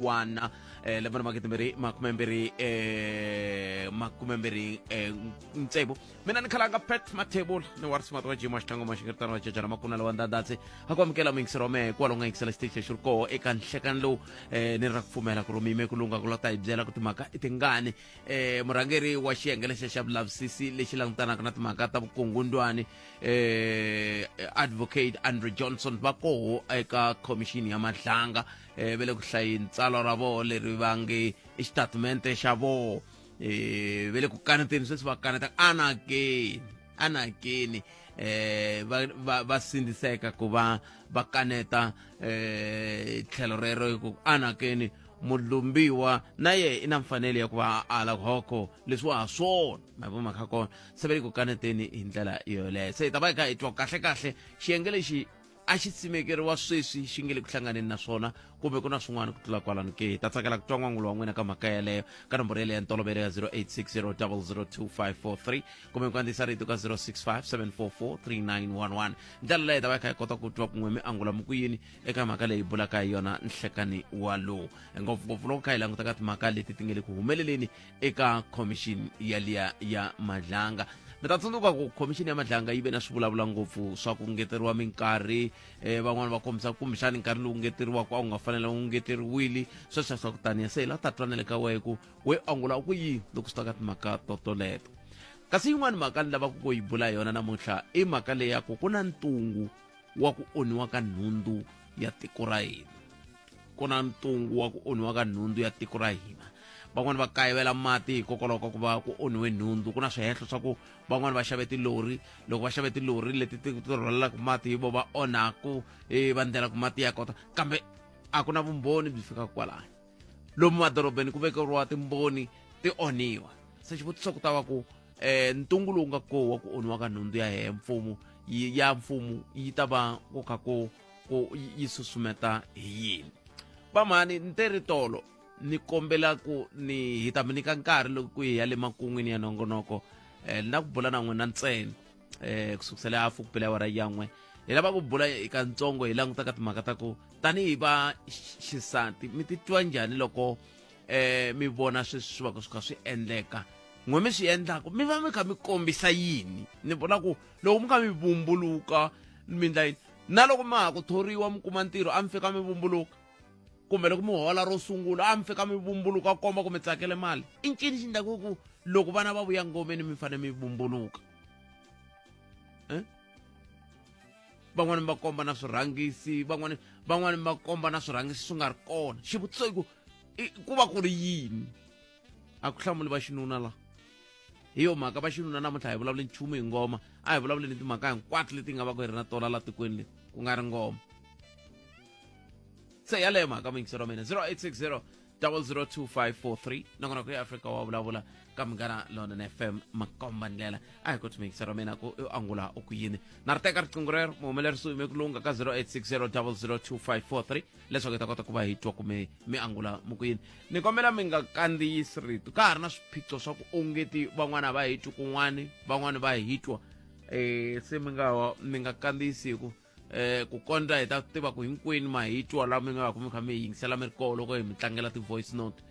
Wana lembe ra magidi makumembirhi makumembirhi ntsevu. Mina ni khalanga Pat Mathebula ni warisimato wa jima xitlango maxingeritano wa jejana makuna lawa ndandatsi a ku amukela muyingiseri wa mehe kwalo nga yingisela xitichi lexi ri koho eka nhlekani lowu ni ri ra ku pfumela ku ri mi ku lungha ku la ta hi byela ku timhaka i tingani. Murhangeri wa xiyenge lexa xa vulavisisi lexi langutanaka na timhaka ta vukungundwani, Advocate Andre Johnson, va koho eka khomixini ya Madlanga, va le ku hlayeni tsalwa ra voho leri va nge i xitatimente xa voho. Va le ku kaneteni sweswi, va kaneta anakeni anakeni, va sindziseka ku va va kaneta tlhelo rero hi ku anakeni mulumbiwa na ye i na mfanelo ya ku va a ala hoko leswi wa ha swona ma mhaka kona. Se va le ku kaneteni hi ndlela yoleyo. Se hi ta va hi kha hi twa kahle kahle xiyenge lexi a xi tsimekeriwa sweswi xi nge le ku hlanganeni na swona kumbe ku na swin'wana ku tlula kwalano ke. Hi ta tsakela ku twa n'wangulo wa n'wina ka mhaka yeleyo ka nomboro yeleyo ya ntolovelo ya 0860002543 kumbe ku kandziyisa rito ka 0657443911. Ndlela leyi hi ta va hi kha hi kota ku twa kun'we mi angula mi ku yini eka mhaka leyi bulaka hi yona nhlekani wa lowu, ngopfungopfu loko kha hi languta ka timhaka leti ti nge le ku humeleleni eka khomixini yaliya ya Madlanga. Mi ta tsundzuka ku khomixini ya Madlanga yi ve na swivulavula ngopfu swa ku ngeteriwa minkarhi, van'wani va kombisa kumbexani nkarhi lowu ngeteriwaka a wu nga fanela wu ngeteriwile, sweswo swa ku taniya. Se hi la ta twanele ka wehe ku we angula u ku yini loko swi ta ka timhaka totoleto. Kasi yin'wani mhaka ni lavaka ku yi bula yona namuntlha i mhaka leyi ya ku ku na ntungu wa ku onhiwa ka nhundzu ya tiko ra hina. Ku na ntungu wa ku onhiwa ka nhundzu ya tiko ra hina. Van'wani va kayivela mati hikokwalaho ka ku va ku onhiwe nhundzu. Ku na swihehlo swa ku van'wani va xave tilori, loko va xave tilori leti ti rhwalelaka mati hi vo va onhaku, va ndlela ku mati ya kota, kambe a ku na vumbhoni byi fikaka kwalano. Lomu madorobeni ku vekeriwa timboni ti onhiwa. Se xivutiso ku ta va ku ntungu lowu nga koho wa ku onhiwa ka nhundzu ya hehe mfumo ya mfumo yi ta va ku kha ku ku yi susumeta hi yini? Vamhani ni te ri tolo ni kombela ku ni hi ta mi nyika nkarhi loko ku hi ya le makun'wini ya nongonoko, na ku bula na n'wina ntsena, ku sukusela hafu ku bela awara ya n'we. Hi lava ku bula hi kantsongo, hi languta ka timhaka ta ku tanihi va xisati mi titwa njhani loko mi vona sweswi swi va swi kha swi endleka, n'we mi swi endlaka mi va mi kha mi kombisa yini? Ni vona ku loko mi kha mi vumbuluka mi ndla yini, na loko ma ha ku thoriwa mi kuma ntirho a mi fika mi vumbuluka, kumbe loko mi hola ro sungula a mi fika mi vumbuluka komba ku mi tsakele mali. I ncini xi endlaku ku loko vana va vuya ngomeni mi fanele mi vumbuluka? Van'wani va komba na swirhangisi, van'wani va komba na swirhangisi swi nga ri kona. Xivutiso i ku ku va ku ri yini? A ku hlamuli va xinuna la. Hi yo mhaka va xinuna namuntlha hi vulavuli nchumu hi ngoma, a hi vulavuli ni timhaka hinkwato leti nga va ku hi ri na tona la tikweni leti ku nga ri ngoma. Se yaleyo mhaka muyingiseri wa mina, 0860 002543, nakona ku Afrika wa vulavula ka Munghana Lonene FM makomba ndlela. A hi ku muyingiseri wa mina ku u angula u ku yini. Na ri teka riqingho rero, muhumelerisi u yime ku lungha ka 0860 002543 leswaku hi ta kota ku va hi twa ku mi angula mu ku yini. Ni kombela mi nga kandziyisi rito, ka ha ri na swiphiqo swa ku ongeti van'wana va hi twi kun'wani, van'wana va hi twa, se mi nga kandziyisi hi ku ku kondza hi ta tiva ku hinkwenu ma hi twa la mi nga va ku mi kha mi yingisela mi ri koho loko hi mi tlangela ti-voice note.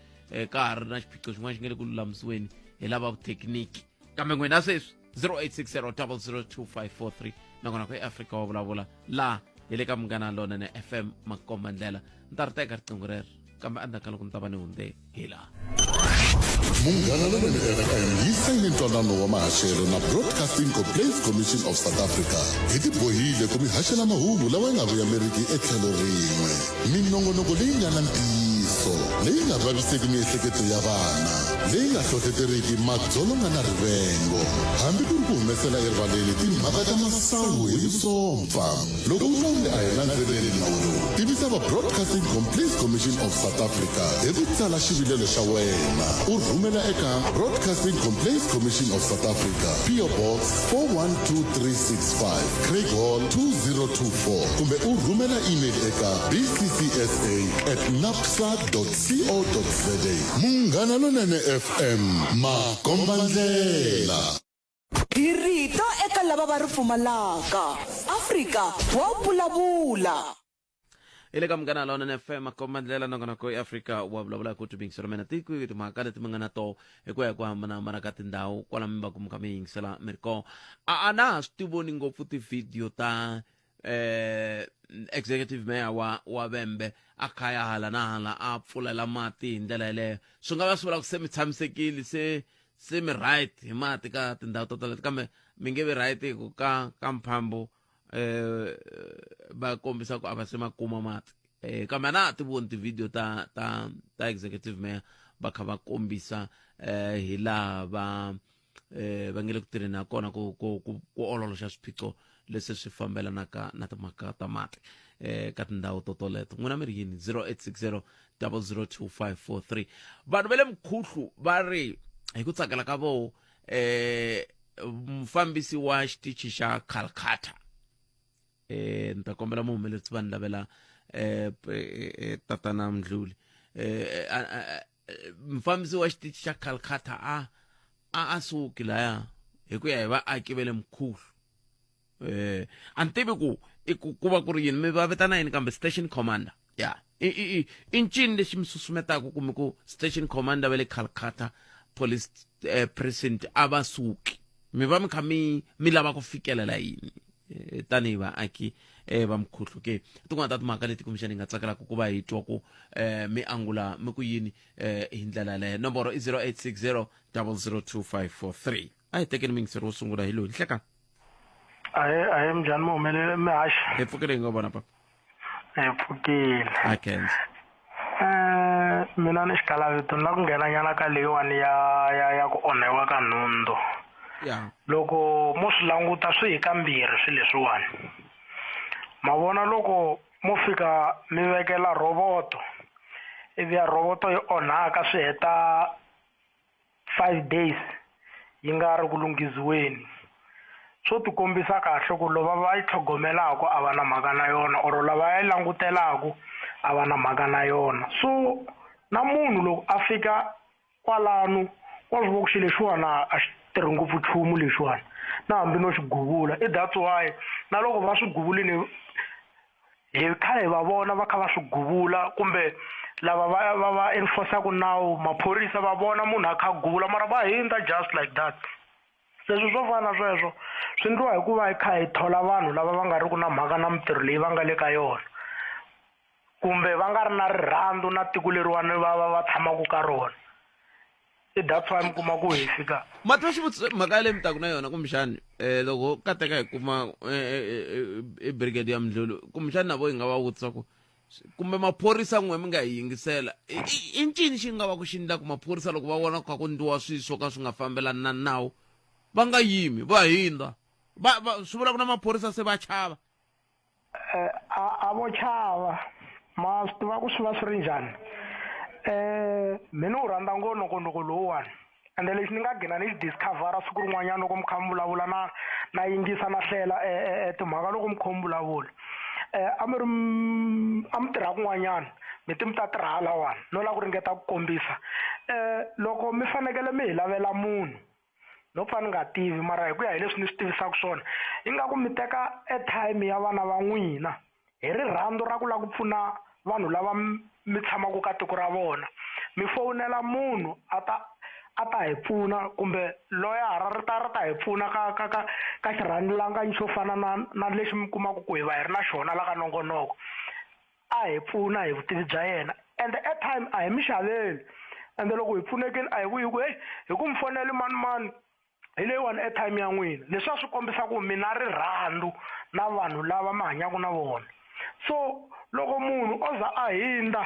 Ka ha ri na xiphiqo xin'wana xi nga le ku lulamisiweni hi lava vuthekiniki, kambe n'wina sweswi 0860 002543, nakona ku eAfrika wa vulavula laha hi le ka Munghana Lonene FM makomba ndlela. Ni ta ri teka riqingho rero, kambe endzhaku ka loko ni ta va ni hundze hi laha. Munghana Lonene FM yi sayine ntwanano wa mahaxelo na Broadcasting Complaints Commission of South Africa. Hi tibohile ku mi haxela mahungu lawa ya nga voyameriki etlhelo rin'we, minongonoko leyi nga na ntiyiso, leyi nga vaviseki miehleketo ya vana, leyi nga hlohleteriki madzolonga na rivengo, hambi ku ri ku humesela erivaleni timhaka ta masangu hi vusompfa. Loko u twa onge a hi landzeleli nawu lowu, tivisa va Broadcasting Complaints Commission of South Africa hi ku tsala xivilelo xa wena u rhumela eka Broadcasting Complaints Commission of South Africa, PO Box 412365, Craighall 2024, kumbe u rhumela email eka bccsa at napsa co za. Munghana Lonene FM, makombandlela. Hi rito eka lava va ri pfumalaka. Afrika wa vulavula. Hi le ka Munghana Lonene FM komba ndlela nongonoko ya Afrika wa vulavula hi ku tibingiselo mina tiko hi timhaka leti mi nga na toho hi ku ya hi ku hambanahambana ka tindhawu kwala mi va ku mi kha mi yingisela mi ri kona. A a na ha swi tivoni ngopfu tivhidiyo ta executive mayor wa Vhembe a kha ya hala na hala a pfulela mati hi ndlela yeleyo. Swi nga va swi vula ku se mi tshamisekile se se mi right hi mati ka tindhawu to tala kambe mi nge vi right hi ku ka mphambo va kombisa ku a va se ma kuma mati kambe a na ha ti voni ti-video ta executive mayor va kha va kombisa hi laha va nge le ku tirheni ha kona ku ololoxa swiphiqo leswi swi fambelanaka na timhaka ta mati ka tindhawu to toleto. N'wina mi ri yini? 0860 002543. Vanhu va le Mkhuhlu va ri hi ku tsakela ka voho mufambisi wa xitichi xa Calcutta ni ta kombela muhumelerisi va ni lavela tatana Mdluli mufambisi wa xitichi xa Calcutta a suki laya hi ku ya hi vaaki va le Mkhuhlu. A ni tivi ku i ku va ku ri yini mi va vitana yini kambe station commander ya i ncini lexi mi susumetaka kumbe ku station commander va le Calcutta police precinct a va suki mi va mi kha mi lava ku fikelela yini tanihi vaaki va Mkhuhlu ke? Tin'wana ta timhaka leti kumbexana hi nga tsakelaka ku va hi twa ku mi angula mi ku yini hi ndlela yaleyo. Nomboro i 0860 002543. A hi tekeni muyingiseri wo sungula hi loyi. Nhlekani. Ahe, minjhani muhumeleli mihaxi? Hi pfukile, hi nga vona papa. Hi pfukile. A khensa. Mina ni xikalavito ni la ku nghena nyana ka leyiwani ya ku onhiwa ka nhundzu. Loko mo swi languta swi hi kambirhi swilo leswiwani. Ma vona loko mo fika mi vekela roboto ivi ya roboto yi onhaka swi heta 5 days yi nga ri ku lunghiziweni, swo tikombisa kahle ku lava va yi tlhogomelaku a va na mhaka na yona or lava yi langutelaku a va na mhaka na yona. So na munhu loko a fika kwalano wa swi vona ku xilo lexiwani a xi tirhi ngopfu nchumu lexiwani na hambi no xi guvula. I that's why na loko va swi guvulile hi kha hi va vona va kha va swi guvula kumbe lava va enforce-aku nawu maphorisa va vona munhu a kha a guvula mara va hindza just like that. Leswi swo fana na sweswo swi endliwa hi ku va hi kha hi thola vanhu lava va nga ri ku na mhaka na mintirho leyi va nga le ka yona kumbe va nga ri na rirhandzu na tiko leriwani va tshamaka ka rona. I that's why mi kuma ku hi fika. Ma twa xivutiso mhaka yaleyo mi taku na yona kumbexani loko kateka hi kuma i brigade ya Mdlulu kumbexani na vo hi nga va vutisa ku kumbe maphorisa n'we mi nga hi yingisela i ncini xi nga va ku xi endla ku maphorisa loko va vona ku kha ku ndliwa swilo swo ka swi nga fambelani na nawu va nga yimi va hindza va swi vula ku na maphorisa se va chava. A vo chava ma swi tiva ku swi va swi ri njhani. Mina ni wu rhandza ngopfu nongonoko lowuwani ende lexi ni nga gcina ni xi discover-a siku rin'wanyana loko mi kha mi vulavula na yingisa na hlela timhaka loko mi kha mi vulavula a mi ri a mi tirha kun'wanyana mi ti mi ta tirha halawani no lava ku ringeta ku kombisa loko mi fanekele mi hi lavela munhu no pfa ni nga tivi mara hi ku ya hi leswi ni swi tivisaka swona ingaku mi teka airtime ya vana va n'wina hi rirhandzu ra ku lava ku pfuna vanhu lava mi tshamaka ka tiko ra vona mi fowunela munhu a ta a ta hi pfuna kumbe loyara ri ta ri ta hi pfuna ka xirhandzulangani xo fana na lexi mi kumaka ku hi va hi ri na xona la ka nongonoko a hi pfuna hi vutivi bya yena ende airtime a hi mi xaveli ende loko hi pfunekile a hi vuyi ku heyi hi ku mi fonele mani mani hi leyiwani airtime ya n'wina. Leswi a swi kombisa ku mi na rirhandzu na vanhu lava mi hanyaka na vona. So loko munhu o za a hindza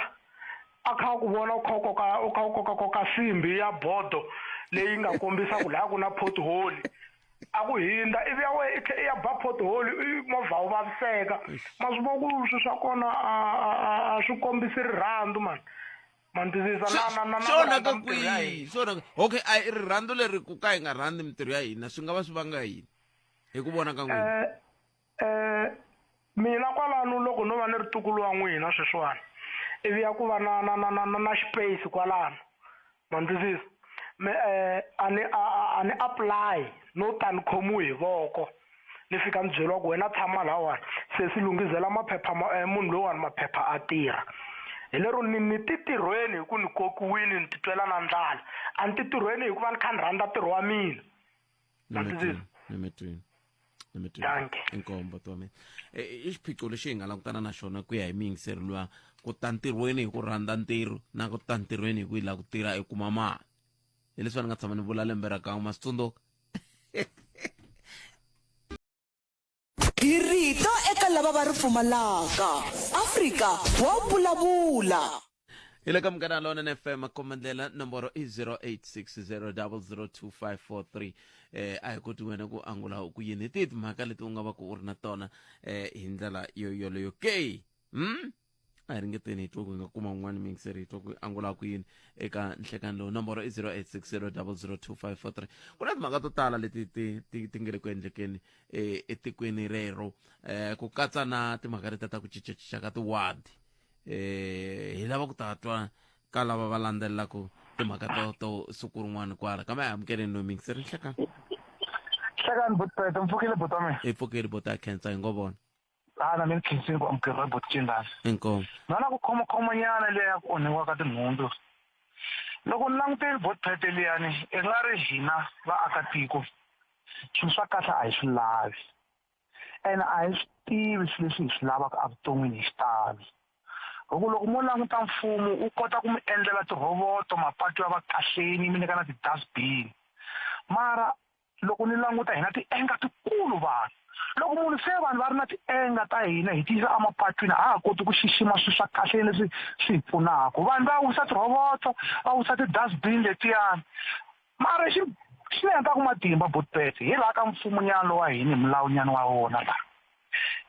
a kha a ku vona u kha u koka u kha u kokakoka nsimbhi ya bodo leyi nga kombisa ku laya ku na pothole a ku hindza ivi ya wena i tlhela i ya ba pothole i movha wu vaviseka ma swi vona ku swilo swa kona a swi kombisi rirhandzu mani. Ma ni twisisa na swi onhaka kwihi swi onhaka okay a i rirhandzu leri ku ka hi nga rhandzi mintirho ya hina swi nga va swi vanga yini hi ku vona ka n'wina? Mina kwalano loko no va ni ri ntukulu wa n'wina sweswiwani ivi ya ku va na xipeyisi kwalano ma ni twisisa a ni a ni apply no ta ni khomiwe hi voko. Ni fika ni byeriwa ku wena tshama lahawani sesi lunghizela maphepha ma eh, munhu lowuwani maphepha a tirha. Hi lero ni ni ti tirhweni hi ku ni kokiwile ni titwela na ndlala a ni ti tirhweni hikuva ni kha ni rhandza ntirho wa mina. Ni mi twini, ni mi twini, ni mi twini. Dankie. Inkombo to mina. I xiphiqo lexi hi nga langutana na xona ku ya hi muyingiseri luya ku ta ntirhweni hi ku rhandza ntirho na ku ta ntirhweni hi ku yi lava ku tirha i kuma mali. Hi leswi va ni nga tshama ni vula lembe ra kan'we ma swi tsundzuka? Hi rito eka lava va ri pfumalaka. Afrika wa vulavula. Hi le ka Munghana Lonene FM khomandlela nomboro i 0860002543 a hi koti wena ku angula ku yini hi tihi timhaka leti u nga va ku u ri na tona hi ndlela yo yoleyo ke a hi ringeteni hi twa ku hi nga kuma un'wana miyingiseri hi twa ku angula ku yini eka nhlekani lowu nomboro i 0860002543 ku na timhaka to tala leti ti ti ti nge le ku endlekeni etikweni rero ku katsa na timhaka leti ta ku cincacinca ka tiwadi hi lava ku ta twa ka lava va landzelelaka timhaka to to siku rin'wana kwala kambe a hi amukeleni loyi miyingiseri nhlekani. Hlekani botpete mpfukile bota mina. I pfukile bota khensa hi ngo vona. A na mina khensini ku amukeriwa boti Cindani. Inkomu. Na na ku khomakhomanyana liya ya ku onhiwa ka tinhundzu. Loko ni langutile botpete liyani i nga ri hina vaakatiko swilo swa kahle a hi swi lavi ene a hi swi tivi swilo leswi hi swi lavaka evuton'wini hi xitalo. Hi ku loko mo languta mfumo wu kota ku mi endlela tirhovoto mapatu ya va kahleni mi nyika na ti-dustbin mara Loko ni languta hi na ti-anger tikulu vanhu. Loko munhu se vanhu va ri na ti-anger ta hina hi ti yisa emapatwini a ha ha koti ku xixima swilo swa kahle leswi swi hi pfunaka. Vanhu va wisa tirhovoto, va wisa ti-dustbin letiyani. Mara xi xi ni hetaka matimba Botpet hi laha ka mfumo nyana lowa hina hi milawu nyana wa wona laha.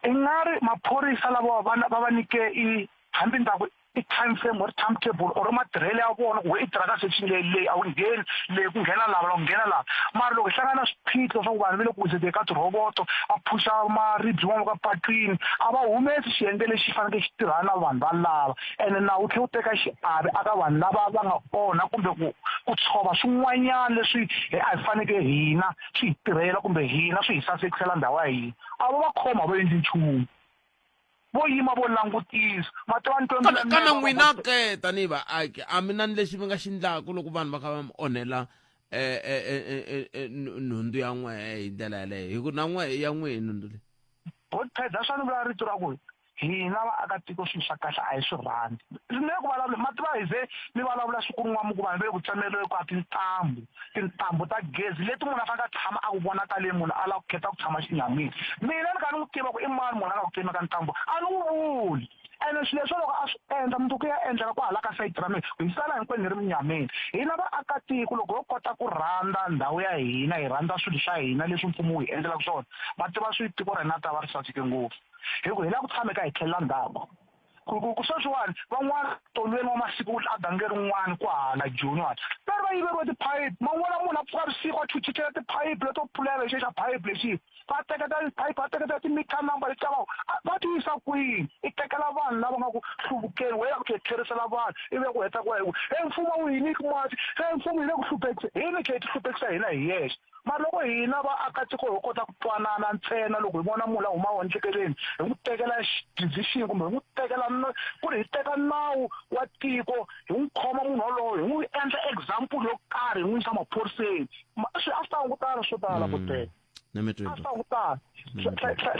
I nga ri maphorisa lavawa va va va nyike i hambi ni ta ku i time frame or time table or matirhelo ya vona ku i tirha ka section leyi leyi a wu ngheni leyi ku nghena lava la ku nghena lava mara loko hi hlangana na swiphiqo swa ku vanhu va le ku wiseni ka tirhoboto va phusha maribye man'wana ka patwini a va humesi xiyenge lexi fanekele xi tirhana na vanhu valava ene nawu wu tlhela wu teka xiave aka vanhu lava va nga onha kumbe ku ku tshova swin'wanyana leswi hi a hi fanekele hina swi hi tirhela kumbe hina swi hi sasekisela ndhawu ya hina a vo va khoma vo endli nchumu vo yima vo langutisa ma tiva ni kambe kambe n'wina ke tanihi vaaki a mi na ni lexi mi nga xi ndlaku loko vanhu va kha va mi onhela nhundzu ya n'we hi ndlela yaleyo hi ku na n'we ya n'we hi nhundzu leyi. Botped a swa ni vula rito ra ku hina vaakatiko swilo swa kahle a hi swi rhandzi ni le ku vulavula ma tiva hi ze ni vulavula siku rin'wana mi ku vanhu va le ku tsemeleni ka tintambu tintambu ta gezi leti munhu a faneke a tshama a ku vonakaleni munhu a lava ku khetha ku tshama xinyamini mina ni kha ni n'wi tiva ku i mani munhu a nga ku tsema ka ntambu a ni n'wi vuli ene swilo leswo loko a swi endla mundzuku ya endleka kwahala ka sayiti ra mina hi sala hinkwenu hi ri munyameni hina vaakatiko loko ho kota ku rhandza ndhawu ya hina hi rhandza swilo swa hina leswi mfumo wu hi endlelaka swona ma tiva swi tiko ra hina ta va ri saseke ngopfu hi ku hi lava ku tshama ka hi tlhelela ndzhaku ku ku ku sweswiwani van'wana tolweni wa masiku a gange rin'wana kwahala Joni wani va ri va yiveriwe tiphayiphi man'wana munhu a pfuka vusiku a chuchutela tiphayiphi leto pfulela hi xa phayiphi lexi va teketa tiphayiphi va teketa ti-meter number leti ta va va ti yisa kwini i tekela vanhu lava nga ku hluvukeni we ya ku tlherisela vanhu ivi ya ku heta ku he mfumo wu hi nyiki mati he mfumo hi le ku hluphekisa hini tlhe hi ti hluphekisa hina hi yexe Mara loko hina vaakatiko ho kota ku twanana ntsena loko hi vona munhu la humaka endlekeleni hi n'wi tekela decision kumbe hi n'wi tekela ku ri hi teka nawu wa tiko hi n'wi khoma munhu walowo hi n'wi endla example yo karhi hi n'wi yisa maphoriseni swi a swi ta hungutana swo tala botele a swi ta hungutana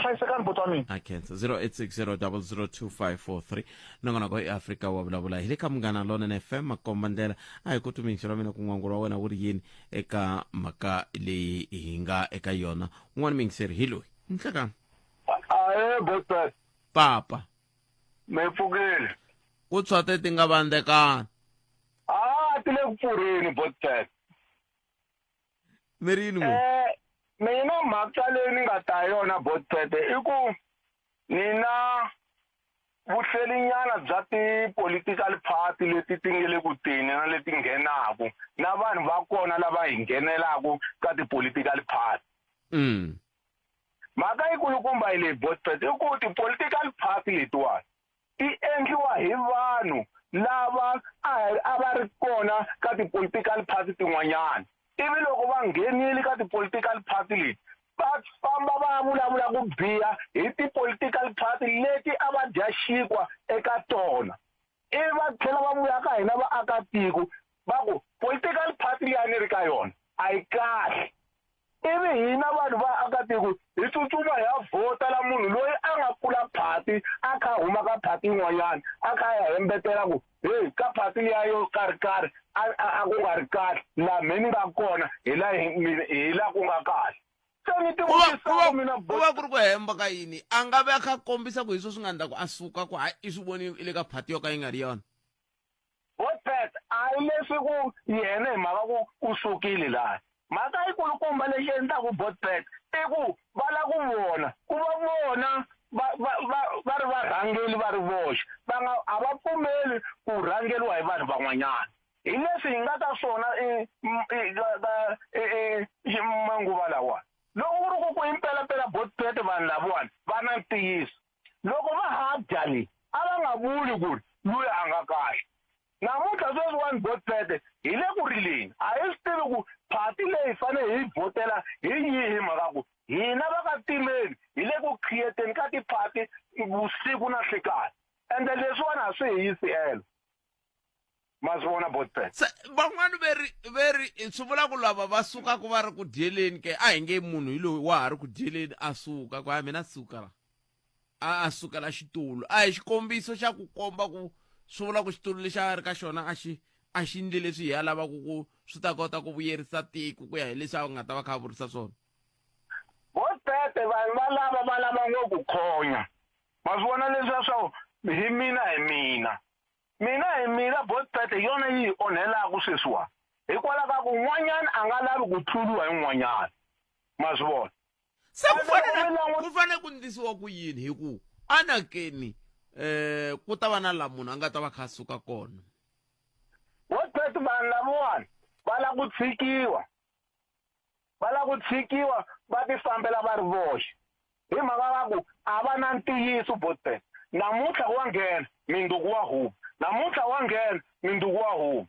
hlayisekani buti wa mina. A khensa 0860002543 nongonoko i Afrika wa vulavula hi le ka Munghana Lonene FM makomba ndlela a hi ku tumixi ra mina ku n'wangulo wa wena wu ri yini eka mhaka leyi hi nga eka yona un'wana muyingiseri hi loyi nhlekani. Ahe botpet. Papa. Mi pfukile. Ku tshwa te ti nga vandzekani. A ti le ku pfurheni botpet. Mi ri yini n'wina? Eh, mina mhaka leyi ni nga ta yona botpet i ku ni na vuhlelinyana bya ti-political party leti ti nge le ku teni na leti nghenaku na vanhu va kona lava hi nghenelaku ka ti-political party. Mhaka yikulukumba yi leyi botpet i ku ti-political party letiwani ti endliwa hi vanhu lava a va ri kona ka ti-political party tin'wanyana ivi loko va nghenile ka ti-political party leti. Va famba va ya vulavula ku biha hi ti-political party leti a va dya xinkwa eka tona. Ivi va tlhela va vuya ka hina vaakatiko va ku political party liya ni ri ka yona a yi kahle. Ivi hina vanhu va akatiko hi tsutsuma hi ya vhota la munhu loyi a nga pfula party a kha a huma ka party yin'wanyana a kha a ya hembetela ku heyi ka party liya yo karhi karhi a a ku nga ri kahle laha me ni nga kona hi la hi la ku nga kahle. Se ni ti Ku va ku va vutisa mina ku va ku ri ku hemba ka yini a nga ve a kha a kombisa ku hi swo swi nga endla ku a suka ku hayi i swi vonile i le ka party yo ka yi nga ri yona. Botpet a hi leswi ku yena hi mhaka ku u sukile laha. Mhaka yikulukumba lexi endlaku Botpet i ku va la ku vona ku va vona va va va va ri varhangeli va ri voxe va nga a va pfumeli ku rhangeriwa hi vanhu van'wanyana. Hi leswi hi nga ka swona i i i manguva lawa. Loko ku ri ku ku himpelapela Botpet vanhu lavawani va na ntiyiso Loko va ha dya le, a va nga vuli ku ri luya a nga kahle. Namuntlha sweswiwani Botpete hi le ku rileni. A hi swi tivi ku party leyi hi fanele hi yi vhotela hi yihi hi mhaka ku hina va ka Timeni hi le ku create-eni ka ti-party vusiku na nhlikani. Ende leswiwani a swi hi yisi elo. Ma swi vona Botpete? Se van'wani ve ri ve ri swi vula ku lava va sukaka va ri ku dyeleni ke a hi nge munhu hi loyi wa ha ri ku dyeleni a suka ku hayi mina suka la a a sukela xitulu a hi xikombiso xa ku komba ku swi vula ku xitulu lexi a ri ka xona a xi a xi ndli leswi hi ya lavaka ku swi ta kota ku vuyerisa tiko ku ya hi leswi a nga ta va kha a vurisa swona. Botpete vanhu va lava va lava ngopfu khonya. Ma swi vona leswiya swa ku hi mina hi mina. Mina hi mina Botpet hi yona yi hi onhelaku sweswiwani hikwalaho ka ku n'wanyana a nga lavi ku tluriwa hi n'wanyana. Ma swi vona? Se ku Ende fanele loko mi languta ku fanele ku ndlisiwa ku yini hi ku anakeni eh ku ta va na la munhu a nga ta va kha a suka kona. Botpet vanhu lavawani va lava ku tshikiwa. Va lava ku tshikiwa va tifambela va ri voxe hi mhaka ya ku a va na ntiyiso Botpet. Namuntlha wa nghena, mindzuku wa huma. Namuntlha wa nghena, mindzuku wa huma.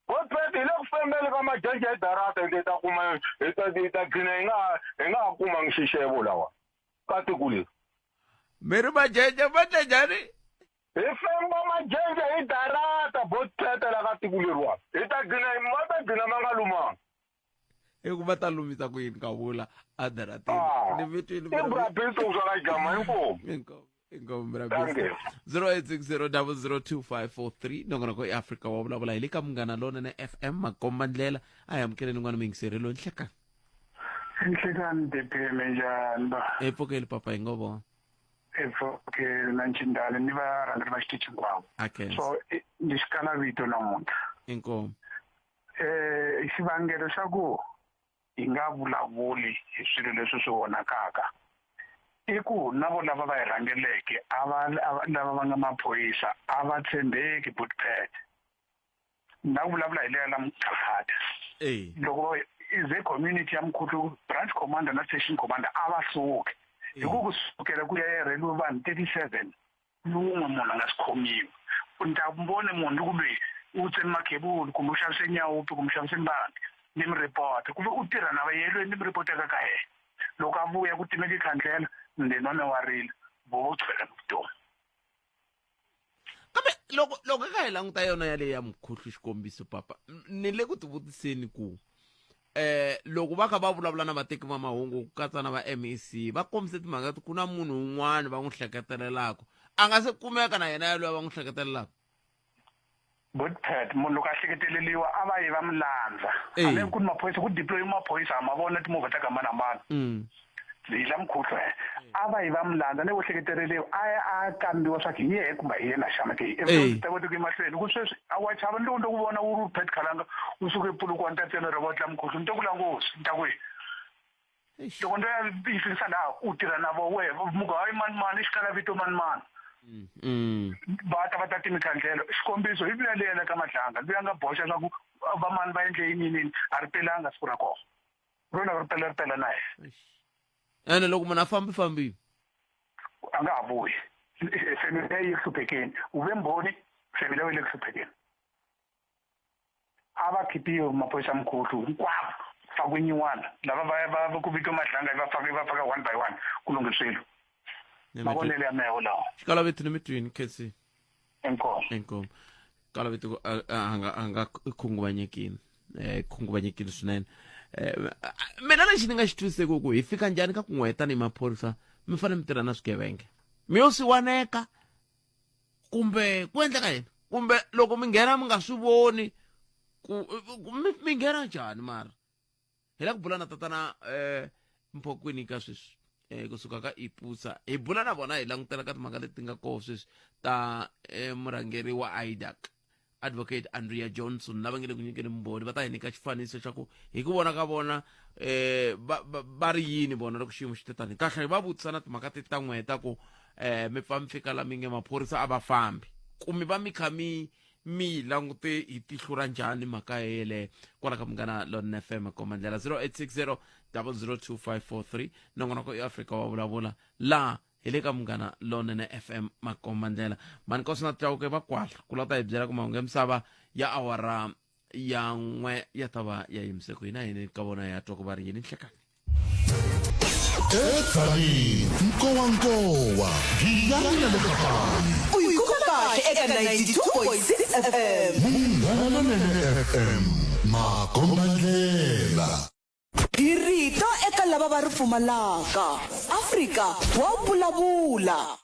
Botpet hi le ku fembeni ka majenje hi darata ende hi ta kuma hi ta hi ta gcina hi nga hi nga ha kumangi xixevo lawa ka tiko leri. Mi ri majenje ma dya njhani? Hi femba majenje hi darata Botpet la ka tiko leriwani. Hi ta gcina ma ta gcina ma nga lumanga. I ku va ta lumisa ku yini ka vula a darateni Ah, ni vitwini i brabiso swa ka gama inkomu. inkomu inkomu Thank brabiso you. 0860002543 nongonoko i Afrika wa vulavula hi le ka Munghana Lonene FM makomba ndlela a hi amukeleni n'wana muyingiseri loyi nhlekani Nhlekani DPM njhani ba? hi pfukeli papa hi ngo vona Epfukeli na Nchindale ni varhangeri va xitichi hinkwavo. a So ni xikala vito namuntlha. inkomu Eh xivangelo xa ku hi nga vulavuli hi swilo leswi swi vonakaka i ku na vo lava va hi rhangeleke a va lava va nga maphorisa a va tshembeki Botpet. Na ku vulavula hi leya la Mkhata. Loko ize community ya Mkhutlu branch commander na station commander a va suki. Hi ku kusukela ku ya hereliwe vanhu 37 Wun'we munhu a nga si khomiwa. Ni ta vone munhu ni ku lweyi u tseme makhebulu kumbe u xavise nyawupe kumbe u xavise mbangi ni mi report kumbe u tirha na yena loyi ni mi repotaka ka yena. Loko a vuya ku timeke khandlela ndzeni wa mina wa rila voho vo qhuveka ni vutomi. Kambe loko loko hi kha hi languta yona yaleyo ya mukhuhlu xikombiso papa ni le ku tivutiseni ku eh loko va kha va vulavula na vateki va mahungu ku katsa na va MEC va kombise timhaka ku na munhu un'wana va n'wi hleketelelaka a nga se kumeka na yena yaloye va n'wi hleketelelaka Botpet munhu loko a hleketeleliwa a va yi va mi landza a ni ku ni maphorisa ku deploy maphorisa ha ma vona timovha ta ku hambanahambana hi la mukhuhlu he a va yi va mi landza ni ku hleketeleliwa a ya a kambiwa swa ku hi yehe kumbe hi yena xana ke ivi ta kota ku emahlweni ku sweswi a wa chava ni loko ni ku vona wu ri Pat Khalanga u suke ePolokwane ta tsema robot la mukhuhlu ni to ku langusi ni ta kwihi loko ndo ya yi fikisa laha u tirha na vo wehe muku hayi mani mani i xikala vito mani mani va ta va ta timikhandlelo xikombiso hi luya leya le ka Madlanga luya nga boxa swa ku vamani va endle yini yini a ri pelanga siku ra kona ro lava ri pela ri pela na yena ene loko munhu a fambi fambile a nga ha vuyi family ya yi hluphekeni u ve mbhoni family ya yi le ku hluphekeni a va khipiwe maphorisa mukhuhlu hinkwavo fakiwi nyuwana lava va va ku vikiwe madlanga va faka va faka one by one ku lunghe swilo. Mavonelo ya mehe wolawo. Xikalavetu ni mitwini khetsi. Inkomu. Inkomu. Xikalavetu ku a nga a nga khunguvanyekini. Eh khunguvanyekile swinene. Eh mina lexi ni nga xi twisiseki ku hi fika njhani ka ku n'we tanihi maphorisa mi fanele mi tirha na swigevenga. Mi yo siwaneka kumbe ku endleka yini? Kumbe loko mi nghena mi nga swi voni ku mi nghena njhani mara? Hi la ku bula na tatana eh Mphokwini ka sweswi eh kusuka ka Ipusa hi bula na vona hi langutela ka timhaka leti nga koho sweswi ta eh, murhangeri wa IDAC Advocate Andrea Johnson lava nge le ku nyikeni vumbhoni va ta hi nyika xifaniso xa ku hi ku vona ka vona eh va, va, va ri yini vona loko xiyimo xi te tani kahle va vutisa na timhaka ti ta n'we ta ku eh mi pfa mi fika la mi nge maphorisa a va fambi ku mi va mi kha mi mi yi langute hi tihlo ra njhani mhaka yeleyo kwala ka Munghana Lonene FM komba ndlela 0860 002543 nongonoko i Afrika wa vulavula laha hi le ka Munghana Lonene FM makomba ndlela mani nkosi na Chauke va kwala ku la ta hi byela ku mahungu ya misava ya awara ya n'we ya ta va ya yimise ku hina hini ka vona ya twa ku va ri yini nhlekani. Edzanini, nkowankowa, Giyani na le Kapani. U yi kuma kahle eka 92.6 FM. Munghana Lonene FM, makombandlela. Hi rito eka lava va ri pfumalaka. Afrika wa vulavula.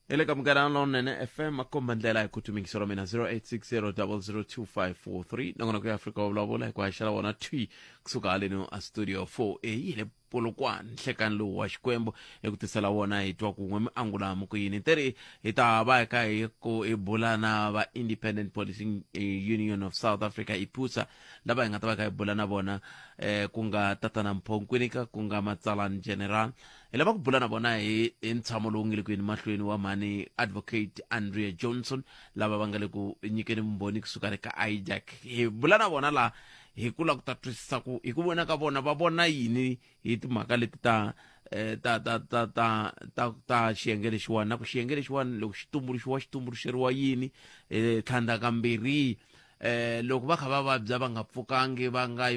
Hi le ka Munghana Lonene FM makomba ndlela hi ku tumingiso ra mina 0860002543 nongonoko ya Afrika wa vulavula hi ku haxela wona thwi kusuka haleno a studio 4A hi le Polokwane nhlekani lowu wa Xikwembu hi ku tisela wona hi twa kun'we mi angula mi ku yini teri hi ta va hi kha hi ku hi bula na va Independent Policing Union of South Africa IPUSA lava hi nga ta va hi kha hi bula na vona eh ku nga tatana Mpho Nkwinika ku nga matsalani general Hi lava ku bula na vona hi hi ntshamo lowu nge le ku yeni mahlweni wa mhani Advocate Andrea Johnson lava va nga le ku nyikeni vumbhoni kusuka le ka IDAC. Hi bula na vona laha hi ku lava ku ta twisisa ku hi ku vona ka vona va vona yini hi timhaka leti ta eh, ta ta ta ta ta ta xiyenge lexiwani na ku xiyenge lexiwani loko xi tumbuluxiwa xi tumbuluxeriwa yini eh, tlhandla kambirhi eh loko va kha va vabya va nga pfukangi va nga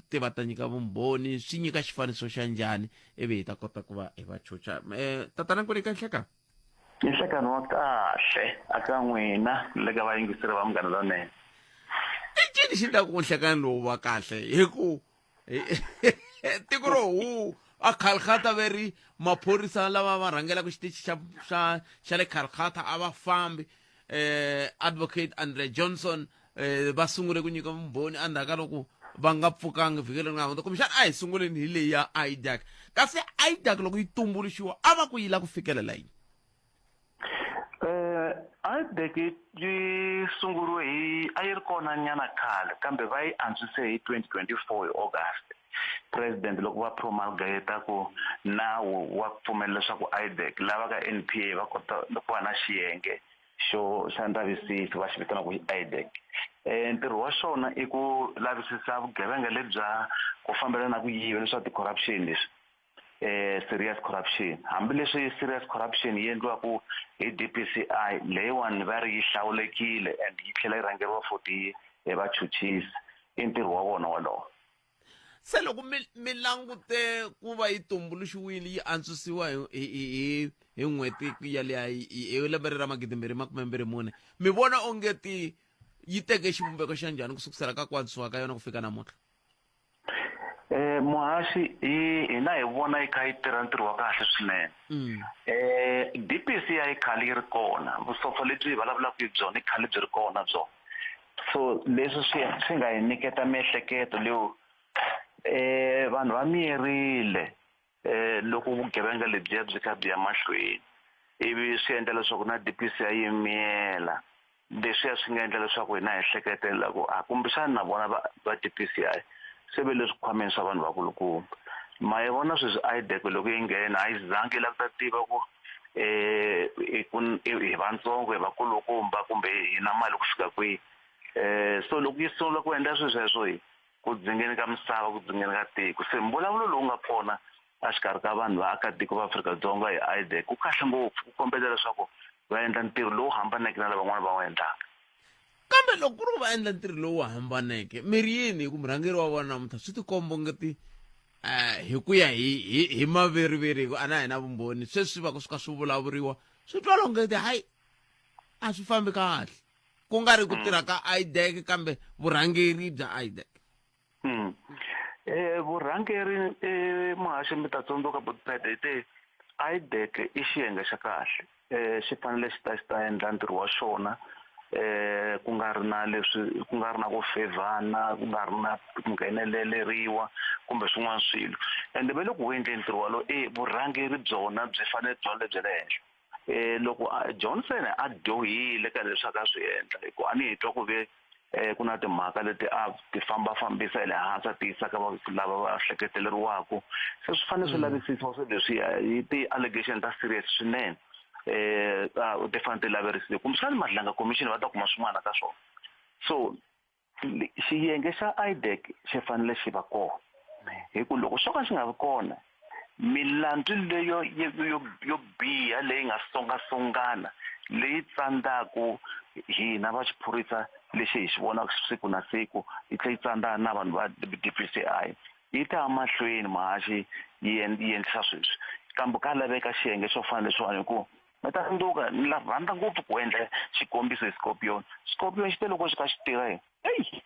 ti va ta nyika vumbhoni swi nyika xifaniso xa njhani ivi hi ta kota ku va hi va chucha um tatana Nkwinika nhlekani. I nhlekani wa kahle aka n'wina ni le ka vayingiseri va Munghana Lonene. I ncini xi endlaka ku nhlekani lowu va kahle hi ku tiko ro hu a Calcutta ve ri maphorisa lava va rhangelaka xitichi xa xa xa le Calcutta a va fambi eh Advocate Andre Johnson eh va sungule ku nyika vumbhoni endzhaku ka loko va nga pfukanga vhiki leri nga hundza kumbexana a hi sunguleni hi leyi ya IDAC kasi IDAC loko yi tumbuluxiwa a va ku yi lava ku fikelela yini? Eh, IDAC yi sunguriwe hi a yi ri kona nyana khale kambe va yi antswise hi 2024 hi August president loko va promulgate ku nawu wa ku pfumelela leswaku IDAC lava ka NPA va kota ku va na xiyenge xo xa ndzavisiso va xi vitanaka i IDAC. Ntirho wa xona i ku lavisisa vugevenga lebya ku fambelana na ku yiva leswa ti-corruption leswi serious corruption. Hambileswi serious corruption yi endliwaka hi D_P_C_I leyiwani va ri yi hlawulekile and yi tlhela yi rhangeriwa futhi hi vachuchisi i ntirho wa vona wolowo. Se loko mi mi langute ku va yi tumbuluxiwile yi antswisiwa hi hi hi hi n'hweti yaliya hi lembe ra magidimbirhi makume mbirhi mune mi vona onge ti yi teke xivumbeko xa njhani ku sukusela ka ku antswisiwa ka yona ku fika namuntlha? Eh muhaxi hi hina hi vona yi kha yi tirha ntirho wa kahle swinene. Eh D_P_C a yi khale yi ri kona vusopfa lebyi hi vulavulaka hi byona i khale byi ri kona byona. So leswi swi swi nga hi nyiketa miehleketo leyo vanhu va miyerile loko vugevenga lebyiya byi kha byi ya mahlweni ivi swi endla leswaku na D_P_C yi miyela leswiya swi nga endla leswaku hina hi hleketelela ku a kumbexana na vona va va D_P_C_I se ve le swikhwameni swa vanhu vakulukumba ma yi vona sweswi I_D_A_C loko yi nghena a yi zangi yi lava ku ta tiva ku hi vantsongo hi vakulukumba kumbe hi na mali ku fika kwihi so loko yi sungula ku endla swilo sweswo hi ku dzingeni ka misava ku dzingeni ka tiko se mbulavulo lowu nga kona exikarhi ka vanhu vaakatiko va Afrika-Dzonga hi IDAC ku kahle ngopfu ku kombeta leswaku va endla ntirho lowu hambaneke na lavan'wana va wu endlaka. Kambe loko ku ri ku va endla ntirho lowu hambaneke, mi ri yini hi ku murhangeri wa vona namuntlha swi tikomba ongeti eh, hi ku ya hi hi hi maveriveri hi ku a na hina vumbhoni sweswi va ku swi ka swi vulavuriwa swi twala ongeti hayi a swi fambi kahle ku nga ri ku tirha ka IDEC kambe vurhangeri bya IDEC. Vurhangeri muhaxi mi ta tsundzuka Botpet hi te IDEC i xiyenge xa kahle xi fanele xi ta xi ta endla ntirho wa xona ku nga ri na leswi ku nga ri na ku fevhana ku nga ri na ku ngheneleleriwa kumbe swin'wana swilo ende va le ku wu endleni ntirho walowo e vurhangeri byona byi fanele byi va lebyi le henhla loko Johnson a dyohile ka leswi a ka swi endla hi ku a ni hi twa ku ve ku na timhaka leti a ti fambafambisa hi le hansi a ti yisa ka lava va hleketeleriwaka se swi fanele swi lavisisiwa swilo leswiya hi ti-allegation ta serious swinene ti fanele ti laverisiwa kumbexana Madlanga Commission va ta kuma swin'wana ka swona so xiyenge xa IDEC xi fanele xi va kona hi ku loko xo ka xi nga vi kona milandzu leyo yo yo biha leyi nga songasongana leyi tsandzaku hina va xiphorisa lexi hi xi vonaka siku na siku yi tlhela yi tsandza na vanhu va D_P_C_I yi ta ya mahlweni muhaxi yi yi endlisa sweswi kambe ka laveka xiyenge xo fana leswiwani hi ku mi ta tsundzuka ni la rhandza ngopfu ku endla xikombiso hi scorpion scorpion xi te loko xi kha xi tirha hi eyi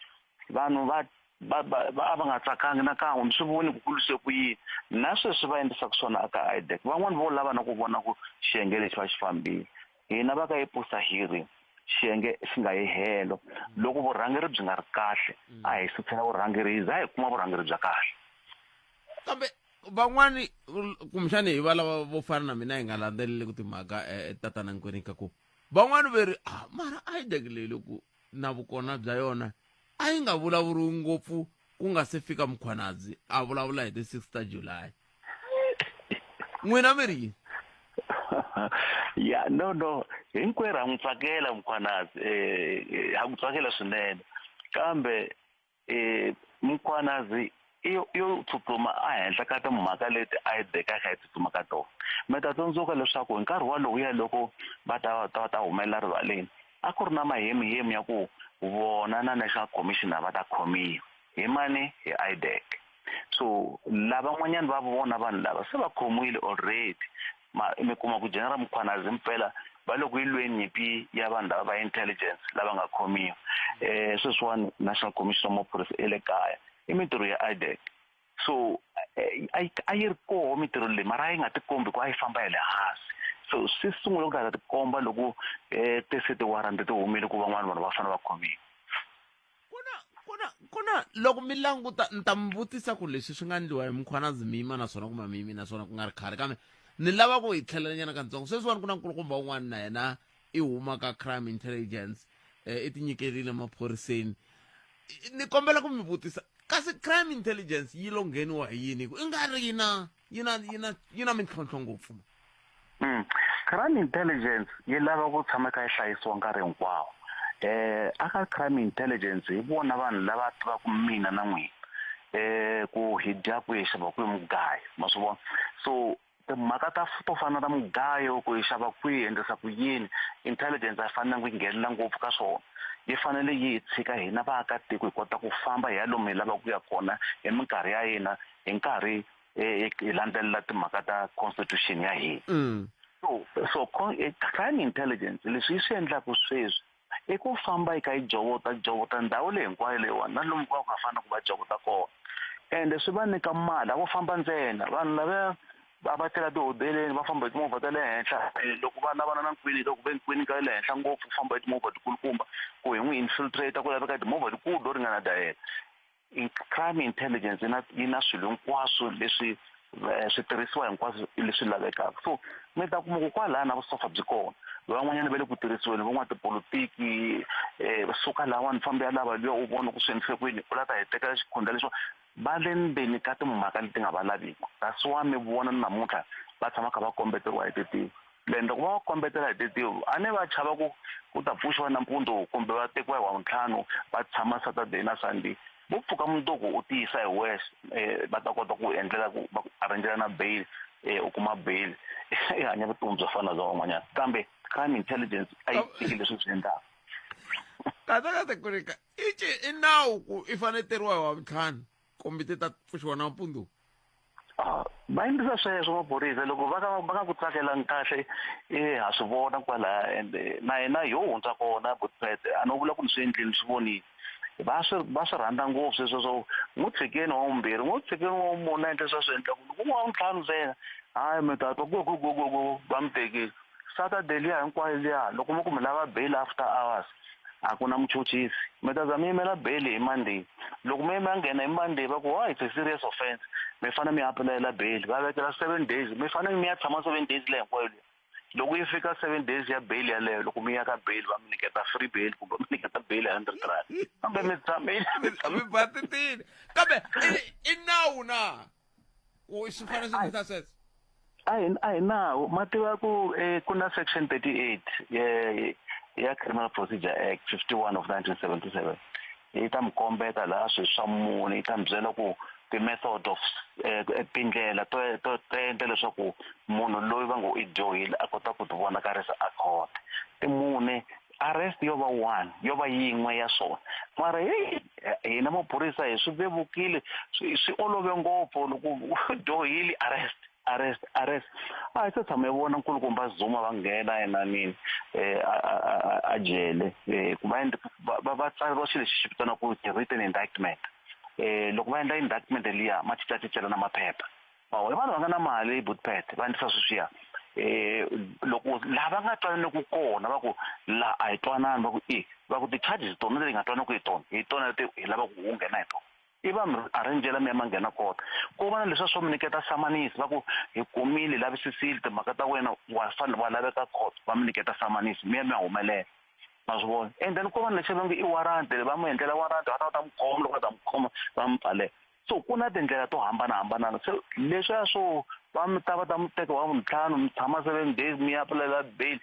vanhu va va va va a va nga tsakangi na kan'we mi swi voni ku kulise ku yini na sweswi va endlisaka swona aka IDEC van'wani vo lava na ku vona ku xiyenge lexi va xi fambile hina va ka yi pusa hi ri xiyenge xi nga yi helo loko vurhangeri byi nga ri kahle a hi suthela vurhangeri hi za hi kuma vurhangeri bya kahle kambe van'wani kumbexani hi va lava vo fana na mina hi nga landzeleli ku timhaka eh, tatana Nkwenika ku van'wani ve ri ah, mara IDEC leyi loko na vukona bya yona a yi nga vulavuriwi ngopfu ku nga se fika Mkhwanazi a vulavula hi ti 6 ta July n'wina mi ri yini ya no no hinkwerhu ha n'wi tsakela Mkhwanazi eh ha n'wi tsakela swinene kambe Mkhwanazi i yo tsutsuma ehenhla ka timhaka leti a yi beka kha yi tsutsuma ka tona mi ta tsundzuka leswaku hi nkarhi walowu loko va ta va ta humelela rivaleni a ku ri na mahemuhemu ya ku vona na national commissioner va ta khomiwa hi mani hi IDEC so lavan'wanyana va vona vanhu lava se va khomiwile already ma mi kuma ku General Mkhwanazi mpela va le ku yi lweni nyimpi ya vanhu lava va intelligence lava nga khomiwa eh sweswiwani National Commission wa Maphorisa e le kaya i mintirho ya IDEC so a yi ri koho mintirho leyi mara a yi nga tikombi ku a yi famba hi le hansi so swi sungule ku ta tikomba loko um ti-city warrant ti humile ku van'wana vanhu va fanele va khomiwa kuna kuna kuna loko mi languta ni ta mi vutisa ku leswi swi nga ndliwa hi Mkhwanazi mi yima naswona kumbe mi yimi naswona ku nga ri khale kambe ni lava ku hi tlhelelanyana katsongo sweswiwani ku na nkulukumba un'wana na yena i huma ka crime intelligence eh, i tinyikerile maphoriseni ni kombela ku mi vutisa kasi crime intelligence yi lo ngheniwa hi yini ku i nga ri yi na yi na yi na yi na mintlhontlho ngopfu Crime intelligence yi lava ku tshama kha yi hlayisiwa nkarhi hinkwawo eh aka crime intelligence hi vona vanhu lava tivaka mina na n'wina eh ku hi dya kwihi xava kwihi mugayo ma swi vona so timhaka ta to fana na mugayo ku yi xava kwihi endlisa ku yini intelligence a yi fanelanga yi nghenelela ngopfu ka swona yi fanele yi hi tshika hina vaakatiko hi kota ku famba hi ya lomu hi lavaka ku ya kona hi minkarhi ya hina hi nkarhi hi landzelela timhaka ta constitution ya hina so so crime intelligence leswi yi swi endlaka sweswi i ku famba yi kha yi jovota jovota ndhawu leyi hinkwayo leyiwani na lomu ku nga fanele ku va jovota kona ende swi va nyika mali a vo famba ntsena vanhu lavaya va va tlela tihodeleni va famba hi timovha ta le henhla loko va lavana na nkwini loko ve nkwini ka le henhla ngopfu ku famba hi timovha tikulukumba ku hi n'wi infiltrate ku laveka timovha tikulu to ringana ta yena crime intelligence yi na yi na swilo hinkwaswo leswi switirhisiwa hinkwaswo leswi lavekaka so mi ta kuma ku kwalaya na vusofa byi kona van'wanyana va le ku tirhisiweni van'watipolotiki um suka lahawani fambi ya lava luya u vona ku swi endlise ku yini u la ta hi tekela xikhundla lexiwa va le ndzeni ka timhaka leti nga va laviki that's why mi vona namuntlha va tshama kha va kombeteriwa hi titivo then loko va va kombetela hi titivo a ni va chava ku ku ta pfuxiwa nampundzu kumbe va tekiwa hi wavuntlhanu va tshama saturday na sunday vo pfuka mundzuku u tiyisa hi wexe um va ta kota ku endlela ku va ku arrange-ela na bail um u kuma bail i hanya vutomi byo fana na bya van'wanyana kambe crime intelligence a yi tiki leswi swi endlaka. Kahle-kahle ku ri ka i ci i nawu ku i fanele teriwa hi wavuntlhanu kumbe ti ta pfuxiwa nampundzu Ah, va endlisa sweswo maphorisa loko va ka va nga ku tsakelangi kahle e ha swi vona kwalaya and na hina hi yo hundza kona botpet a no vula ku ni swi endlile ni swi vonile va swi va swi rhandza ngopfu sweswo swo n'wi tshikeni wa vumbirhi n'wi tshikeni wa vumune endla leswi a swi endlaku loko wa vuntlhanu ntsena hayi mi ta twa go go go go go va mi tekile Saturday liya hinkwayo liya loko mi ku mi lava bail after hours a ku na muchuchisi mi ta za mi yimela bail hi Monday loko mi ya nghena hi Monday va ku wa it's a serious offense mi fanele mi apulayela bail va vekela 7 days mi fanele mi ya tshama 7 days leyi hinkwayo liya loko yi fika 7 days ya bail yaleyo loko mi ya ka bail va mi nyiketa free bail kumbe mi nyiketa bail ya 100 rand kambe mi tshamile mi tshame batitile kambe i nawu na ku swi fanele swi endlisa sweswo a hi a hi nawu ma tiva ku eh, ku na section 38 ya ya criminal procedure act 51 of 1977 yi ta mi kombeta laha swilo swa mune yi ta mi byela ku ti-method of eh, tindlela to to to endla leswaku munhu loyi va ngo i dyohile a kota ku ti vonakarisa a court ti mune arrest yo va one yo va yin'we ya swona mara heyi hina maphorisa hi swi vevukile swi swi olove ngopfu loko u dyohile arrest arrest arrest a hi se tshama hi vona nkulukumba Zuma va nghena enanini eh, a a a jele eh, ku va endla va va tsariwa xilo lexi xi vitaniwaka ku written indictment eh loko va endla indictment liya ma cincacincela na maphepha Mawona i vanhu va nga na mali Bootpet va endlisa sweswiya um loko laha va nga twananiku kona va ku laha a hi twanani va ku e va ku ti-charges tona leti hi nga twananiku hi tona hi tona leti hi lavaka ku u nghena hi tona i va mi arrange-la mi ya ma nghena kona ku va na leswiya swo mi nyiketa samanisi va ku hi kumile hi lavisisile timhaka ta wena wa fanele wa laveka court va mi nyiketa samanisi mi ya mi ya humelela ma swi vona and then ku va na lexi va nge i warrant va mi endlela warrant va ta va ta mi khoma loko va ta mi khoma va mi pfalela so ku na tindlela to hambanahambana se leswiya swo va mi ta va ta mi teka wa vuntlhanu mi tshama 7 days mi ya pulela bail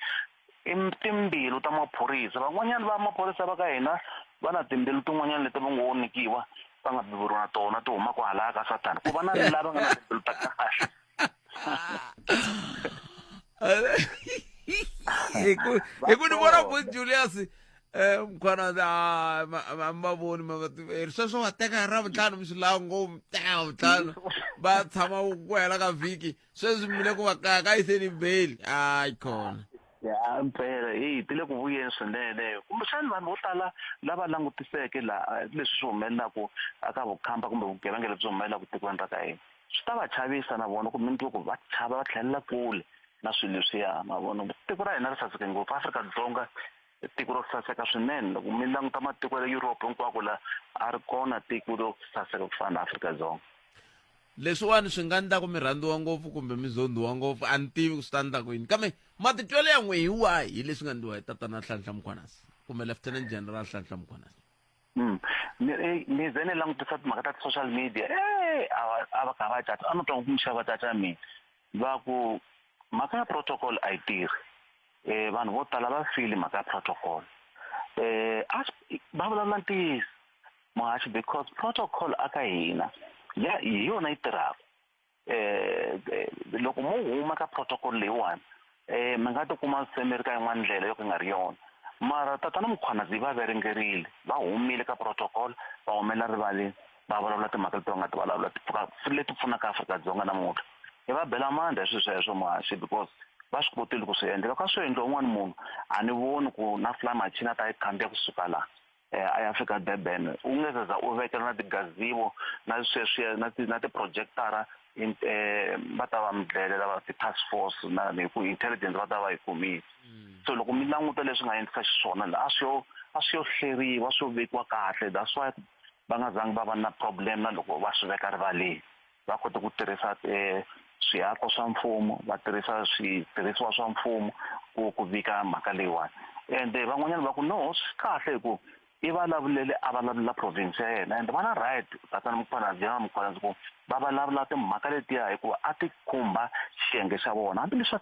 i timbilu ta maphorisa van'wanyana va maphorisa va ka hina va na timbilu tin'wanyana leti va ngo nyikiwa va nga beburiwa na tona ti huma kwahalaya ka sathana ku va na lava nga na timbilu ta kahle hi ku hi ku ni vona bo Julius eh mkhwana a ma voni ma sweswo va teka hi ravuntlhanu mi swi lava ngopfu teka vuntlhanu va tshama ku hela ka vhiki sweswi mi le ku va kaya ka yiseni bail hayi khona ya mpela heyi ti le ku vuyeni swinene kumbexani vanhu vo tala lava langutiseke laha leswi swi humelelaku eka vukhamba kumbe vugevenga lebyi humelelaku tikweni ra ka hina swi ta va chavisa na vona kumbe mi ku va chava va tlhelela kule na swilo leswiya ma vona tiko ra hina ri saseke ngopfu Afrika-Dzonga i tiko ro saseka swinene loko mi languta matiko ya le Europe hinkwako la a ri kona tiko ro saseka ku fana na Afrika-Dzonga leswiwani swi nga ndla ku mi rhandziwa ngopfu kumbe mi zondhiwa ngopfu a ni tivi ku swi ta ndla ku yini kambe matitwelo ya n'we hi wahi hi leswi nga ndliwa hi tatana Nhlanhla Mkhwanazi kumbe Lieutenant General Nhlanhla Mkhwanazi Ni ni ze ni langutisa timhaka ta ti-social media e a va a va kha va caca a no twa ku minxava caca mina va ku mhaka ya protocol a yi tirhi vanhu vo tala va file mhaka ya protocol a va vulavula ntiyiso muhaxi because protocol a ka hina ya hi yona yi tirhaka loko mo huma ka protocol leyiwani mi nga tikuma se mi ri ka yin'wana ndlela yo ka nga ri yona mara tatana Mkhwanazi va verengerile va humile ka protocol va humela rivaleni va vulavula timhaka leti va nga ti vulavula ti pfuka leti pfunaka Afrika-Dzonga namuntlha hi va bela mandla hi swilo sweswo muhaxi because va swi kotile ku swi endla loko a swi endliwa un'wana munhu a ni voni ku na fly machine a ta yi khandziya kusuka laha a ya fika Durban u nge se za u vekela na tigazivo na sweswiya na ti na ti-projector va ta va mi dlele lava ti-task force na hi ku intelligence va ta va yi kumile so loko mi languta leswi nga endlisa xiswona la a swi yo a swi yo hleriwa swi yo vekiwa kahle that's why va nga zangi va va na problem na loko va swi veka rivaleni va kote ku tirhisa swiako swa mfumo va tirhisa switirhisiwa swa mfumo ku ku vika mhaka leyiwani ende van'wanyana va ku no swi kahle hi ku i vulavulele a vulavula province ya yena and va na right tatana Mkhwanazi General Mkhwanazi ku va vulavula timhaka letiya hikuva a ti khumba xiyenge xa vona hambileswi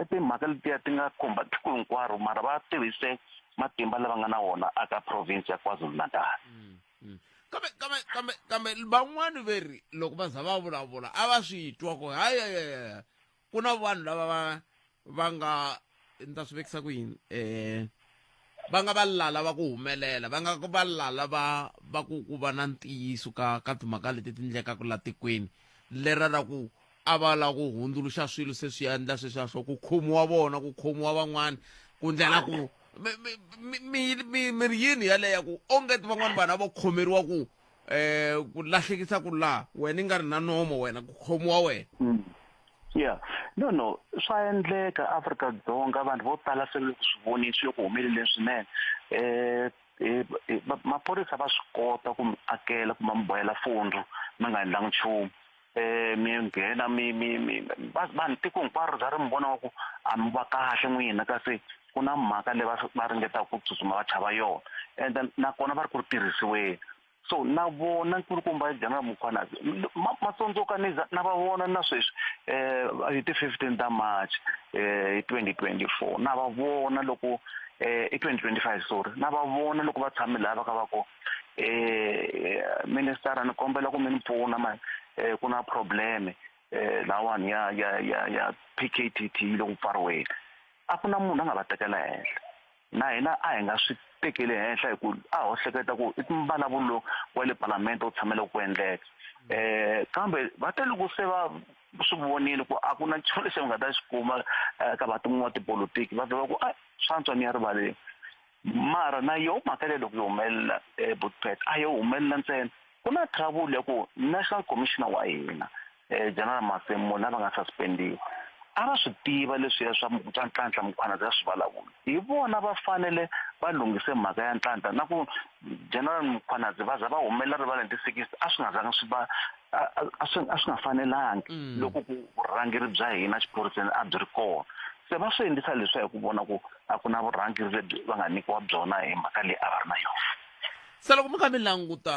timhaka letiya ti nga khumba tiko hinkwaro mara va tirhise matimba lava nga na wona aka province ya KwaZulu-Natal. Kambe kambe kambe kambe van'wani ve ri loko va za va vulavula a va swi twa ku hayi ku na vanhu lava va va nga ni ta swi vekisa ku yini um Va nga valala va ku humelela, va nga valala va va ku ku va na ntiyiso ka ka timhaka leti ti ndlekaka la tikweni lera ra ku a va lava ku hundzuluxa swilo se swi endla sweswiya swo ku khomiwa vona ku khomiwa van'wana ku ndlela ku mi mi mi ri yini yaleyo ku onge van'wana vanhu a vo khomeriwa ku eh ku lahlekisa ku laha wena i nga ri na nomo wena ku khomiwa wena mm. yeah no no swa endleka Afrika Dzonga vanhu vo tala se loko swi vonile swi le ku humeleleni swinene eh maphorisa va swi kota ku mi akela kumbe mi bohela fundzu mi nga endlangi nchumu eh mi nghena mi mi mi vanhu tiko hinkwaro za ri mi vona ku a mi va kahle n'wina kasi ku na mhaka leyi va va ringetaka ku tsutsuma va chava yona and then nakona va ri ku ri tirhisiweni so na vona nkulukumba General Mkhwanazi ma tsundzuka ni na va vona na sweswi um hi ti-15 ta March um hi 2024 na va vona loko um i 2025 sorry na va vona loko va tshame laha va ka va ku eh minister ni kombela ku mi ni pfuna ma eh, ku na problem eh lawani ya ya ya ya PKTT yi le ku pfariweni a ku na munhu a nga va tekela henhla na hina a hi nga swi tekeli henhla hi ku a ho hleketa ku i mbulavulo wa le palamende wu tshamela ku endleka eh kambe va te loko se va swi vonile ku a ku na nchumu lexi va nga ta xi kuma ka vatin'wana tipolotiki va vhe va ku a swa antswa ni ya rivaleni mara na yo mhaka leyi loko yi humelela um Bookpet a yo humelela ntsena ku na trouble ya ku national commissioner wa hina um General Masemola lava nga suspendiwa a va swi tiva leswiya swa swa Nhlanhla Mkhwanazi a swi vulavula hi vona va fanele va lunghise mhaka ya Nhlanhla na ku General Mkhwanazi va za va humelela rivaleni ti-sixty a swi nga zanga swi va a swi a swi nga fanelangi mm. loko ku vurhangeri bya hina xiphoriseni a byi ri kona se va swi endlisa leswiya hi ku vona ku a ku na vurhangeri lebyi va nga nyikiwa byona hi mhaka leyi a va ri na yona se loko mi kha mi languta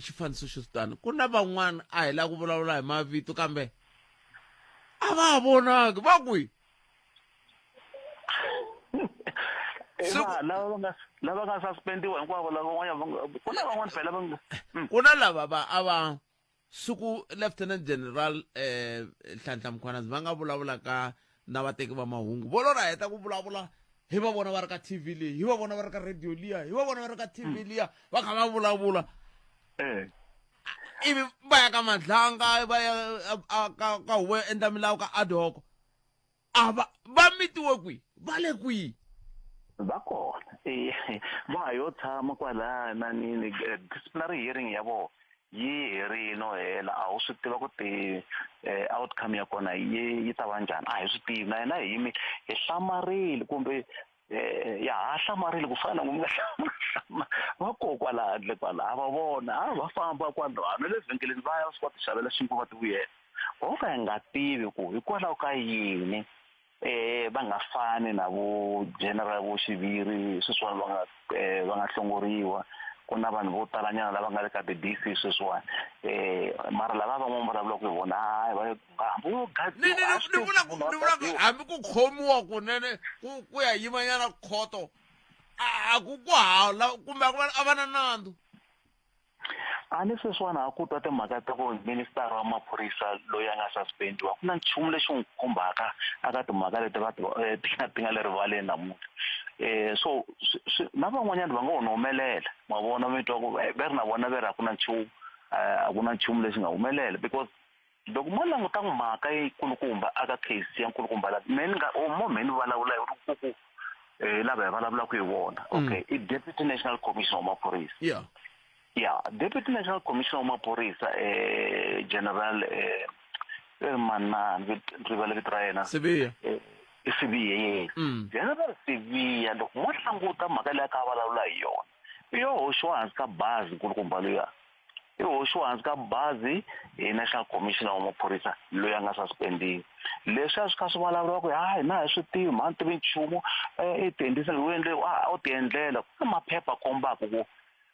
xifaniso xo tani ku na van'wana a hi lava ku vulavula hi mavito kambe a va ha vonaki va kwihi lava va nga lava nga suspendiwa hinkwavo lava van'wana ku na van'wana phela va nga hmm. ku na lava va a va siku lieutenant general eh Nhlanhla Mkhwanazi va nga vulavula ka na vateki va mahungu vo lora heta ku vulavula hi va vona va ri ka TV leyi hi va vona va ri ka radio liya hi va vona va ri ka TV hmm. liya va kha va vulavula eh ivi va ya ka madlanga va ya ka ka huvo yo endla milawu ka ad hoc a va va mitiwe kwihi va le kwihi va kona e va ha yo tshama kwalaya na nini eh, disciplinary hearing ya vona yi herile no hela a wu swi tiva ku ti eh, outcome ya kona yi yi ta va njhani a hi swi tivi na hina hi yimi hi hlamarile kumbe eh, ya ha hlamarile ku fana na n'wi nga va koho kwala handle kwala a va vona a va famba kwalano na le vhengeleni va ya va fika va ti xavela xinkwa va ti vuyela ho ka hi nga tivi ku hikwalaho ka yini eh va nga fani na vo general vo xiviri sweswiwani va nga eh, va nga hlongoriwa ku na vanhu vo talanyana lava nga le ka ti-dc sweswiwani eh mara lava van'wana vulavulaka hi vona hayi va hambi wo ni ni ni vula ku ni vula ku hambi ku khomiwa kunene ku ku ya yimanyana khoto a ku ku hala kumbe a ku a va na nandzu a ni sweswiwani ha ku twa timhaka ta ku minister wa maphorisa loyi a nga suspendiwa ku na nchumu lexi n'wi khumbaka aka timhaka leti va eh, ti nga ti nga le rivaleni namuntlha um so na van'wanyana va nga ho no humelela ma vona mi twa ku eh, ve ri na vona ve ri a ku na nchumu eh, a ku na nchumu lexi nga humelela because loko mo languta mhaka yikulukumba aka case ya nkulukumba la me ni nga mo me ni vulavula hi ku ku eh lava hi vulavulaka hi vona mm. okay i deputy national commissioner wa maphorisa yeah yeah deputy national commissioner wa maphorisa eh general eh eh manana rivale vito ra yena Sibiya eh, i Sibiya yena mm. general Sibiya loko mo languta mhaka leyi a kha a vulavula hi yona yo hoxiwa hansi ka bazi nkulukumba luya i hoxiwa hansi ka bazi hi national commissioner wa maphorisa loyi a nga suspendiwa leswi a swi kha swi vulavuriwa ku hayi na hi swi tivi mhani tivi nchumu eh, i tiendlisa u endle a wu tiendlela ku na maphepha kombaka ku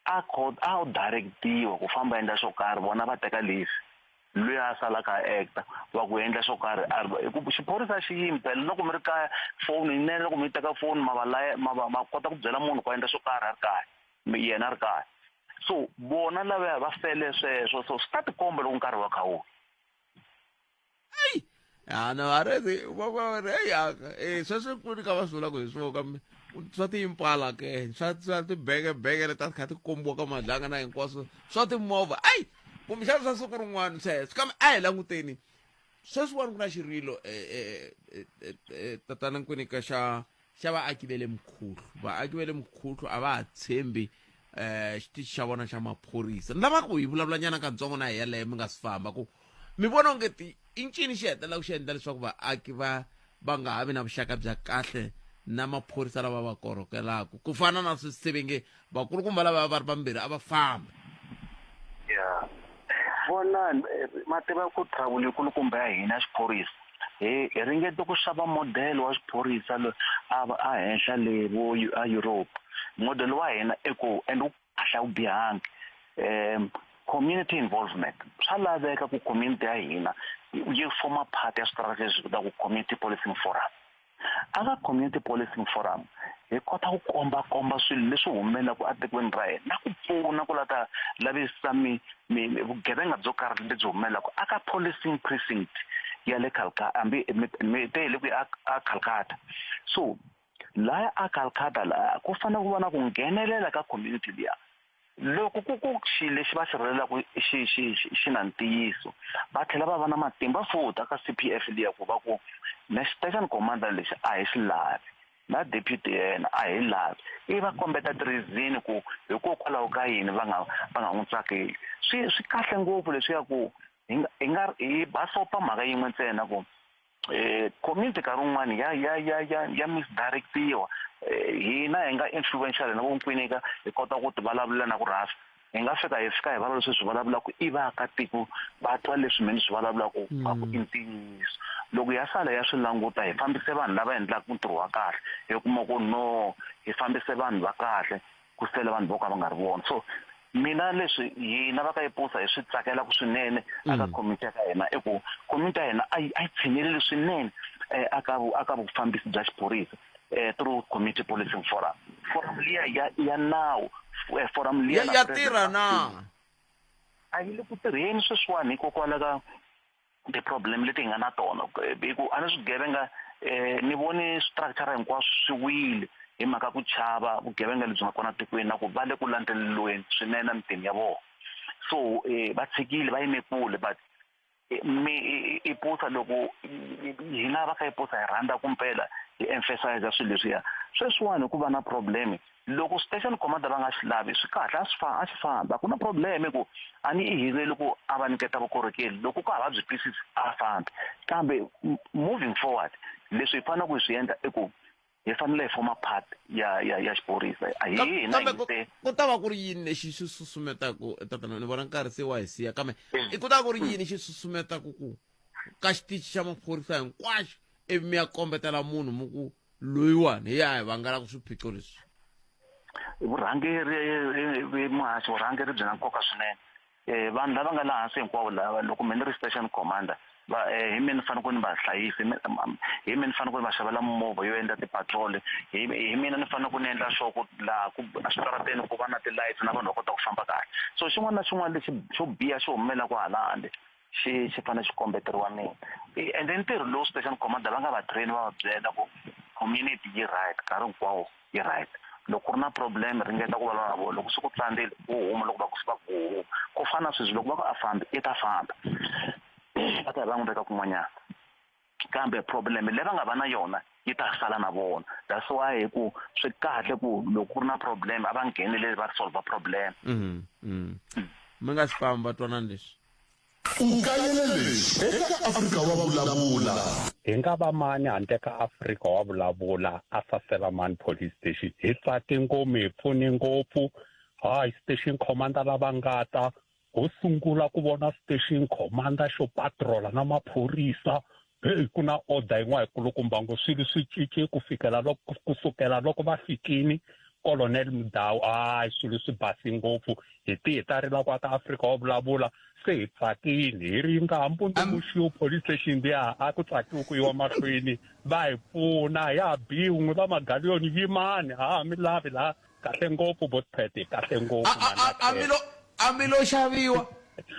a a wu directiwa ku famba endla xo karhi vona va teka leswi loyi a salaka a acta wa ku endla xo karhi a ri hi ku xiphorisa xi yimi phela loko mi ri kaya foni yinene loko mi teka foni ma va laya ma va ma kota ku byela munhu ku endla xo karhi a ri kaya yena a ri kaya so vona lavaya va fele sweswo so swi ta tikomba loko nkarhi wa kha wu eyi ya no a rezi va va ri eyi eh sweswi ku ni ka va swi vulaka hi swona kambe Swa tiimpala ke, swa swa tibekebeke leti a ti kha ti kombiwa ka madlanga na hinkwaswo swa timovha. Ayi, kumbexana swa siku rin'wana sweswo, kambe a hi languteni sweswiwani ku na xirilo eh, eh, eh, eh, tatana Nkwinika xa xa vaaki va le Mkhuhlu. Vaaki va le Mkhuhlu a va ha tshembi eh xitichi xa vona xa maphorisa. Ni lava ku hi vulavula nyana katsongo na hi yaleyo mi nga si famba ku mi vona onge ti i ncini xi hetelelaka xi endla leswaku vaaki va va nga ha vi na vuxaka bya kahle na maphorisa lava va korhokelaka ku fana na sweswi se ve nge vakulukumba lava va ri vambirhi a va fambi. Ya vonani, ma tiva ku trouble yikulukumba ya hina ya xiphorisa hi hi ringete ku xava model wa xiphorisa loyi a va a henhla le vo a Europe. Model wa hina i ku and wu kahle a wu bihangi um community involvement swa laveka ku community ya hina yi forma part ya switarata leswi vitaka community policing forum. Aka community policing forum hi kota ku komba komba swilo leswi humelelaka etikweni ra hina na ku pfuna ku la ta lavisisa mi mi vugevenga byo karhi lebyi humelelaka aka policing precinct ya le Calcutta, hambi mi te hi le kwihi a Calcutta. So laya a Calcutta laya ku fanele ku va na ku nghenelela ka community liya. Loko ku ku xilo lexi va xi rilelaka xi xi xi na ntiyiso, va tlhela va va na matimba futhi aka C_P_F liya ku va ku na station commander lexi a hi xi lavi, na deputy ya yena a hi lavi, ivi va kombeta ti-reason ku hikokwalaho ka yini va nga va nga n'wi tsakeli. Swi swi kahle ngopfu leswiya ku hi nga hi nga hi basopa mhaka yin'we ntsena ku eh community nkarhi wun'wani ya ya ya ya ya misdirectiwa. Hina hi nga influential hina vo Nkwinika hi kota ku ti vulavula na ku rhasa, hi nga fika hi fika hi vulavula leswi hi swi vulavulaka i vaakatiko va twa leswi mina ni swi vulavulaka va ku i ntiyiso. Loko ya sala ya swi languta hi fambise vanhu lava endlaka ntirho wa kahle, hi kuma ku no hi fambise vanhu va kahle ku sele vanhu vo ka va nga ri vona. So mina leswi hina va ka Ipusa hi swi tsakelaka swinene aka community ya ka hina i ku community ya hina a yi a yi tshineleli swinene aka aka vufambisi bya xiphorisa through community policing forum. Forum liya ya ya nawu, forum liya Ya tirha na? A yi le ku tirheni sweswiwani hikokwalaho ka ti-problem leti hi nga na tona, hi ku a ni swigevenga ni voni structure hinkwaswo swi wile hi mhaka ku chava vugevenga lebyi nga kona tikweni na ku va le ku landzeleriweni swinene emitini ya vona. So va tshikile va yime kule, but mi Ipusa loko hina va ka Ipusa hi rhandza ku mpela hi emphasize swilo leswiya. Sweswiwani ku va na problem loko station commander va nga xi lavi swi kahle, a swi a xi fambi, a ku na problem ku a ni i hireli ku a va nyiketa vukorhokeri, loko ka ha va byi twisisi a fambi. Kambe moving forward leswi hi faneleke ku swi endla i ku hi fanele hi forma part ya ya ya xiphorisa. A hi hina Kambe ku ta va ku ri yini lexi xi susumetaka, tatana ni vona nkarhi se wa hi siya, kambe ku ta va ku ri yini xi susumetaka ku ka xitichi xa maphorisa hinkwaxo ivi mi ya kombetela munhu mi ku loyiwani hi ya hi vangelaka swiphiqo leswi? Vurhangeri muhaxi, vurhangeri byi na nkoka swinene. Vanhu lava nga laha hansi hinkwavo lava, loko mina ni ri station commander, va hi mina ni fanele ku ni va hlayisa, hi mina ni fanele ku ni va xavela mimovha yo endla ti-patrol, hi hi mina ni fanele ku ni endla sure ku laha ku eswitarateni ku va na ti-lights na vanhu va kota ku famba kahle. So xin'wana na xin'wana lexi xo biha xi humelelaka hala handle xi xi fanele xi kombeteriwa mina. Ende ntirho lowu station commander va nga va train va va byela ku community yi right nkarhi hinkwawo yi right. Loko ku ri na problem ringeta ku vulavula na vona, loko swi ku tsandzile u huma, loko va ku va ku huma. Ku fana na sweswi loko va ku a fambi i ta famba, va ta ya va n'wi veka kun'wanyana. Kambe problem leyi va nga va na yona yi ta sala na vona. That's why hi ku swi kahle ku loko ku ri na problem a va ngheneleli va solve problem. Mi nga si famba twanani leswi. U kayele leswi eka Afrika wa Vulavula. Hi nga va mani handle ka Afrika wa Vulavula a Saselamani Police Station. Hi tsake ngopfu, hi pfune ngopfu. Hayi, station commander lava nga ta, ho sungula ku vona station commander xo patrola na maphorisa. Heyi, ku na order yin'wana yikulukumba ngo swilo swi cince ku fikela loko, ku sukela loko va fikini Colonel Mudau. Hayi, swilo swi basi ngopfu. Hi ti hi ta rila kwa ka Afrika wa Vulavula, se hi tsakile. Hi ri nga ha mbundzumuxiwi police station liya, a ku tsakiwi ku yiwa mahlweni. Va hi pfuna, ya ha biwi n'wi va Magaliyoni, yimani, a ha mi lavi laha. Kahle ngopfu Botpet, kahle ngopfu A a mi lo a mi lo xaviwa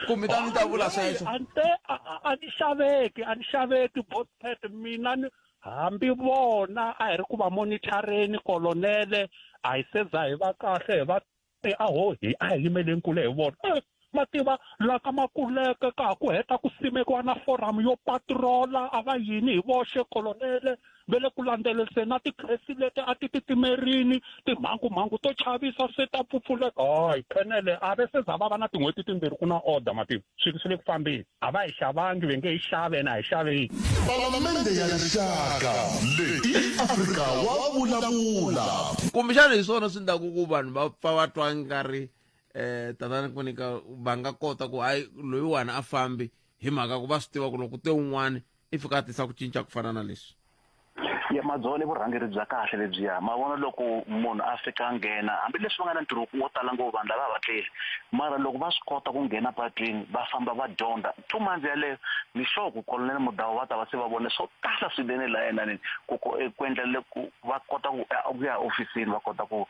kumbe ta mi ta vula sweswo? A ni a ni xaveki, a ni xaveki Botpet mina ni. Hambi vona a hi ri ku va monithareni kolonele a hi se za hi va kahle hi va te aho hi a hi yimeleni kule hi vona. Eh, ma tiva la ka Makuleke ka ha ku heta ku simekiwa na foramu yo patrola a va yini hi voxe kolonele ve le ku landzeleriseni na tikhesi leti a ti titimerini timhangumhangu to chavisa se ta pfupfuleka hayi khenele a ve se za va va na tin'hweti timbirhi ku na order mativa swilo swi le ku fambeni a va hi xavangi ve nge hi xave ene a hi xaveki Palamende ya Rixaka leyi i Afrika wa vulavula. Kumbexana hi swona swi endlaku ku vanhu va pfa va twa ngari um tatana Kwinika va nga kota ku hayi loyiwani a fambi hi mhaka ku va swi tiva ku loko ku te un'wana i fika a tisa ku cinca ku fana na leswi ya madzolo i vurhangeri bya kahle lebyiya ma vona loko munhu a fika a nghena hambileswi va nga na ntirho wo tala ngopfu vanhu lava va tleli mara loko va swi kota ku nghena patwini va famba va dyondza two months yaleyo ni sure ku colonel Mudau va ta va se va vone swo tala swinene laha yenani ku ku ku endlela ku va kota ku ku ya ofisini va kota ku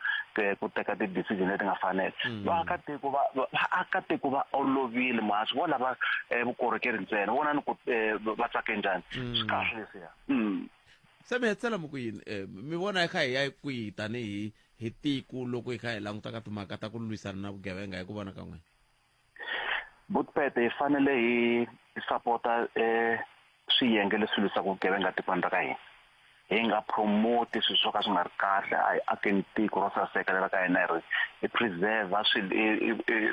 ku teka ti-decision leti nga fanela mm. vaakatiko va vaakatiko va olovile muhaxi vo lava eh, vukorhokeri ntsena vonani ku eh, va tsake njhani mm. swi kahle leswiya mm. Se mi hetisela mi ku yini eh, mi vona hi kha hi ya kwihi tanihi hi tiko loko hi kha hi languta ka timhaka ta ku lwisana na vugevenga hi ku vona ka n'wina Butpete hi fanele hi sapota eh swiyenge leswi lwisaka vugevenga tikweni ra ka hina hi nga promoti swilo swo ka swi nga ri kahle a hi akeni tiko ro saseka leri ka hina hi ri hi preserve swilo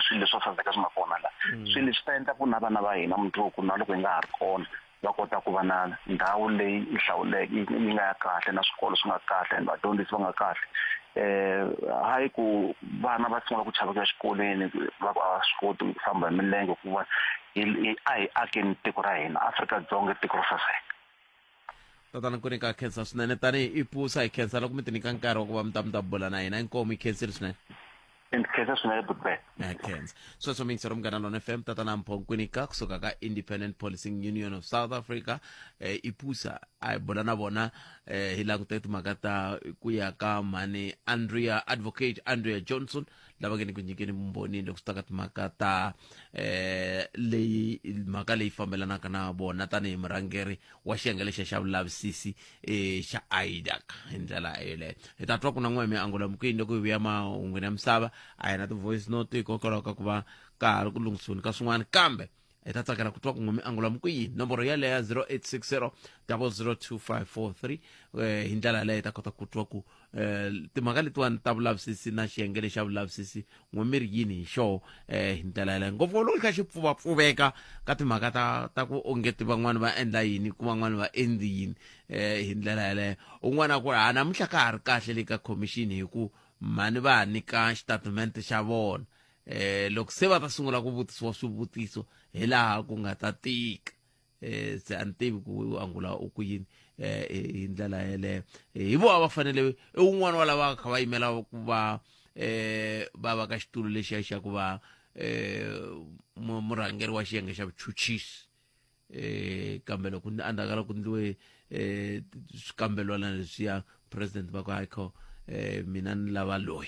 swilo leswo saseka swi nga kona la mm. swilo leswi ta endla ku na vana va hina mundzuku na loko hi nga ha ri kona va kota ku va na ndhawu leyi yi hlawuleke yi nga ya kahle na swikolo swi nga kahle and vadyondzisi va nga kahle eh hayi ku vana va sungula ku chava ku ya xikolweni va ku a va swi koti ku famba hi milenge ku va a hi akeni tiko ra hina Afrika-Dzonga tiko ro saseka Tatana Nkwinika khensa swinene tanihi i pusa hi khensa loko mi ti nyika nkarhi wa ku va mi ta mi ta bula na hina inkomu yi khensile swinene Ndzi khensa swinene Butbet. Na khensa. Sweswo miyingiseri Munghana Lona FM tatana Mpho Nkwinika kusuka ka Independent Policing Union of South Africa eh, ipusa a hi bula na vona eh, hi langute timhaka ta ku ya ka mhani Andrea Advocate Andrea Johnson lava nge ni ku nyikeni vumbhoni loko swi ta ka timhaka ta eh, leyi mhaka leyi fambelanaka na vona tanihi murhangeri wa xiyenge lexiya xa vulavisisi eh, xa IDAC hi ndlela yeleyo hi ta twa ku na n'we mi angula mukini loko hi vuya mahungwini ya misava a hi na ti-voice note hikokwalaho ka ku va ka ha ri ku lunghisiweni ka swin'wana kambe hi ta tsakela ku twa ku n'we mi angula mukuyini nomboro yeleyo ya 0860 002543 eh, hi ndlela yaleyo hi ta kota ku twa ku eh, timhaka letiwani ta vulavisisi na xiyenge lexa vulavisisi n'we mi ri yini hi xoho eh, hi ndlela yaleyo ngopfu loko xi kha xi pfuvapfuveka ka timhaka ta ta ku ongeti van'wani va endla yini ku van'wani va endli yini eh, hi ndlela yaleyo un'wana a ku ha namuntlha ka ha ri kahle le ka khomixini hi ku mhani va ha nyika xitatimende xa vona eh loko se va ta sungula ku vutisiwa swivutiso hi laha ku nga ta tika eh se a ni tivi ku u angula u ku yini eh hi ndlela yeleyo hi vona va fanele i wun'wana wa lava kha va yimela ku va eh va va ka xitulu lexiya xa ku va eh murhangeri wa xiyenge xa vuchuchisi eh kambe loko endzhaku ka loko ku ndliwe eh swikambelwana leswiya president va ku hayi eh mina ni lava loyi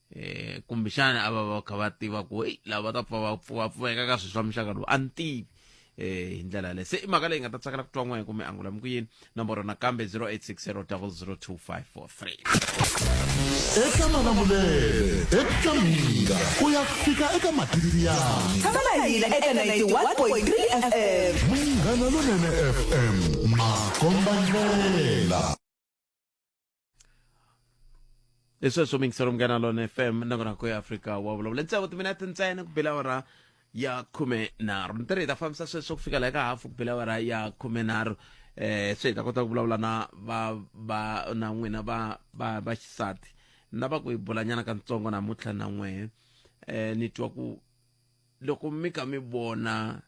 eh kumbexana a va va kha va tiva ku hey lava va ta pfa va pfuka pfuveka ka swilo swa muxaka lowu a ni tivi eh hi ndlela yaleyo se i mhaka leyi nga ta tsakela ku twa n'we kumbe angula mi ku yini nomboro nakambe 0860 002543 Eka Malamulele, eka Mhinga, ku ya fika eka Matiyani. Tshama na hina eka 91.3 FM. Munghana Lonene FM, makombandlela. Hi sweswo mingiselo Munghana Lona FM nakona ku ya Afrika wa vulavula ntsevu timinete ntsena ku bela awara ya 13 ni tirhi hi ta fambisa sweswo ku fika laha ka hafu ku bela awara ya 13 eh se hi ta kota ku vulavula na va va na n'wina va va va xisati na va ku hi bulanyana katsongo namuntlha na n'wehe eh ni twa ku loko mi ka mi vona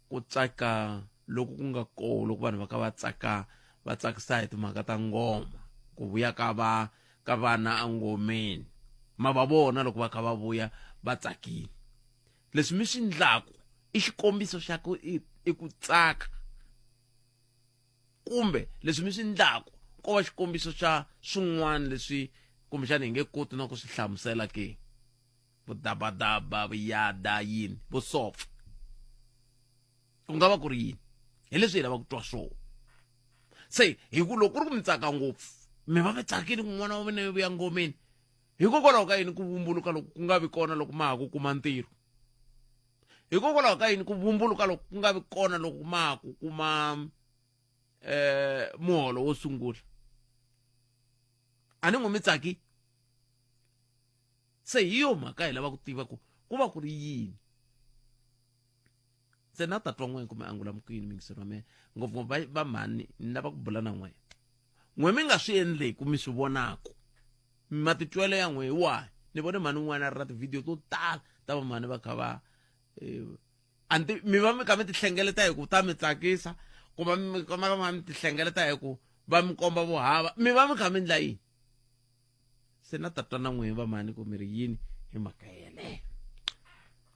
ku tsaka loku ku nga kona loko vanhu va ka va tsaka va tsakisa hi timhaka ta ngoma ku vuya ka va ka vana engomeni ma va vona loko va kha va vuya va tsakile leswi mi swi ndlaku i xikombiso xa ku i ku tsaka kumbe leswi mi swi ndlaku ko va xikombiso xa swin'wana leswi kumbexana hi nge koti na ku swi hlamusela ke vudabadaba vuyada yini vusopfa ku nga va ku ri yini hi leswi hi lava ku twa swona Se hi ku loko ku ri ku mi tsaka ngopfu, mi va mi tsakile ku n'wana wa mina yi vuya ngomeni. Hikokwalaho ka yini ku vumbuluka loku ku nga vi kona loko ma ha ku kuma ntirho? Hikokwalaho ka yini ku vumbuluka loku ku nga vi kona loko ma ha ku kuma muholo wo sungula? A ni ngo mi tsaki. Se hi yo mhaka hi lava ku tiva ku ku va ku ri yini. Se na tatwa n'we kumbe angula mukwini mingiseri wa mina, ngopfungopfu va mhani, ni lava ku bula na n'we. N'we mi nga swi endleku mi swi vonaku, matitwelo ya n'we hi wahi? Ni vone mhani un'wana a ri na tivhidiyo to tala ta vamhani va kha va anti mi va mi kha mi ti hlengeleta hi ku ta mi tsakisa, kumbe mi va mi ti hlengeleta hi ku va mi komba vuhava, mi va mi kha mi endla yini? Se na tatwa na n'we vamhani ku mi ri yini hi mhaka yeleyo.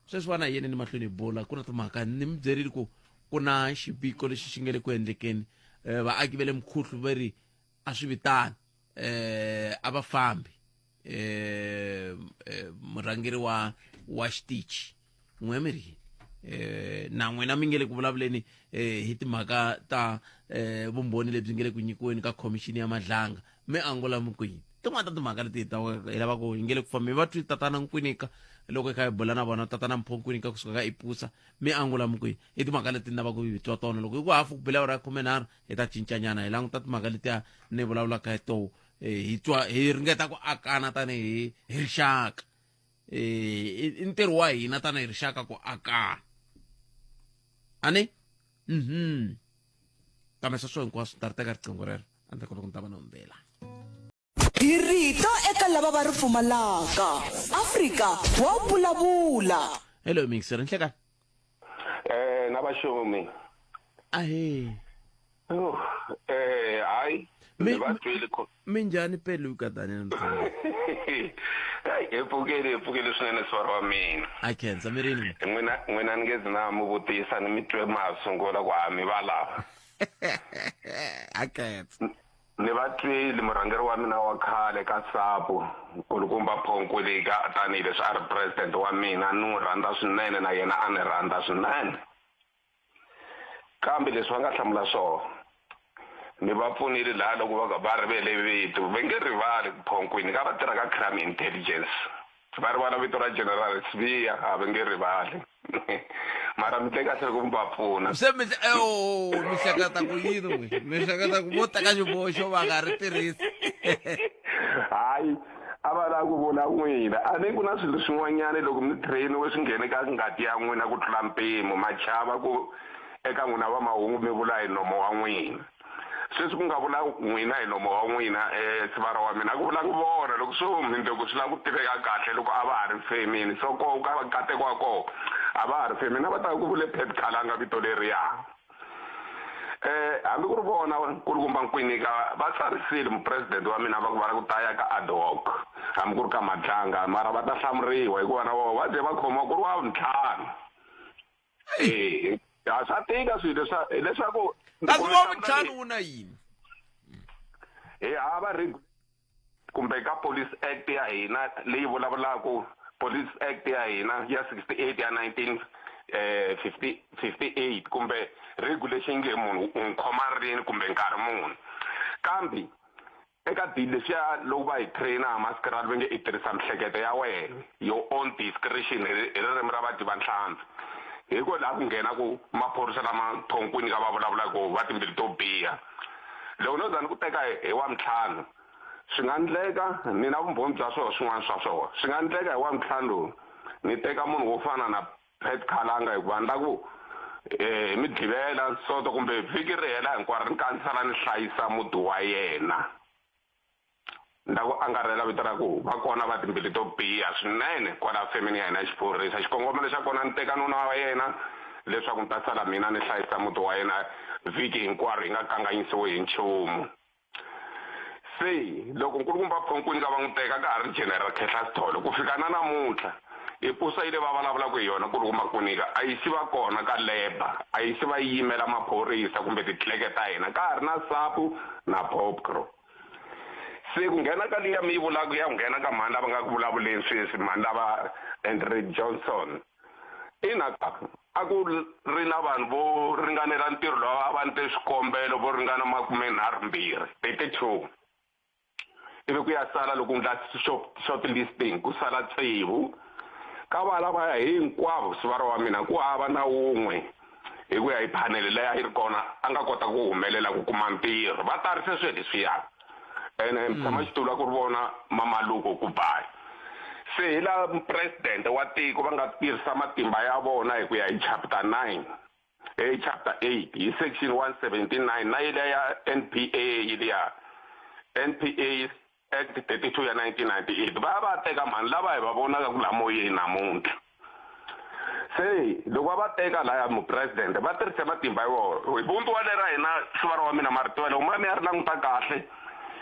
Sweswiwana hi yeni ni mahlweni hi bula, ku na timhaka ni mi byerile ku ku na xiviko lexi xi nga le ku endlekeni. Vaaki va le Mkhuhlu va ri a swi vitani, a va fambi. Murhangeri wa xitichi n'we mi ri yini? Na n'wina mi nge le ku vulavuleni hi timhaka ta vumbhoni lebyi nge le ku nyikiweni ka khomixini ya Madlanga, mi angula mi ku yini? Tin'wana ta timhaka leti hi ta hi lava ku hi nge le ku fambi va twi tatana Nkwinika loko hi kha hi bula na vona, tatana Mpho Nkwinika kusuka ka Ipusa, mi angula mi ku yini hi timhaka leti ni lavaka ku hi twa tona? Loko hi ku hafu ku bela awara ya 13 hi ta cincanyana hi languta timhaka letiya ni vulavulaka hi toho, hi twa hi ringeta ku akana tanihi hi rixaka. I ntirho wa hina tanihi rixaka ku akana ani. Kambe sweswo hinkwaswo ni ta ri teka riqingho rero endzhaku ka loko ni ta va ni hundzela. Hi rito eka lava va ri pfumalaka. Afrika wa vulavula. Hello mixer, nhlekani. Na vaxumi. Ahee. Oh, hayi. Va twile Minjhani Peluka Daniel Mthembu? Hey, hi pfukile, hi pfukile swinene sivara wa mina. A khensa mirini. N'wina ni nge zi na mi vutisa, ni mi twe ma ha sungula ku ha mi va lava. A khensa. Ni va twile murhangeri wa mina wa khale ka SAPO, nkulukumba Pho Nkwilika, tanihileswi a ri president wa mina, ni n'wi rhandza swinene na yena a ni rhandza swinene. Kambe leswi va nga hlamula swona, ni va pfunile laha loko va va rivele vito, va nge rivali ku Pho Nkwinika va tirha ka Crime Intelligence. Va rivala vito ra General Sibiya, a va nge rivali. Mara mi tle kahle loko mi va pfuna. Se mi oh, mi hleketa ku yini n'we? Mi hleketa ku vo teka xiboho xo va nga ri tirhisi? Hayi, a va lava ku vona n'wina. A ni ku na swilo swin'wanyana loko mi trainiwe swi nghene ka ngati ya n'wina ku tlula mpimo, ma chava ku eka n'wina va mahungu mi vula hi nomo wa n'wina. Sweswi ku nga vula n'wina hi nomo wa n'wina, sivara wa mina, a ku vulangi vona. Loko swo mundzuku swi lava ku tiveka kahle loko a va ha ri femini, so koho ka nkateko wa koho a va ha ri femini, a va ta ku vule Pat Khalanga vito leriya. Hambi ku ri vona nkulukumba Nkwinika va tsarisile mupresidente wa mina va ku va ku ta ya ka ad hoc, hambi ku ri ka Madlanga, mara va ta hlamuriwa hikuva na vona va ze va khomiwa ku ri wa vuntlhanu. A swa tika swilo leswa hileswaku Kasi wa vuntlhanu wu na yini? Hi hava kumbe ka Police Act ya hina leyi vulavulaka, Police Act ya hina ya 68 ya nineteen, fifty, fifty-eight, kumbe regulation nge munhu u n'wi khoma rini kumbe nkarhi muni. Kambe eka deal leswiya loko va hi trainer ha masquerade va nge i tirhisa mihleketo ya wena, your own discretion hi ririmi ra vadyi va nhlampfi. Hi ko laha ku nghena ku maphorisa lama thonkwini ka va vulavula ku va timbilu to biha. Loko no za ni ku teka hi wa ntlhanu, swi nga ndleka ni na vumbhoni bya swona swin'wana swa swona. Swi nga ndleka hi wa ntlhanu lowu ni teka munhu wo fana na Pat Khalanga, hikuva ni la ku hi Mugqivela, Sonto kumbe vhiki ri hela hinkwaro ni ka ni sala ni hlayisa muti wa yena. Ni ta ku angarhela vito ra ku va kona va timbilu to biha swinene kwala femini ya hina ya xiphorisa. Xikongomelo xa kona ni teka nuna wa yena leswaku ni ta sala mina ni hlayisa muti wa yena vhiki hinkwaro hi nga kanganyisiwi hi nchumu. Se loko nkulukumba Phonkwini ka va n'wi teka ka ha ri General Khehla Sithole ku fika na namuntlha, i pusa yi le va vulavulaka hi yona nkulukumba Nkwinika a yi si va kona ka Labour, a yi si va yi yimela maphorisa kumbe titleke ta hina, ka ha ri na SAPU na POPCRU. Se ku nghena ka liya mi yi vulaka ya ku nghena ka mhani lava nga ku vulavuleni sweswi, mhani lava Andrew Johnson. Ina a ku ri na vanhu vo ringanela ntirho lowu a va ndle swikombelo vo ringana 32, 32. Ivi ku ya sala loko ndla short listing ku sala tsevu. Ka va lavaya hinkwavo sivara wa mina ku hava na wun'we hi ku ya hi phanele leyi a yi ri kona a nga kota ku humelela ku kuma ntirho. Va tarise swilo leswiya. Ene mutshamaxitulu a ku ri vona Mamaluko Kubayi. Se hi laha mupresidente wa tiko va nga tirhisa matimba ya vona hi ku ya hi chapter 9, hi chapter 8 hi section 179 na yeliya ya NPA yeliya NPA Act 32 ya 1998 va ya va teka mhani lava hi va vonaka ku laha moyeni namuntlha. Se loko va va teka laya mupresidente va tirhise matimba ya vona. Hi vumbiwa lera hina sivara wa mina marito loko ma mi ya ri languta kahle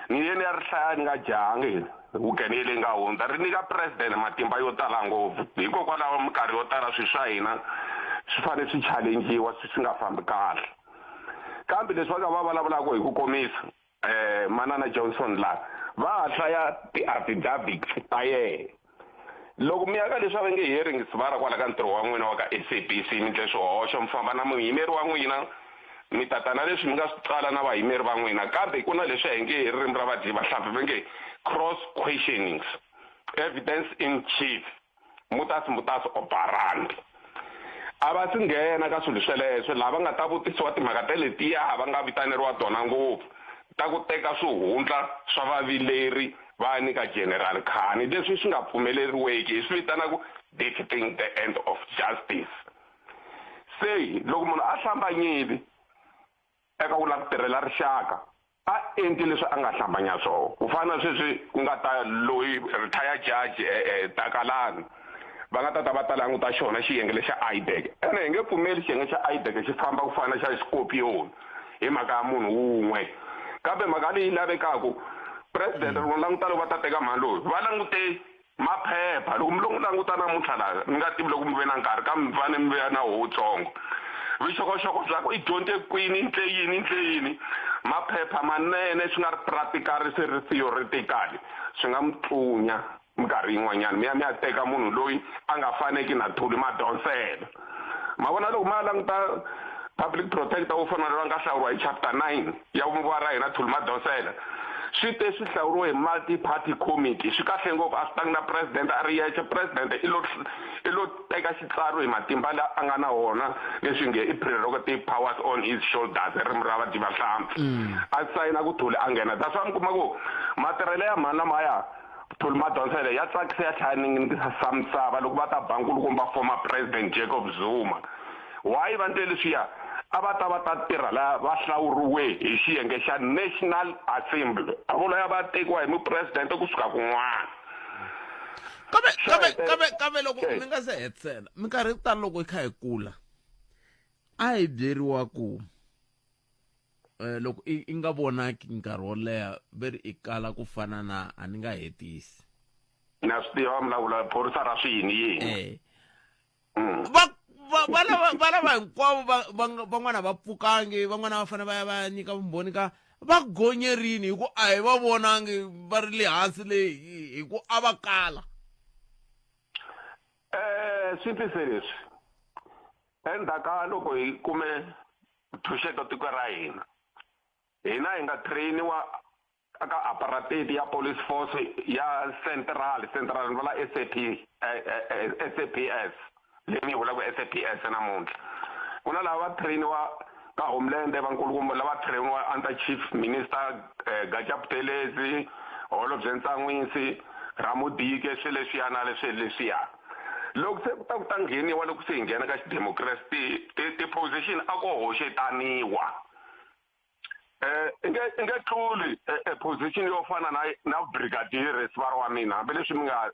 ni ye ni ya ri hlaya ni nga jahangi weekend leyi nga hundza ri nyika president matimba yo tala ngopfu. Hikokwalaho minkarhi yo tala swilo swa hina swi fanele swi challengiwa swi nga fambi kahle. Kambe leswi va ka va vulavulaka hi ku komisa Manana Johnson la va ha hlaya ti-affidavits ta yena. Loko mi ya ka leswi a va nge hearings va ra kwala ka ntirho wa n'wina wa ka SABC mi ndle swihoxo mi famba na muyimeri wa n'wina mi tata na leswi mi nga swi tsala na vayimeri va n'wina kambe ku na leswi a hi nge hi ririmi ra vadyi vahlampfi va nge cross questionings evidence in chief mutas mutas operandi. A va si nghena ka swilo sweleswo laha va nga ta vutisiwa timhaka ta letiya va nga vitaneriwa tona ngopfu ta ku teka swihundla swa vavileri va nyika General Khani leswi swi nga pfumeleriweki hi swi vitanaka defeating the end of justice. Se loko munhu a hlambanyile eka ku lava ku tirhela rixaka a endli leswi a nga hlambanya swona ku fana na sweswi ku nga ta loyi retired judge Takalani va nga ta ta va ta languta xona xiyenge lexa IDEC. Ene hi nge pfumeli xiyenge xa IDEC xi famba ku fana xa Scorpion hi mhaka ya munhu wun'we. Kambe mhaka leyi lavekaka president loko languta loko va ta teka mhani loyi va langute maphepha loko mi lo n'wi languta namuntlha laha mi nga tivi loko mi ve na nkarhi kambe mi fanele mi ve na woho wutsongo vuxokoxoko bya ku i dyondze kwini i ndle yini i ndle yini maphepha manene swi nga ri practical swi ri theoretical swi nga mi tlunya minkarhi yin'wanyana mi ya mi ya teka munhu loyi a nga faneki na Thuli Madonsela. Ma vona loko ma languta public protector wo fana na loyi a nga hlawuriwa hi chapter 9 ya vumbiwa ra hina Thuli Madonsela swi te swi hlawuriwe hi multi party committee swi kahle ngopfu a swi tangi na president a ri yexe president i lo i lo teka xitsaro hi matimba la a nga na wona leswi nge i prerogative powers on his shoulders hi ririmi ra vadyi va hlampfi a sayina ku Thuli a nghena that's why mi kuma ku matirhelo ya mhani lamaya Thuli Madonsela ya tsakisa ya tlhela ninginikisa misava loko va ta ba nkulukumba former president Jacob Zuma. Why va ndle leswiya a va ta va ta tirha la va hlawuriwe hi xiyenge xa National Assembly a vo laya va tekiwa hi mupresidente kusuka kun'wana. Kambe kambe kambe kambe loko mi nga se hetisela minkarhi yo tala loko hi kha hi kula a hi byeriwa ku loko i nga vonaki nkarhi wo leha ve ri i kala ku fana na a ni nga hetisi. Na swi tiva vulavula phorisa ra swi yini yini. Va va va lava va lava hinkwavo va va van'wana va pfukangi van'wana va fanele va ya va ya nyika vumbhoni ka va gonyerini hi ku a hi va vonangi va ri le hansi le hi ku a va kala. Swi tise leswi endzhaku ka loko hi kume ntshunxeko tiko ra hina hina hi nga trainiwa ka apartheid ya police force ya central central ni vula SAP SAPS leyi mi yi vulaka SAPS namuntlha ku na lava va trainiwa ka Homeland vankulukumba lava trainiwa under chief minister Gaja Buthelezi Holobye Ntsan'wisi Ramodike swilo leswiya na leswi leswiya loko se ku ta ku ta ngheniwa loko se hi nghena ka xidemokirasi ti-position a ko hoxetaniwa i nge i nge tluli position yo fana na na brigadier sivara wa mina hambileswi mi nga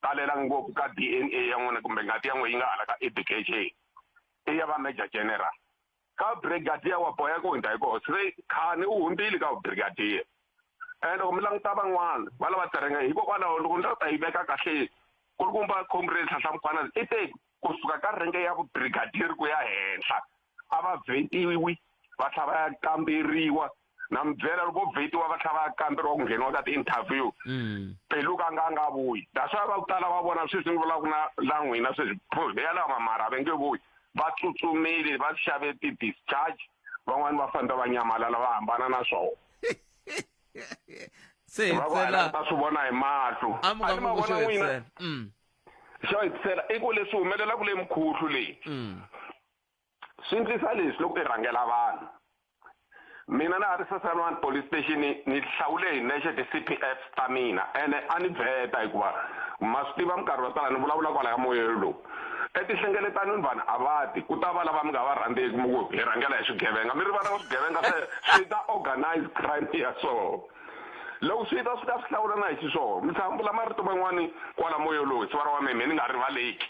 talela ngopfu ka DNA ya n'wina kumbe ngati ya n'wina yi nga hala ka education i ya va major general ka brigadier wa boheka ku hundza hi koho se khani u hundzile ka brigadier and loko mi languta van'wana va lava tirhenga hikokwalaho loko ni ta yi veka kahle kulukumba comrade Nhlanhla Mkhwanazi i te kusuka ka rhenge ya vubrigadier ku ya henhla a va vhetiwi va tlhela va ya kamberiwa Na mi byela loko vo vhetiwa va tlhela va ya kamberiwa ku ngheniwa ka ti-interview peluka a nga a nga vuyi. That's why va ku tala va vona sweswi ni vulaka na la n'wina sweswi ya lama mara va nge vuyi. Va tsutsumile va xave ti-discharge van'wani va famba va nyamalala va hambana na swona. Se Va ku hetisela ta swi vona hi mahlo. A mi nga A ni ma ku xo vona n'wina hetisela. Xo hetisela i ku leswi humelelaka le mukhuhlu leyi. Swi endlisa leswi loko i rhangela vanhu. Mina na ha ri Sasanwani police station ni hlawule hi nexe ti-C_P_F ta mina ene a ni vheta hikuva ma swi tiva minkarhi yo tala ni vulavula kwalaya moyeni lowu. Etihlengeletani vanhu a va ti ku ta va lava mi nga va rhandzeki mi ku hi rhangela hi swigevenga mi rivala ku swigevenga se swi ta organize crime ya swona. Loko swi ta swi ta swi hlawula na hi xiswona mi tshama vula marito man'wani kwala moyeni lowu hi siva ra wa mehe ni nga rivaleki.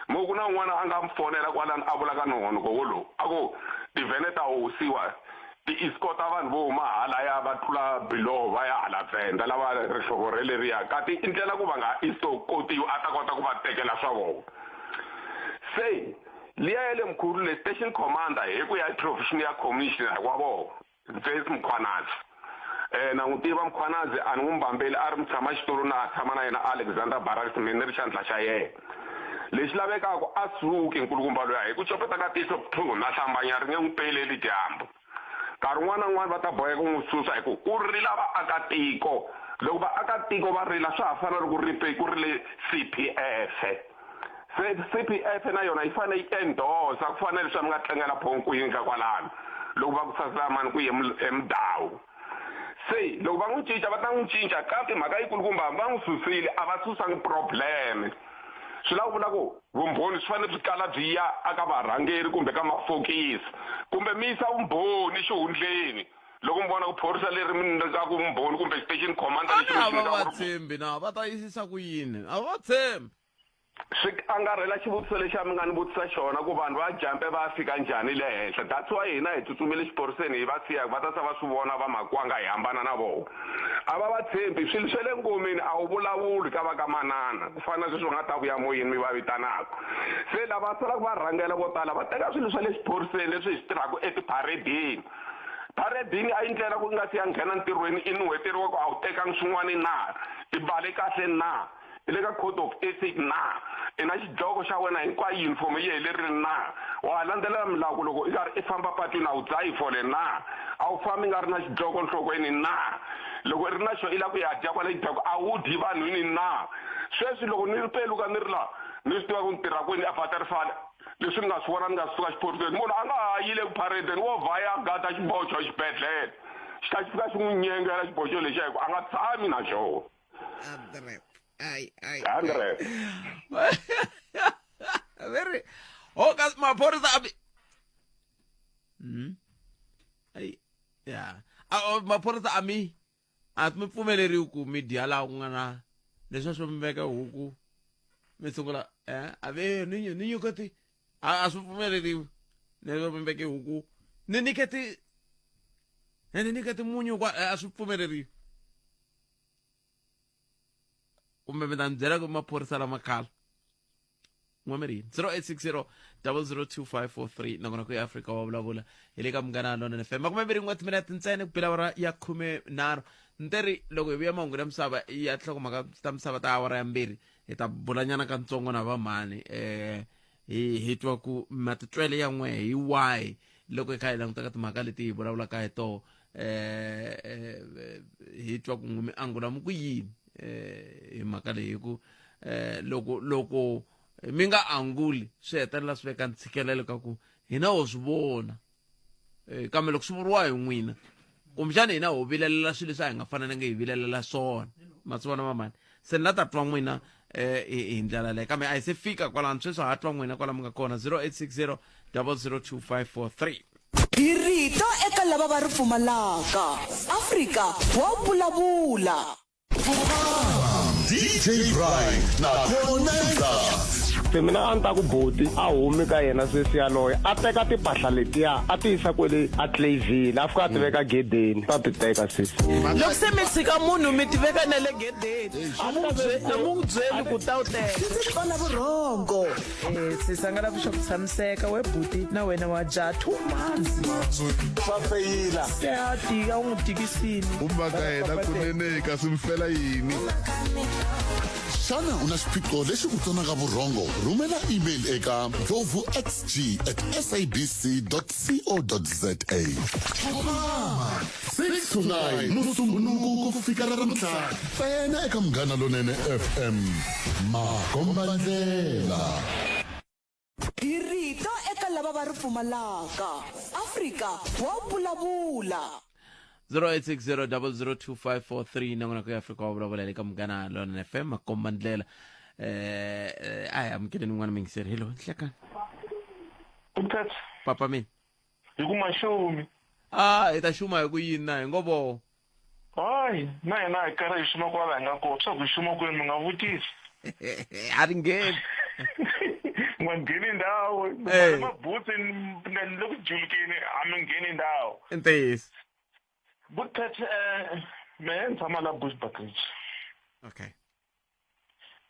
Mo ku na un'wana a nga mi fonela kwalano a vula ka nongonoko wolowu a ku tivhene ta howisiwa ti escorta vanhu vo huma halaya va tlula biloho va ya hala Venda lava rihlovo releriya kati i ndlela ku va nga escortiwi a ta kota ku va tekela swa vona. Se liya ya le Mkhulu le station commander hi ku ya hi provision ya commissioner wa vona Mfesi Mkhwanazi. Eh, na n'wi tiva Mkhwanazi a ni n'wi mbambeli a ri mutshama xitulu na tshama na yena Alexander Barracks mina ni ri xandla xa yena. Lexi lavekaka a suki nkulukumba luya hi ku copeta ka tihlo phu na hlambanya ri nge n'wi peleli dyambu. Nkarhi wun'wana na wun'wana va ta boheka ku n'wi susa hi ku ku rila vaakatiko. Loko vaakatiko va rila swa ha fana loko ri ku rile CPF. Se CPF na yona yi fanele yi endorsa ku fana na leswi mi nga tlangela phonkwini ka kwalano loko va ku sasela mani ku ye eMdawu. Se loko va n'wi cinca va ta n'wi cinca kambe mhaka yikulukumba hambi va n'wi susile a va susangi problem. Swi lava ku vula ku vumbhoni swi fanele byi kala byi ya aka varhangeri kumbe ka mafokisi kumbe mi yisa vumbhoni xihundleni. Loko mi vona ku phorisa leri mi nyikaka vumbhoni kumbe station commander lexi mi A xi va nyikaka va tshembi na va ta yisisa ku yini a va tshembi. Swi angarhela xivutiso lexi a mi nga ni vutisa xona ku vanhu va jampe va ya fika njhani le henhla. That's why hina hi tsutsumile xiphoriseni hi va siya va ta sa va swi vona va makwanga hi hambana na vona. A va va tshembi swilo swa le ngomeni a wu vulavuli ka va ka manana ku fana na sweswi va nga ta vuya moyeni mi va vitanaka. Se lava salaka va rhangela vo tala va teka swilo swa le xiphoriseni leswi hi swi tirhaka etipharedini. Pharedini a yi ndlela ku nga si ya nghena ntirhweni i nuheteriwa ku a wu tekangi swin'wana na, i bale kahle na, i le ka code of ethic na, i na xidloko xa wena hinkwayo uniform yi helerile na, wa ha landzelela milawu ku loko i karhi i famba patwini a wu dzahi fole na, a wu fambi nga ri na xidloko nhlokweni na, loko i ri na xo i lava ku ya dya kwale dyaku a wu dyi vanhwini na. Sweswi loko ni ri peluka ni ri la ni swi tiva ku ni tirha kwini a Waterval leswi ni nga swi vona ni nga suka xiphoriseni munhu a nga ha yile ku pharedeni wo vhaya a gada xiboxo exibedhlele xi ta xi fika xi n'wi nyengela xiboxo lexiya hi ku a nga tshami na xona. Andre ai ai Andre very oh kasi maphorisa a ai ya maphorisa a mi a mi pfumeleriwi ku mi dya laha ku nga na leswiya swo mi veka huku mi sungula eh a ve ni ni nyiketi a a swi pfumeleriwi leswo mi veke huku ni nyiketi ni nyiketi munyu kwa a swi pfumeleriwi kumbe mi ta ni byela ku maphorisa lama khale n'wameri 0860 002543 nakona ku ya afrika wa vulavula hi le ka munghana lonene fm 21 timinete ntsena ku bela awara ya 13 nteri loko hi vuya mahungu ya misava ya nhlokomhaka ta misava ta awara ya mbirhi hi ta bulanyana kantsongo na vamhani eh hi hi twa ku matitwele ya n'we hi wahi loko hi kha hi languta ka timhaka leti hi vulavulaka hi toho eh, eh hi twa ku n'we mi angula mi ku yini eh hi mhaka leyi hi ku eh loko loko mi nga anguli swi hetelela swi veka ntshikelelo ka ku hina ho swi vona eh, kambe loko swi vuriwa hi n'wina kumbexana hina ho vilelela swilo leswi a hi nga fanelanga hi vilelela swona ma swi vona mamani se ni la ta twa n'wina eh hi ndlela leyi kambe a hi se fika kwalano sweswi ha twa n'wina kwala mi nga kona 0860 002543 Hi rito eka lava va ri pfumalaka. Afrika wa vulavula. DJ Brian na Cornelza. Se mina a ni ta ku buti a humi ka yena sesi yaloye a teka timpahla letiya a ti yisa kwele a Clayville a fika a ti veka gedeni ta ti teka sesi. Loko se mi tshika munhu mi ti veka na le gedeni a mu a mu n'wi byeli ku ta wu teka. Ndzi tsona vurhongo. Eh, sesi a nga lavi swa ku tshamiseka we buti na wena wa jaha 2 months. Swa feyila. Se a tika u n'wi tikisini. Huma ka yena kunene kasi mi fela yini? Xana u na xiphiqo lexi ku tsonaka vurhongo? Rhumela email eka ndlovuxg at sabc co za. Phaphama 6 to 9 Musumbhunuku ku fika Ravuntlhanu ntsena eka Munghana Lonene FM. Makombandlela. Hi rito eka lava va ri pfumalaka. Afrika wa vulavula. 0860002543 nongonoko ya Afrika wa vulavula le ka Munghana Lonene FM makombandlela. A hi amukeleni n'wana mingiseri. Hello, nhlekani. Mthatha. Papa mina. Hi ku maxumi. A hi ta xuma hi ku yini na hi ngo vo. Hayi, na hina hi karhi hi xuma kwala hi nga kona. Swa ku hi xuma kwini mi nga vutisi. A ri ngheni. Nga ngheni ndhawu. Eh. Mabutsi ni le ku julukeni a mi ngheni ndhawu. I ntiyiso. Buthethe mehe ni tshama la Bushbuckridge. Okay.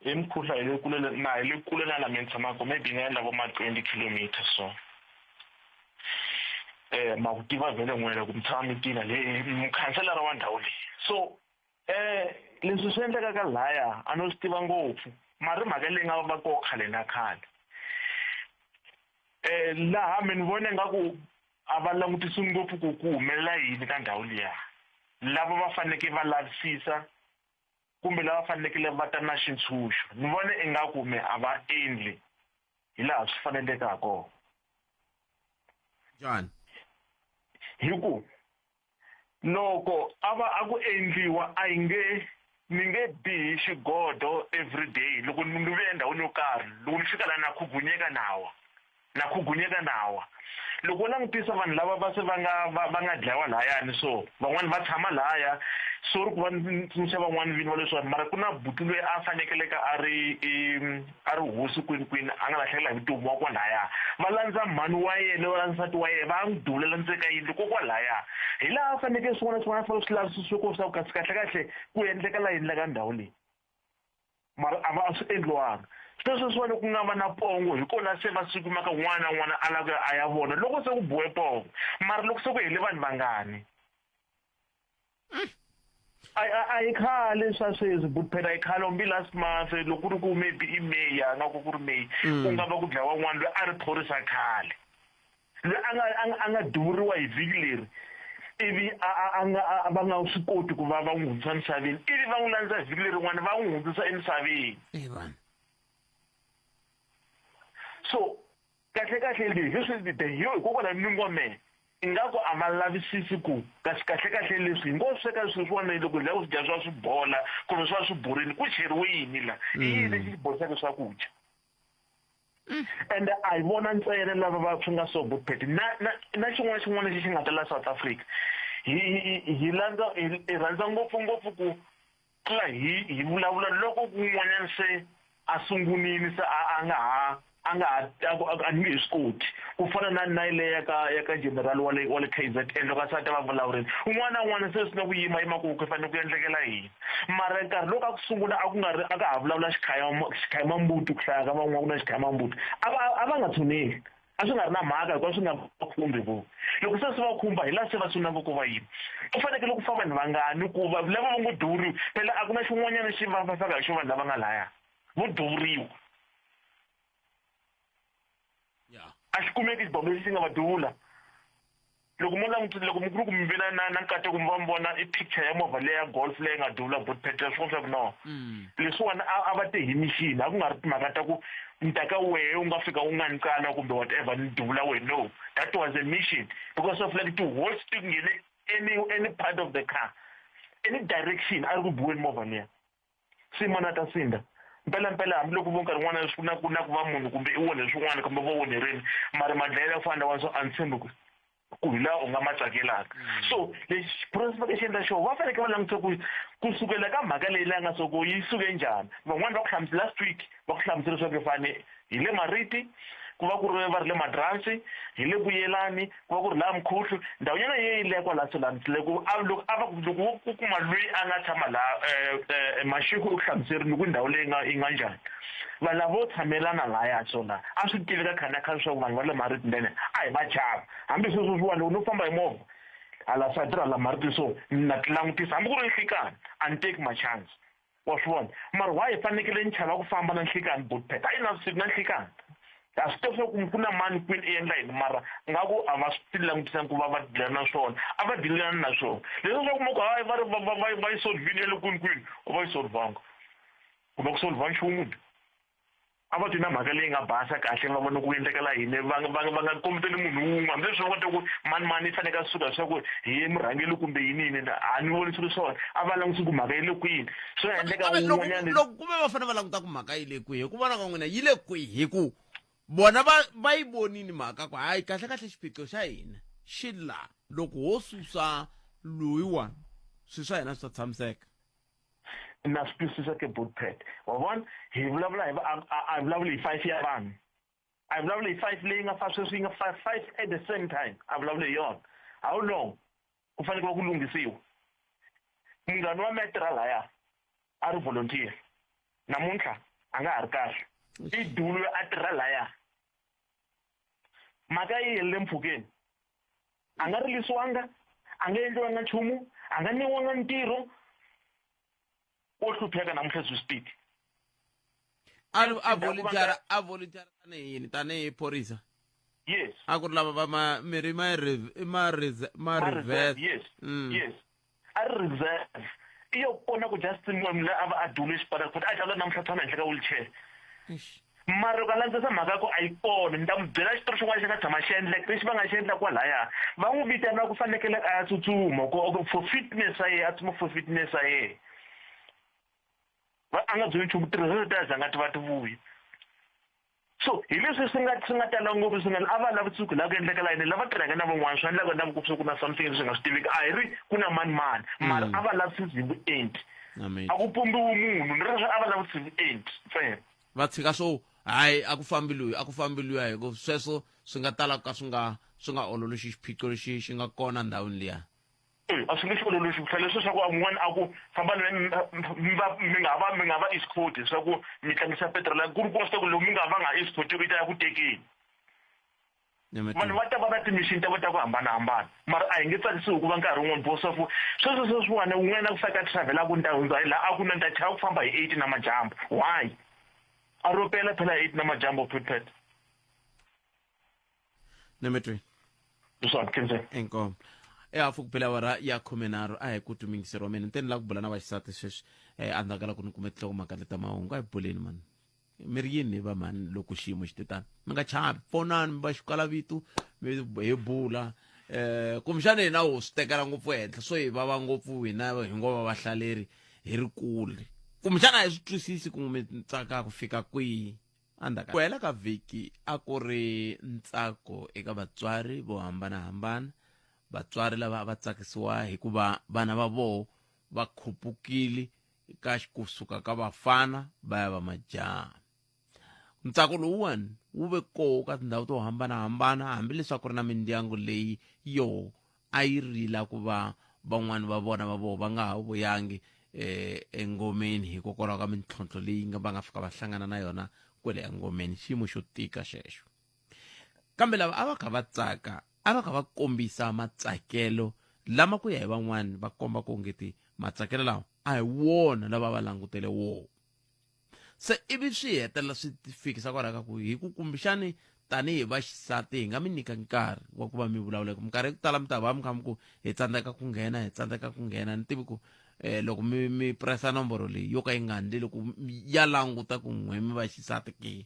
I mukhuhla hi le kule na hi le kule na la me ni tshamaka maybe ni nga endla vo ma 20 kilometers so. Ma ku tiva vhele n'wina ku mi tshama mitini le mukhanselara wa ndhawu leyi. So leswi swi endlekaka laya a no swi tiva ngopfu mara i mhaka leyi nga va koho khale na khale. Laha me ni vona ingaku a va langutisi ngopfu ku ku humelela yini ka ndhawu liya. Lava va faneleke va lavisisa kumbe lava fanelekile va ta na xintshunxo ni vona ingaku me a va endli hi laha swi faneleke ha kona. Njhani? Hi ku loko a va a ku endliwa a yi nge ni nge bi hi xigodo everyday loko ni ve endhawini yo karhi loko ni fika laha na khugunyeka nawa na khugunyeka nawa. Loko u langutisa vanhu lava va se va nga va nga dlayiwa lahayani so van'wani va tshama lahaya sorry ku va ni tsundzuxa van'wani vini va leswiwani mara ku na buti loyi a fanekeleke a ri a ri hosi kwini kwini a nga lahlekela hi vutomi wa kwalaya va landza mhani wa yena va landza nsati wa yena va n'wi duvulela ndzeni ka yindlu kokwalaya hi laha a fanekele swin'wana na swin'wana a fanele swi lavisisiwe ko swa ku kasi kahle kahle ku endlekela yini la ka ndhawu leyi mara a va a swi endliwanga sweswo sweswiwani ku nga va na pongo hi kona se va swi kumaka un'wana na un'wana a lava ku ya a ya vona loko se ku biwe pongo mara loko se ku hele vanhu vangani a a hi khale swa sweswi but phela hi khale hambi last month loko ku ri ku maybe i May ya nga ku ku ri May ku nga va ku dlawa un'wana loyi a ri phorisa khale loyi a nga a nga a nga duvuriwa hi vhiki leri ivi a a a nga a va nga swi koti ku va va n'wi hundzisa emisaveni ivi va n'wi landza vhiki lerin'wana va n'wi hundzisa emisaveni so kahle kahle leyi hi swi the hi hikokwalaho ni ngo mehe ingaku a va lavisisi ku kasi kahle kahle leswi hi ngo sweka sweswiwani loko hi lava ku swi dya swa swi bola kumbe swa swi borini ku cheriwe yini la i yini lexi xi borisaka swakudya ende a hi vona ntsena lava va swi nga so butpet na na na xin'wana na xin'wana lexi xi nga ta la South Africa hi hi hi landza hi rhandza ngopfu ngopfu ku tlula hi hi vulavula loko kun'wanyana se a sungunini se a a nga ha a nga ha a ni nge he swi koti ku fana na na le ya ka ya ka general wa le wa le K_Z_N loko a se a ta va vulavurini un'wana na un'wana se swi na ku yima yima ku ku fanele ku endlekela yini mara nkarhi loko a ku sungula a ku nga ri a ka ha vulavula xikhaya xikhayamambuti ku hlaya ka van'wana ku na xikhayamambuti a va a va nga tshuneli a swi nga ri na mhaka hikuva swi nga va khumbi vo loko se swi va khumba hi laha se va sungulaka ku va yini ku fanekele ku fa vanhu vangani ku va lava va ngo duvuriwa phela a ku na xin'wanyana xi va faka hi xo vanhu lava nga laya vo duvuriwa a xi kumeki xibamu lexi xi nga va duvula loko mo langutisa loko mi ku ri ku mi ve na na na nkateko mi va mi vona i picture ya movha leya golf leyi nga duvula bot petrol swi komba ku no leswiwani a va te hi mission a ku nga ri timhaka ta ku ni ta ka wehe u nga fika u nga ni qala kumbe whatever ni duvula wehe no that was a mission because of like ti-holes ti nghene any part of the car any direction a ri ku biweni movha liya se mani a ta sindza mpelampela hambiloko vo nkarhi wun'wana swi na ku na ku va munhu kumbe i onhe swin'wana kumbe vo onherini mara madlayelo ya ku fana na wa so a ni tshembi ku ku hi laha u nga ma tsakelaka so lexi xiphorisa va xi endla xona va fanekele va langutisa ku kusukela ka mhaka leyi la nga so ku yi suke njhani van'wani va ku hlamusela last week va ku hlamusela leswaku i fane. Hi le Mariti, ku va ku ri va ri le Madransi, hi le Vuyelani, ku va ku ri laha Mkhuhlu, ndhawunyana ye yi le kwala Solani loko a loko a va ku loko wo ku kuma loyi a nga tshama laha Mashiko u hlamuserile ku ndhawu leyi nga yi nga njhani. Vanhu lava vo tshamelana laya so la a swi tiveka khale na khale leswaku vanhu va le Mariti then a hi va chava. Hambi sweswiwani loko no famba hi movha hala sayiti ra hala Mariti so na ti langutisa hambi ku ri nhlikani a ni teki ma chance. Wa swi vona? Mara why hi fanekele ni chava ku famba na nhlikani Bootpet? Hayi na vusiku na nhlikani. Ha swi tiva swa ku ku na mani kwini i endla yini mara nga ku a va swi langutisangi ku va va deal na swona. A va deal-ani na swona. Leswi swa kuma ku hayi va ri va va va va yi solve-ile ya le kwini kwini, a va yi solve-anga. Kumbe ku solve nchumu. A va twi na mhaka leyi nga basa kahle va vona ku endlekela yini va va va nga kombeteli munhu wun'we hambileswi va kota ku mani mani i faneke a suka leswaku hi ye murhangeri kumbe yini yini a ni voni swi ri swona a va langutisi ku mhaka yi le kwini swi nga endleka wun'wanyana loko ku ve va fanele va languta ku mhaka yi le kwihi hi ku vona ka n'wina yi le kwihi hi ku vona va va yi vonini mhaka ku hayi kahle kahle xiphiqo xa hina xi la loko ho susa loyiwani swilo swa hina swi ta tshamiseka Na swi twisisa ke Bootpad. Wa vona? Hi vulavula hi a a hi vulavuli hi five ya vanhu. A hi vulavuli hi five leyi nga fa sweswi yi nga fa five at the same time. A vulavuli hi yona. How long ku fanele ku va ku lunghisiwa? Munghana wa mina a tirha lahaya a ri volunteer. Namuntlha a nga ha ri kahle. I dulu a tirha lahaya. Mhaka yi helele mpfhukeni. A nga rilisiwanga, a nga endliwanga nchumu, a nga nyikiwanga ntirho. Wo hlupheka namuntlha as we speak. A a volunteer a volunteer tanihi yini tanihi phorisa? Yes. A ku ri lava va ma mi ri ma ma ma reverse. Yes. Yes. A ri reserve. I yo kona ku just munhu loyi a va a dule xipano a tla namuntlha tshama henhla ka wheelchair. Mara loko a landzisa mhaka ya ku a yi kona, ni ta n'wi byela xitori xin'wana xi nga tshama xi endleka, lexi va nga xi endla kwalaya. Va n'wi vitana ku fanekele a ya tsutsuma ku for fitness ya yena, a tsutsuma for fitness ya yena. Va a nga byeli nchumu, ti-result ta zanga ti va ti vuya. So hi leswi swi nga swi nga tala ngopfu swi nga a va lavi tshuku la ku endlekela yini lava tirhaka na van'wana swi endlaka na ku ku na something leswi nga swi tiviki a hi ri ku na mani mani mara a va lavisisi hi vuenti a ku pumbiwi munhu ni ri a va lavisisi hi vuenti ntsena va tshika swo hayi a ku fambi loyi a ku fambi luya hi ku sweswo swi nga tala ka swi nga swi nga ololoxi xiphiqo lexi xi nga kona ndhawini liya a swi nge xi ololoxi ku tlhela leswi swa ku un'wana a ku famba mi va mi nga va mi nga va escort leswaku mi tlangisa petrol ku ri ku swi ku loko mi nga va nga escort yi ta ya ku tekeni vanhu va ta va na timixini ta vo ta ku hambanahambana mara a hi nge tsakisiwi hikuva nkarhi wun'wana because of sweswo sweswiwani wun'wana ku faka travel a ku ni ta hundza hi laha a ku na ni ta chava ku famba hi 8 namadyambu why a ro pela phela hi 8 namadyambu pet nemetweni leswaku khense inkomo ehafu ku bela awara ya khumenharhu a hi ku twi wa mina ni te ni lava ku bula na vaxisati sweswi um endzhaku ka loko ni kume tinhlokomhaka leta mahungu a hi buleni mani mi ri yini va mhani loko xiyimo xi te tani mi nga chavi fonani mi va xikalavito mi hi bula eh kumbexana hina ho swi tekela ngopfu ehenhla swo hi vava ngopfu hina hi ngo va vahlaleri hi ri kule kumbexana a hi swi twisisi ku mi tsaka ku fika kwihi Endzhaku ku hela ka vhiki a ku ri ntsako eka vatswari vo hambanahambana, vatswari lava a va tsakisiwa hi ku va vana va voho va khupukile ka kusuka ka vafana va ya va majaha. Ntsako lowuwani wu ve koho ka tindhawu to hambanahambana hambileswi a ku ri na mindyangu leyi yoho a yi rila ku va van'wani va vona va voho va nga ha vuyangi eh engomeni hikokwalaho ka mintlhontlho leyi nga va nga fika va hlangana na yona kwele engomeni xiyimo xo tika xexo kambe lava a va kha va tsaka a va kha va kombisa matsakelo lama ku ya hi van'wani va komba ku ongeti matsakelo lawa a hi wona lava va langutele wona Se ivi swi hetelela swi fikisa kwalaho ka ku hi ku kumbexani tanihi vaxisati hi nga mi nyika nkarhi wa ku va mi vulavula hi ku minkarhi ya ku tala mi ta va mi kha mi ku hi tsandzeka ku nghena hi tsandzeka ku nghena ni tivi ku eh, loko mi mi pressa nomboro leyi yo ka yi nga ndli loko ya languta ku n'we mi vaxisati ke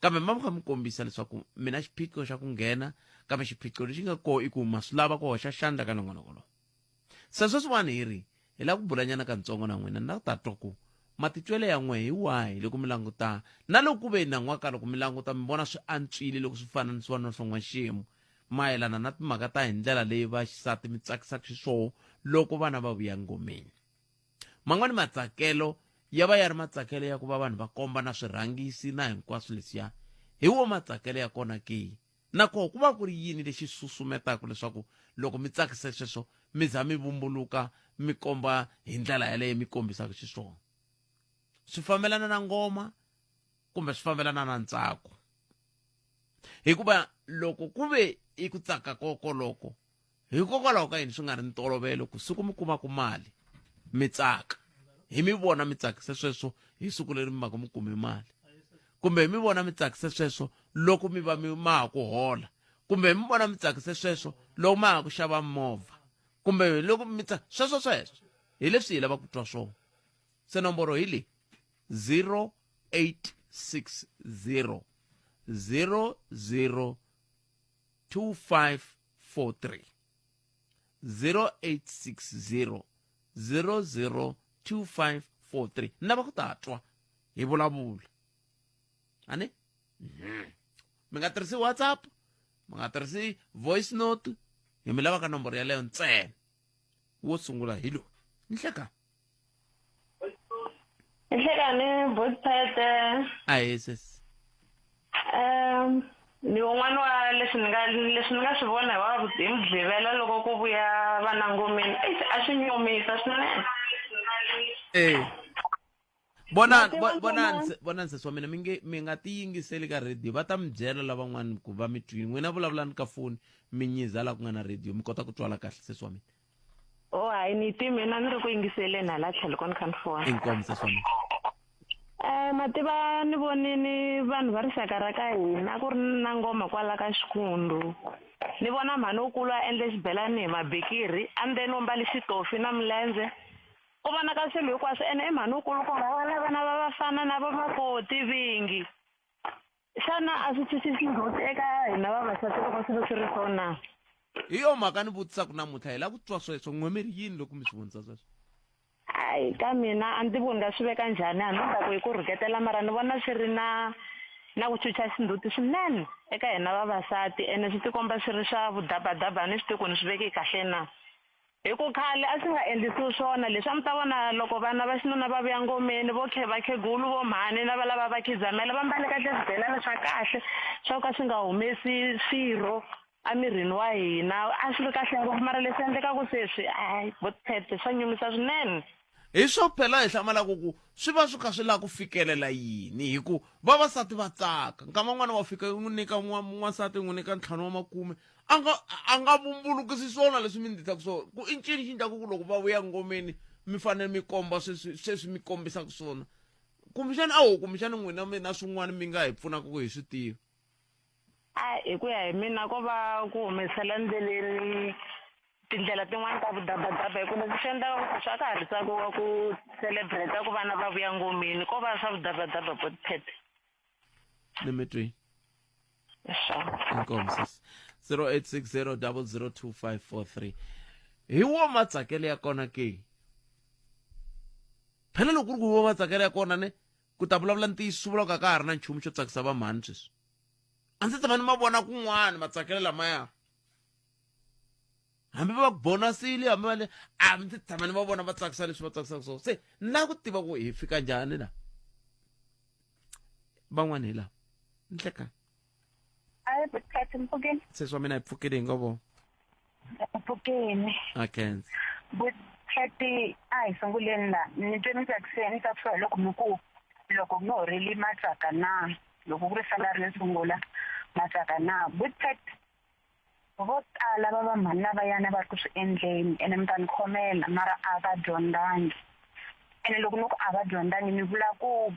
kambe ma kha mi kombisa leswaku mi na xiphiqo xa ku nghena kambe xiphiqo lexi nga kona i ku ma swi lava ku hoxa xandla ka nongonoko lowu se sweswiwani hi ri Hi lava ku bulanyana kantsongo na n'wina, ni lava ku ta twa ku matitwelo ya n'we hi wahi loko mi languta, na loko ku ve nan'waka loko mi languta mi vona swi antswile loko swi fananisiwa na swa n'waxemu mayelana na timhaka ta hi ndlela leyi va xisati mi tsakisaka xiswona loko vana va vuya ngomeni. Man'wana matsakelo ya va ya ri matsakelo ya ku va vanhu va komba na swirhangisi na hinkwaswo leswiya. Hi wo matsakelo ya kona ke? Nakoho ku va ku ri yini lexi susumetaka leswaku loko mi tsakise sweswo mi za mi vumbuluka mi komba hi ndlela yaleyo mi kombisaka xiswona? Swi fambelana na ngoma kumbe swi fambelana na ntsako? Hikuva loko ku ve i ku tsaka kokoloko, hikokwalaho ka yini swi nga ri ntolovelo ku siku mi kumaka mali mi tsaka hi mi vona mi tsakise sweswo hi siku leri mi vaka mi kume mali kumbe hi mi vona mi tsakise sweswo loko mi va mi ma ha ku hola kumbe hi mi vona mi tsakise sweswo loko ma ha ku xava movha kumbe loko mi tsa sweswo sweswo hi leswi hi lavaka ku twa swona se nomboro hi leyi 0860 00 2543 0860 002543 ni lava ku ta twa hi vulavula ani mhm. mi nga tirhisi whatsapp mi nga tirhisi voice note hi mi lava ka nomboro yaleyo ntsena wo sungula hi lowu nhleka Nhlekani Botphete. Ahee sesi. Um ni un'wana wa leswi ni nga leswi ni nga swi vona hi wa hi Mugqivela loko ku vuya vana ngomeni eish a swi nyumisa swinene. Eh. Vonani vonani vonani sesi wa mina mi nge mi nga ti yingiseli ka radio va ta mi byela lavan'wana ku va mi twini n'wina vulavulani ka foni mi nyiza la ku nga na radio mi kota ku twala kahle sesi wa mina. Oh hayi ni twi mina ni ri ku yingiseleni hala tlhelo ko ni kha ni fona. Inkomu sesi wa mina. Eh mativa ni vonini vanhu va rixaka ra ka hina ku ri na ngoma kwala ka Xikundu. Ni vona mhani wukulu a endle xibelani hi mabikiri endzeni u mbale xitofi na milendze. Ku vonaka swilo hinkwaswo ene i mhani wukulu ku hava vana va vafana na vamakoti vingi. Xana a swi tshwisi xindzhuti eka hina vavasati loko swilo swi ri so na? Hi yo mhaka ni vutisaka namuntlha, hi lava ku twa sweswo. N'we mi ri yini loko mi swi vonisa sweswo? Hayi, ka mina a ndzi voni nga swi veka njhani, hambi ni ta ku i ku rhuketela mara ni vona swi ri na na ku chucha xindzhuti swinene eka hina vavasati ene swi tikomba swi ri swa vudabadaba a ni swi tivi ku ni swi veke kahle na. Hi ku khale a swi nga endlisiwi swona leswi, a mi ta vona loko vana va xinuna va vuya ngomeni, vo vakhegulu, vo mhani na valava va khidzamela va mbale kahle swibelani swa kahle swo ka swi nga humesi swirho emirini wa hina. A swi ri kahle ngopfu mara leswi endlekaka sweswi, hayi vo Phephe swa nyumisa swinene. Hi swo phela hi hlamalaka ku swi va swi kha swi lava ku fikelela yini hi ku vavasati va tsaka nkama n'wana wa fika u n'wi nyika n'wansati u n'wi nyika ntlhanu wa makume a nga a nga vumbulukisi swona leswi mi ndlisaka swona ku i ncini xi ndlaku ku loko va vuya ngomeni mi fanele mi komba sweswi sweswi mi kombisaka swona kumbexana a ho kumbexana n'wina mi na swin'wana mi nga hi pfunaka ku hi swi tiva A hi ku ya hi mina ko va ku humesela ndleleni tindlela tin'wani ta vudabadaba hi ku leswi swi endlaka ku swa ka ha ri ntsako wa ku celebrate ku vana va vuya ngomeni ko va swa vudabadaba bot pet ni mi twi inkomu sis 0860002543 hi wo matsakelo ya kona ke phela loko ku ri ku wo matsakelo ya kona ne ku ta vulavula ntiyiso swi vula ku a ka ha ri na nchumu xo tsakisa vamhani sweswi a ndzi tshama ni ma vona kun'wana matsakelo lamaya hambi va bonasile hambi va le a ndzi tshama ni va vona va tsakisa leswi va tsakisaka swona se ni lava ku tiva ku hi fika njhani la van'wani hi lava nhlekani Hayi bhuti mpfukeni. Sesi wa mina hi pfukile hi nga vo. Mpfukeni. Okay. Bhuti a hi sunguleni la ni twe ni tsakise ni tsakisiwa hi loko mi ku loko mi horeli matsaka na loko ku ri salary yo sungula matsaka na bhuti vo tala va vamhani lavayana va ri ku swi endleni ene mi ta ni khomela mara a va dyondzangi ene loko ni ku a va dyondzangi ni vula ku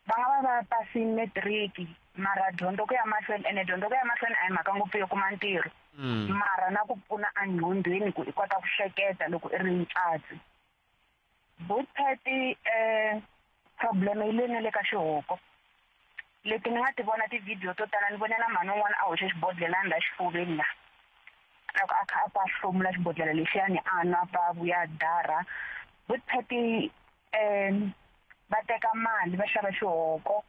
va nga va va pasini matric mara dyondzo ku ya mahlweni ene dyondzo ku ya mahlweni a hi mhaka ngopfu yo kuma ntirho mm. mara na ku pfuna enqhondweni ku i kota ku hleketa loko i ri ntswatsi butpet um problem yi le na le ka xihoko leti ni nga ti vona ti-video to tala ni vone na mhani un'wana a hoxe xibodlhelani la xifuveni la loko a kha a pa hlomula xibodlhela lexiyani a nwa pa vuya darha butpet um va teka mali va xava xihoko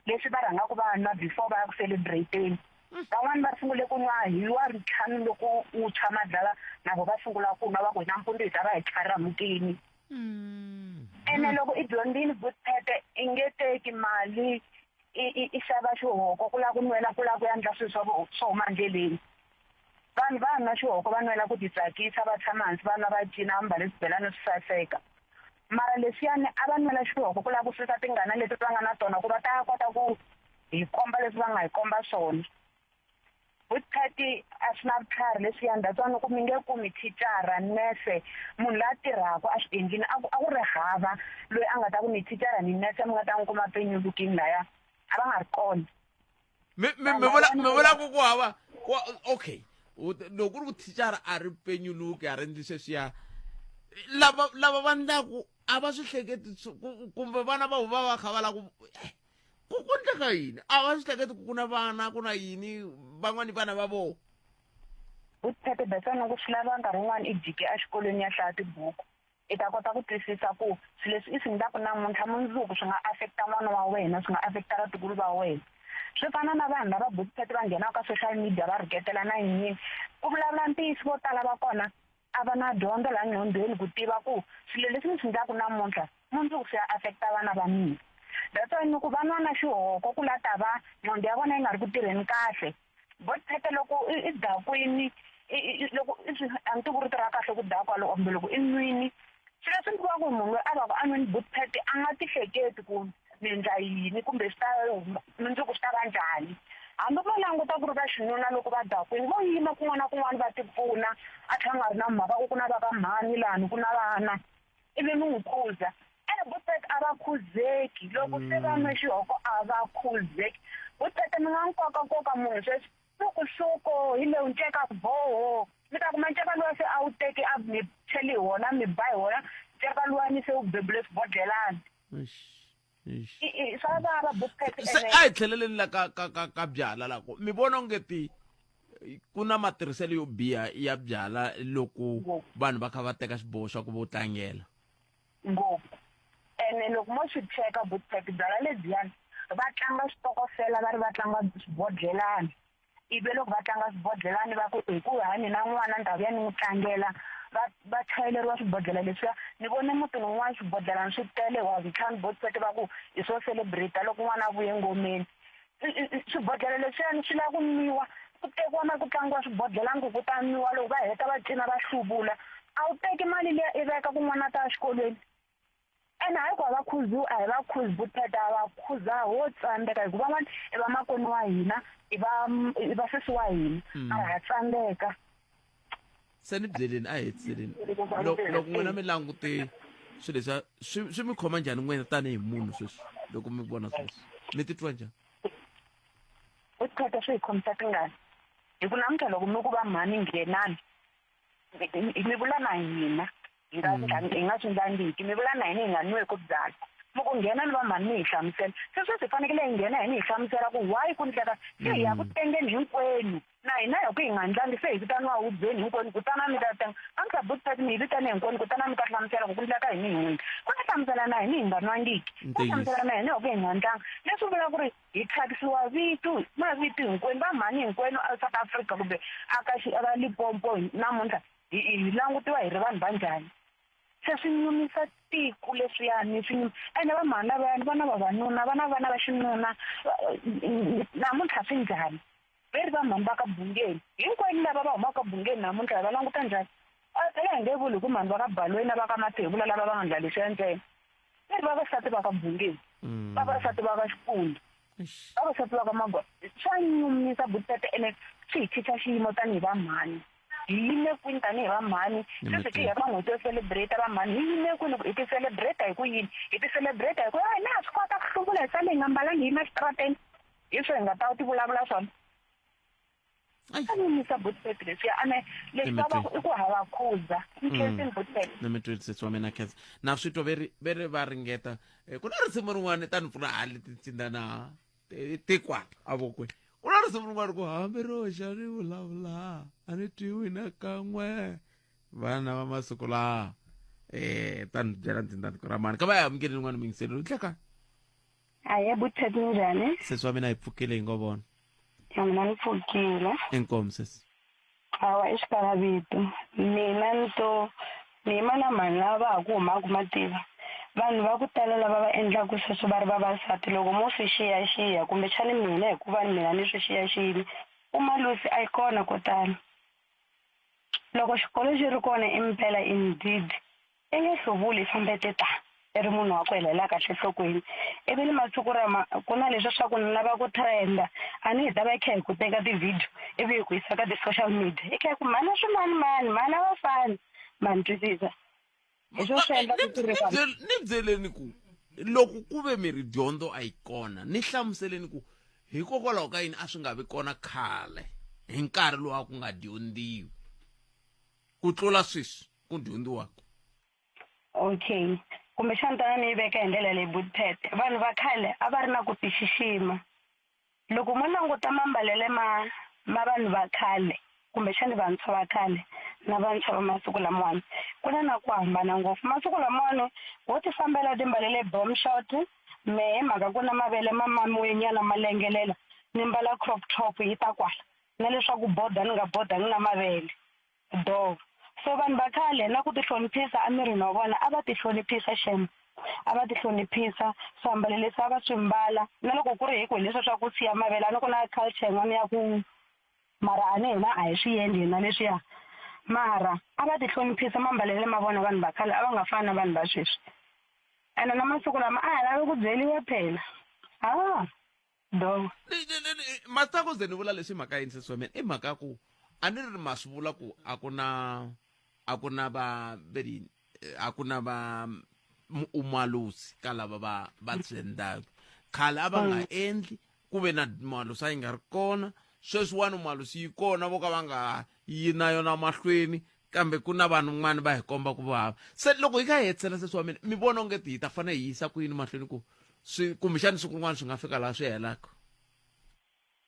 leswi va rhangaka va nwa before va ya ku celebrate-eni van'wani va sungule ku nwa hi wa ntlhanu loko wu tshwa madlala na vo va sungula ku nwa va ku hi nampundzu hi ta va hi tlharamukini ene loko i dyondzini butphete i nge teki mali i i i xava xihoko ku lava ku nwela ku lava ku ya endla swilo swa swo huma endleleni. Vanhu va nwa xihoko va nwela ku titsakisa va tshama hansi va nwa va cina va mbale swibelani swi saseka. Mara leswiyani a va nwela xihoko ku lava ku susa tingana leti va nga na tona ku va ta kota ku hi komba leswi va nga hi komba swona. Vukhati a swi na vutlhari leswiyani that's why ni ku mi nge kumi thicara, nese, munhu la tirhaka a swi endlini a ku a ku ri hava loyi a nga ta ku ni thicara ni nese mi nga ta n'wi kuma penyulukini laya a va nga ri kona. Mi mi mi vula mi vula ku ku hava okay loko ku ri ku thicara a ri penyuluki a ri endli sweswiya lava lava va ndlaku a va swi hleketi kumbe vana va va va kha va lava ku ku ku endleka yini a va swi hleketi ku ku na vana ku na yini van'wani vana va vona Vuphephe bya tsana ku swi lava nkarhi wun'wana i jike exikolweni ya hlaya tibuku i ta kota ku twisisa ku swilo leswi i swi endlaka namuntlha mundzuku swi nga affect-a n'wana wa wena swi nga affect-a vatukulu va wena swi fana na vanhu lava bukuphephe va nghenaka ka social media va rhuketela na yiniyini ku vulavula ntiyiso vo tala va kona a va na dyondzo laha nqondweni ku tiva ku swilo leswi ni swi endlaka namuntlha mundzuku swi ya affect-a vana va mina that's why ni ku va nwa na xihoko ku la ta va nqondo ya vona yi nga ri ku tirheni kahle Bothete loko i i dakwini i i loko i swi a ni tivi ku rito ra kahle ku dakwa loko kumbe loko i nwini swilo leswi ni tivaka ku munhu loyi a va ku a nwini Bothete a nga ti hleketi ku ni endla yini kumbe swi ta mundzuku swi ta va njhani hambi vo languta ku ri va xinuna loko va dakwini vo yima kun'wana na kun'wana va ti pfuna a tlhela a nga ri na mhaka ku ku na va ka mhani lani ku na vana ivi mi n'wi khuza ene Bothete a va khuzeki loko se va nwe xihoko a va khuzeki Bothete mi nga n'wi kokakoka munhu sweswi sukusuku hi lewu nceka boho mi ta kuma nceka luwa se a wu teki a mi cheli hi wona mi ba hi wona nceka luwani se wu bebule swibodlelani swa vava Bothete se a hi tlheleleni la ka ka ka ka byala la ku mi vona onge ti ku na matirhiselo yo biha ya byala loko vanhu va kha va teka xiboho xa ku vo tlangela ngopfu ene loko mo swi cheka Bothete byala lebyiyani va tlanga switokofela va ri va tlanga swibodlelani ivi loko va tlanga swibodlelani va ku hi ku hani na n'wana ndhawu ya ni n'wi tlangela va va chayeleriwa swibodlhela leswiya ni vone mutini wun'wana swibodlhelani swi tele wa ntlhanu Bothete va ku i swo celebrate loko n'wana a vuye ngomeni swibodlhela leswiyani swi lava ku nwiwa ku tekiwa mali ku tlangiwa swibodlhelani ku ku ta nwiwa loko va heta va cina va hluvula a wu teki mali liya i veka ku n'wana a ta ya xikolweni ene hayi ku a va khuziwi a hi va khuzi Bothete a va khuza ho tsandzeka hikuva van'wana i va makwenu wa hina i va i va sesi wa hina mara ha tsandzeka Se ni byeleni a hi hetiseleni loko loko n'wina mi langute swilo leswiya swi swi mi khoma njhani n'wina tanihi munhu sweswi loko mi vona swilo leswi mi titwa njhani Bothete swi hi khomisa tingana hi ku namuntlha loko mi ku va mhani nghenani mi vula na hina hi nga hi nga swi ndlangiki mi vula na hina hi nga nweku byalwa mi ku nghena ni va mhani mi hi hlamusela se sweswi hi fanekele hi nghena hi ni hi hlamusela ku why ku ndleka se hi ya ku tengeni hinkwenu na hina hi ku hi nga ndlangi se hi vitaniwa hubyeni hinkwenu kutana mi ta tenga namuntlha Bothete mi hi vitane hinkwenu kutana mi ta hlamusela ku ku ndleka yini hi n'wina ku ta hlamusela na hina hi nga nwangiki ku hlamusela na hina hi ku hi nga ndlanga leswi vulaka ku ri hi thyakisiwa vito mavito hinkwenu va mhani hinkwenu a South Africa kumbe a ka xi a Limpopo namuntlha hi hi langutiwa hi ri vanhu va njhani se swi nyumisa tiko leswiyani swi nyuma ene va mhani lavayani va na vavanuna va na vana va xinuna namuntlha swi njhani ve ri va mhani va ka Bungeni hinkwenu lava va humaka ka Bungeni namuntlha hi va languta njhani a phela hi nge vuli hi ku mhani va ka Balweni na va ka Mathebula lava va nga ndla leswiya ntsena ve ri vavasati va ka Bungeni vavasati va ka Xikundu vavasati va ka Magwa swa nyumisa Butete ene swi hi chicha xiyimo tanihi va mhani hi yime kwini tanihi va mhani sweswi ti heta n'hweti yo celebrate va mhani hi yime kwini hi ti celebrate hi ku yini hi ti celebrate hi ku a hina ha swi kota ku hluvula hi sale hi nga mbalangi hi yima exitarateni hi swo hi nga ta ti vulavula swona a nyumisa Butete leswiya ane leswi va va i ku hava khuza nkhensini Butete na mi tweli sesi wa mina khensa na swi twa veri veri va ringeta Eh, ku na risimu rin'wana ta ni pfuna hali tincinda na tikwa avokweni ku na risimu rin'wana ku hambi ro xa ni vulavula a ni twiwi na kan'we vana va masiku laha eh ta ni byela ndzinda tiko ra mani ka va ya amukeli rin'wana mingiselo nhleka Ahee Butete minjhani? Sesi wa mina hi pfukile hi ngo vona. Na mina ni pfukile. Inkomu sesi. Hawa i xikalavito. Mina ni to ni yima na mhani lava va ha ku humaka mativa. Vanhu va ku tala lava va endlaka sweswo va ri vavasati loko mo swi xiyaxiya kumbexani mina hikuva mina ni swi xiyaxiyile umalusi a yi kona ko tala. Loko xikolo xi ri kona impela indeed i nge hluvuli i famba i te ta i ri munhu wa ku helela kahle enhlokweni ivi ni masiku rama ku na leswi swa ku ni lava ku trenda a ni hi ta va hi kha hi ku teka ti-video ivi hi ku yisa ka ti-social media hi kha hi ku mhana swimanimani mhana vafana ma ni twisisa hi swo swi endla ku ku ri vanhu Ni byeleni ku loko ku ve mi ri dyondzo a yi kona ni hlamuseleni ku hikokwalaho ka yini a swi nga vi kona khale hi nkarhi lowu a ku nga dyondziwi ku tlula sweswi ku dyondziwaka okay kumbexana tana ni yi veka hi ndlela leyi butpet vanhu va khale a va ri na ku tixixima loko mo languta mambalele ma ma vanhu va khale kumbexani vantshwa va khale na vantshwa va masiku lamawani ku na na ku hambana ngopfu masiku lamawani wo ti fambela timbalele bomb shot mehe mhaka ku na mavele ma mamiwe nyana ma lengelela ni mbala crop top yi ta kwala na leswaku boda ni nga bodangi na mavele Doo. So vanhu va khale na ku tihloniphisa emirini wa vona a va tihloniphisa xem. A va tihloniphisa, swiambalo leswi a va swi mbala na loko ku ri hi ku hi leswiya swa ku siya mavele a ni ku na culture yin'wana ya ku mara a ni hina a hi swi endli hina leswiya mara a va tihloniphisa mambalele ma vona vanhu va khale a va nga fani na vanhu va sweswi ene na masiku lama a hi lavi ku byeriwa phela haa. Do. Master ku ze ni vula leswi mhaka yini sesi wa mina i mhaka ya ku a ni ri ma swi vula ku a ku na a ku na va veri a ku na va umalusi ka lava va va trendaka khale a va nga endli ku ve na malusi a yi nga ri kona sweswiwani malusi yi kona vo ka va nga yi na yona mahlweni kambe ku na vanhu n'wana va hi komba ku vava se loko hi kha hi hetisela sesi wa mina mi vona onge hi ta fanele hi yisa ku yini mahlweni ku swi kumbexani siku rin'wana swi nga fika laha swi helaka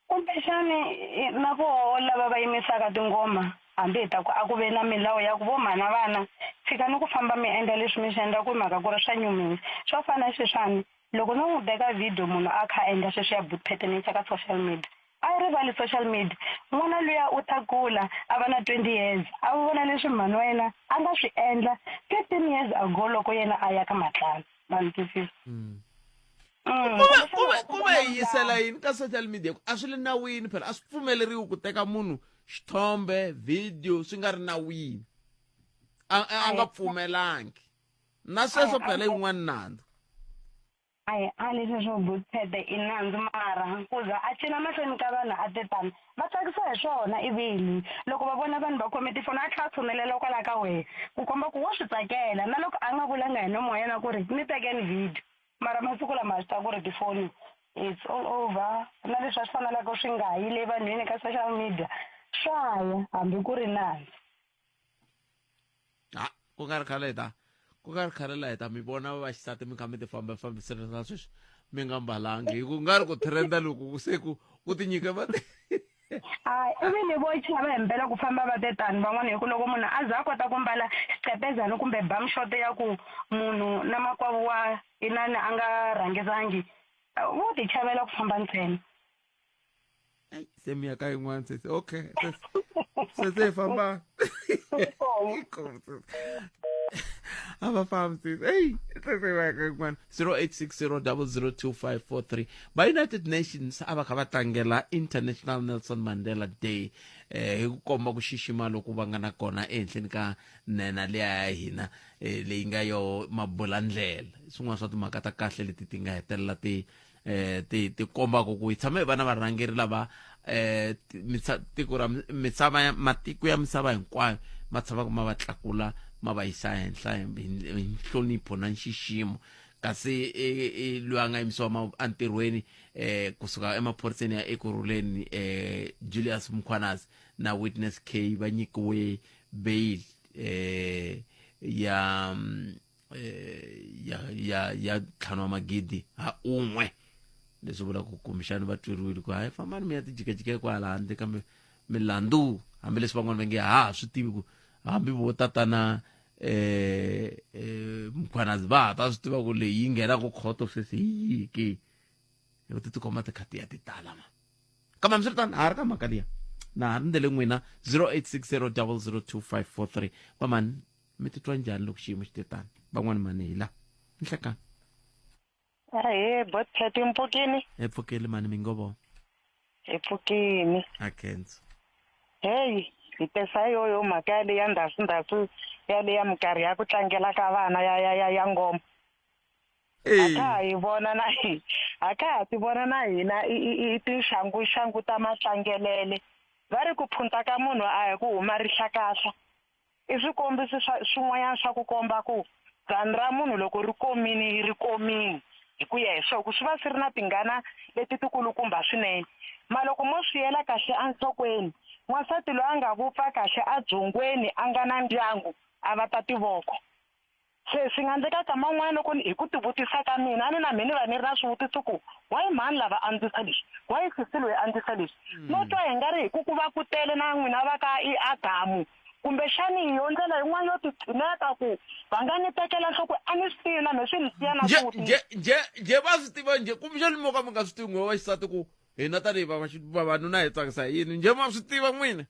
kumbexani na voho lava va yimisaka tingoma hambi hi ta ku a ku ve na milawu ya ku vo mhana vana tshikani ku famba mi endla leswi mi swi endlaku hi mhaka ku ri swa nyumisa swo fana na sweswiwani loko no n'wi teka video munhu a kha a endla sweswi ya boot ni yisa ka social media A yi rivali social media. N'wana luya u ta kula a va na 20 years a vona leswi mhani wa yena a nga swi endla 15 years ago loko yena a ya ka Matlala. Ma ni twisisa? Kuve kuve hi yisela yini ka social media ku a swi le nawini phela a swi pfumeleriwi ku teka munhu xithombe video swi nga ri nawini a a nga pfumelangi na sweswo phela yin'wana nandzu A hi ali sweswo Bootphede i nandzu mara ku za a cina mahlweni ka vanhu a te tani va tsakisiwa hi swona ivili loko va vona vanhu va khome tifoni a tlhela a tshunelela kwala ka wehe ku komba ku wa swi tsakela na loko a nga vulanga hi nomu wa yena ku ri ni tekeni video mara masiku lama ha swi tiva ku ri tifoni it's all over na leswi a swi fanelaka swi nga yi le vanhwini ka social media swa ya hambi ku ri nandzu. Ha ku nga ri khale hi ta ku nga ri khale la hi ta mi vona va xisati mi kha mi ti famba fambisela na sweswi mi nga mbalangi hi ku nga ri ku trenda loku se ku ku tinyike va hayi ivi ni vo chava hi mpela ku famba va te tani van'wana hi ku loko munhu a za a kota ku mbala xiqepezana kumbe bamshoto ya ku munhu na makwavo wa inani a nga rhangisangi vo ti chavela ku famba ntsena se mi ya ka yin'wana sesi okay sesi hi famba a va fambi sesi eyi sesi hi ya ka yin'wana 0860002543 va United Nations a va kha va tlangela International Nelson Mandela Day eh hi ku komba ku xixima loku va nga na kona ehenhleni ka nena liya ya hina eh, leyi nga yo mabulandlela swin'wana swa timhaka ta kahle leti ti nga hetelela ti eh ti ti kombaka ku hi tshame hi va na varhangeri lava eh tiko ra misava ya matiko ya misava hinkwayo ma tshamaka ma va tlakula ma va yisa henhla hi nhlonipho na nxiximo kasi e, loyi a nga yimisiwa entirhweni eh kusuka emaphoriseni ya Ekurhuleni eh Julius Mkhwanazi na Witness K va nyikiwe bail eh ya eh, ya ya ya ntlhanu wa magidi ha un'we leswi vulaka ku kumbexani va tweriwile ku hayi fambani mi ya tijikajika kwala handle kambe milandzu hambileswi van'wana va nge ha ha swi tivi ku hambi vo tatana eh eh mkhwanazi va ha ta swi tiva ku leyi yi nghenaka khoto sweswi hi yihi ke hi ku ti tikomba ti kha ti ya ti tala ma kambe hambiswiritano ha ri ka mhaka liya na ha rindzele n'wina 0860 002 543 vamani mi titwa njhani loko xiyimo xi te tani van'wani mani hi la. Nhlekani. Ahee, Botpet mi pfukini? Hi pfukile mani mi ngo vo. Hi pfukini. A khensa. Heyi, hi tesa yoyo mhaka yale ya ndhasundhasu yale ya minkarhi ya ku tlangela ka vana ya ya ya ya ngoma. A ka ha yi vona na hi a ka ha ti vona na hina i i i tinxanguxangu ta matlangelele. Va ri ku phunta ka munhu a hi ku huma rihlakahla. I swikombiso swa swin'wanyana swa ku komba ku dzani ra munhu loko ri komini ri komini hi ku ya hi swona ku swi va swi ri na tingana leti tikulukumba swinene. Ma loko mo swi yela kahle enhlokweni, n'wansati loyi a nga vupfa kahle ebyongweni a nga na ndyangu a va tati voko. Se swi nga ndleka kama un'wana loko hi ku tivutisa ka mina a ni na mhe ni va ni ri na swivutiso ku why mhani lava andzisa leswi why sesi loyi andzisa leswi no twa hi nga ri hi ku ku va ku tele na n'wina va ka i Adamu kumbexani hi yo ndlela yin'wana yo titshineta ku va nga ni tekela nhlokweni a ni swi tivi na mhe swi ni siya na Njhe swivutiso. njhe njhe njhe va swi tiva njhe kumbexani mo ka mi nga swi tivi n'we wa xisati ku hina tanihi vavanuna hi tsakisa hi yini njhe ma swi tiva n'wina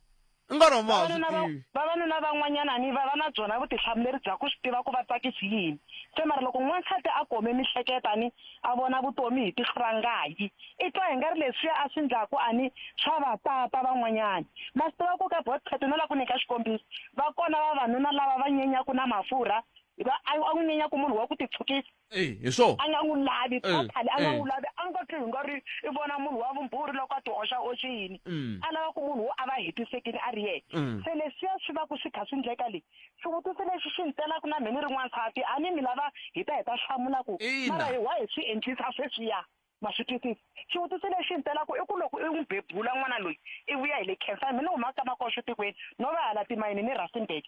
i nga ri ma swi Vavanuna va tivi vavanuna van'wanyana ni va va na byona vutihlamuleri bya ku swi tiva ku va tsakisi yini se mara loko n'wansati a kome mihleketa ni a vona vutomi hi tihlo ra ngayi i twa hi nga ri leswiya a swi ndlaku a ni swa va tata van'wanyana ma swi tiva ku ka botpet no la ku nyika xikombiso va kona vavanuna lava va nyenyaku na mafurha va a a n'wi nyenyaku munhu wa ku titshukisa Eh, hi swona a nga n'wi lavi Eh, totally a nga eh. n'wi lavi a nga twi hi nga ri i vona munhu wa vumbhuri loko a ti oxa oxe yini A lava ku munhu wo a va hetisekile a ri yena se leswiya swi va ku swi kha swi ndleka le xivutiso lexi xi ni telaka na mhe ni ri n'wansati a ni mi lava hi ta hi ta hlamula ku Ina. mara hi why hi swi endlisa sweswiya Ma swi twisisa? Xivutiso lexi ni telaka i ku loko i n'wi bebula n'wana loyi, i vuya hi le Khensani, mina ni humaka ka Makoxo tikweni, no va hala timayini ni Rustenburg.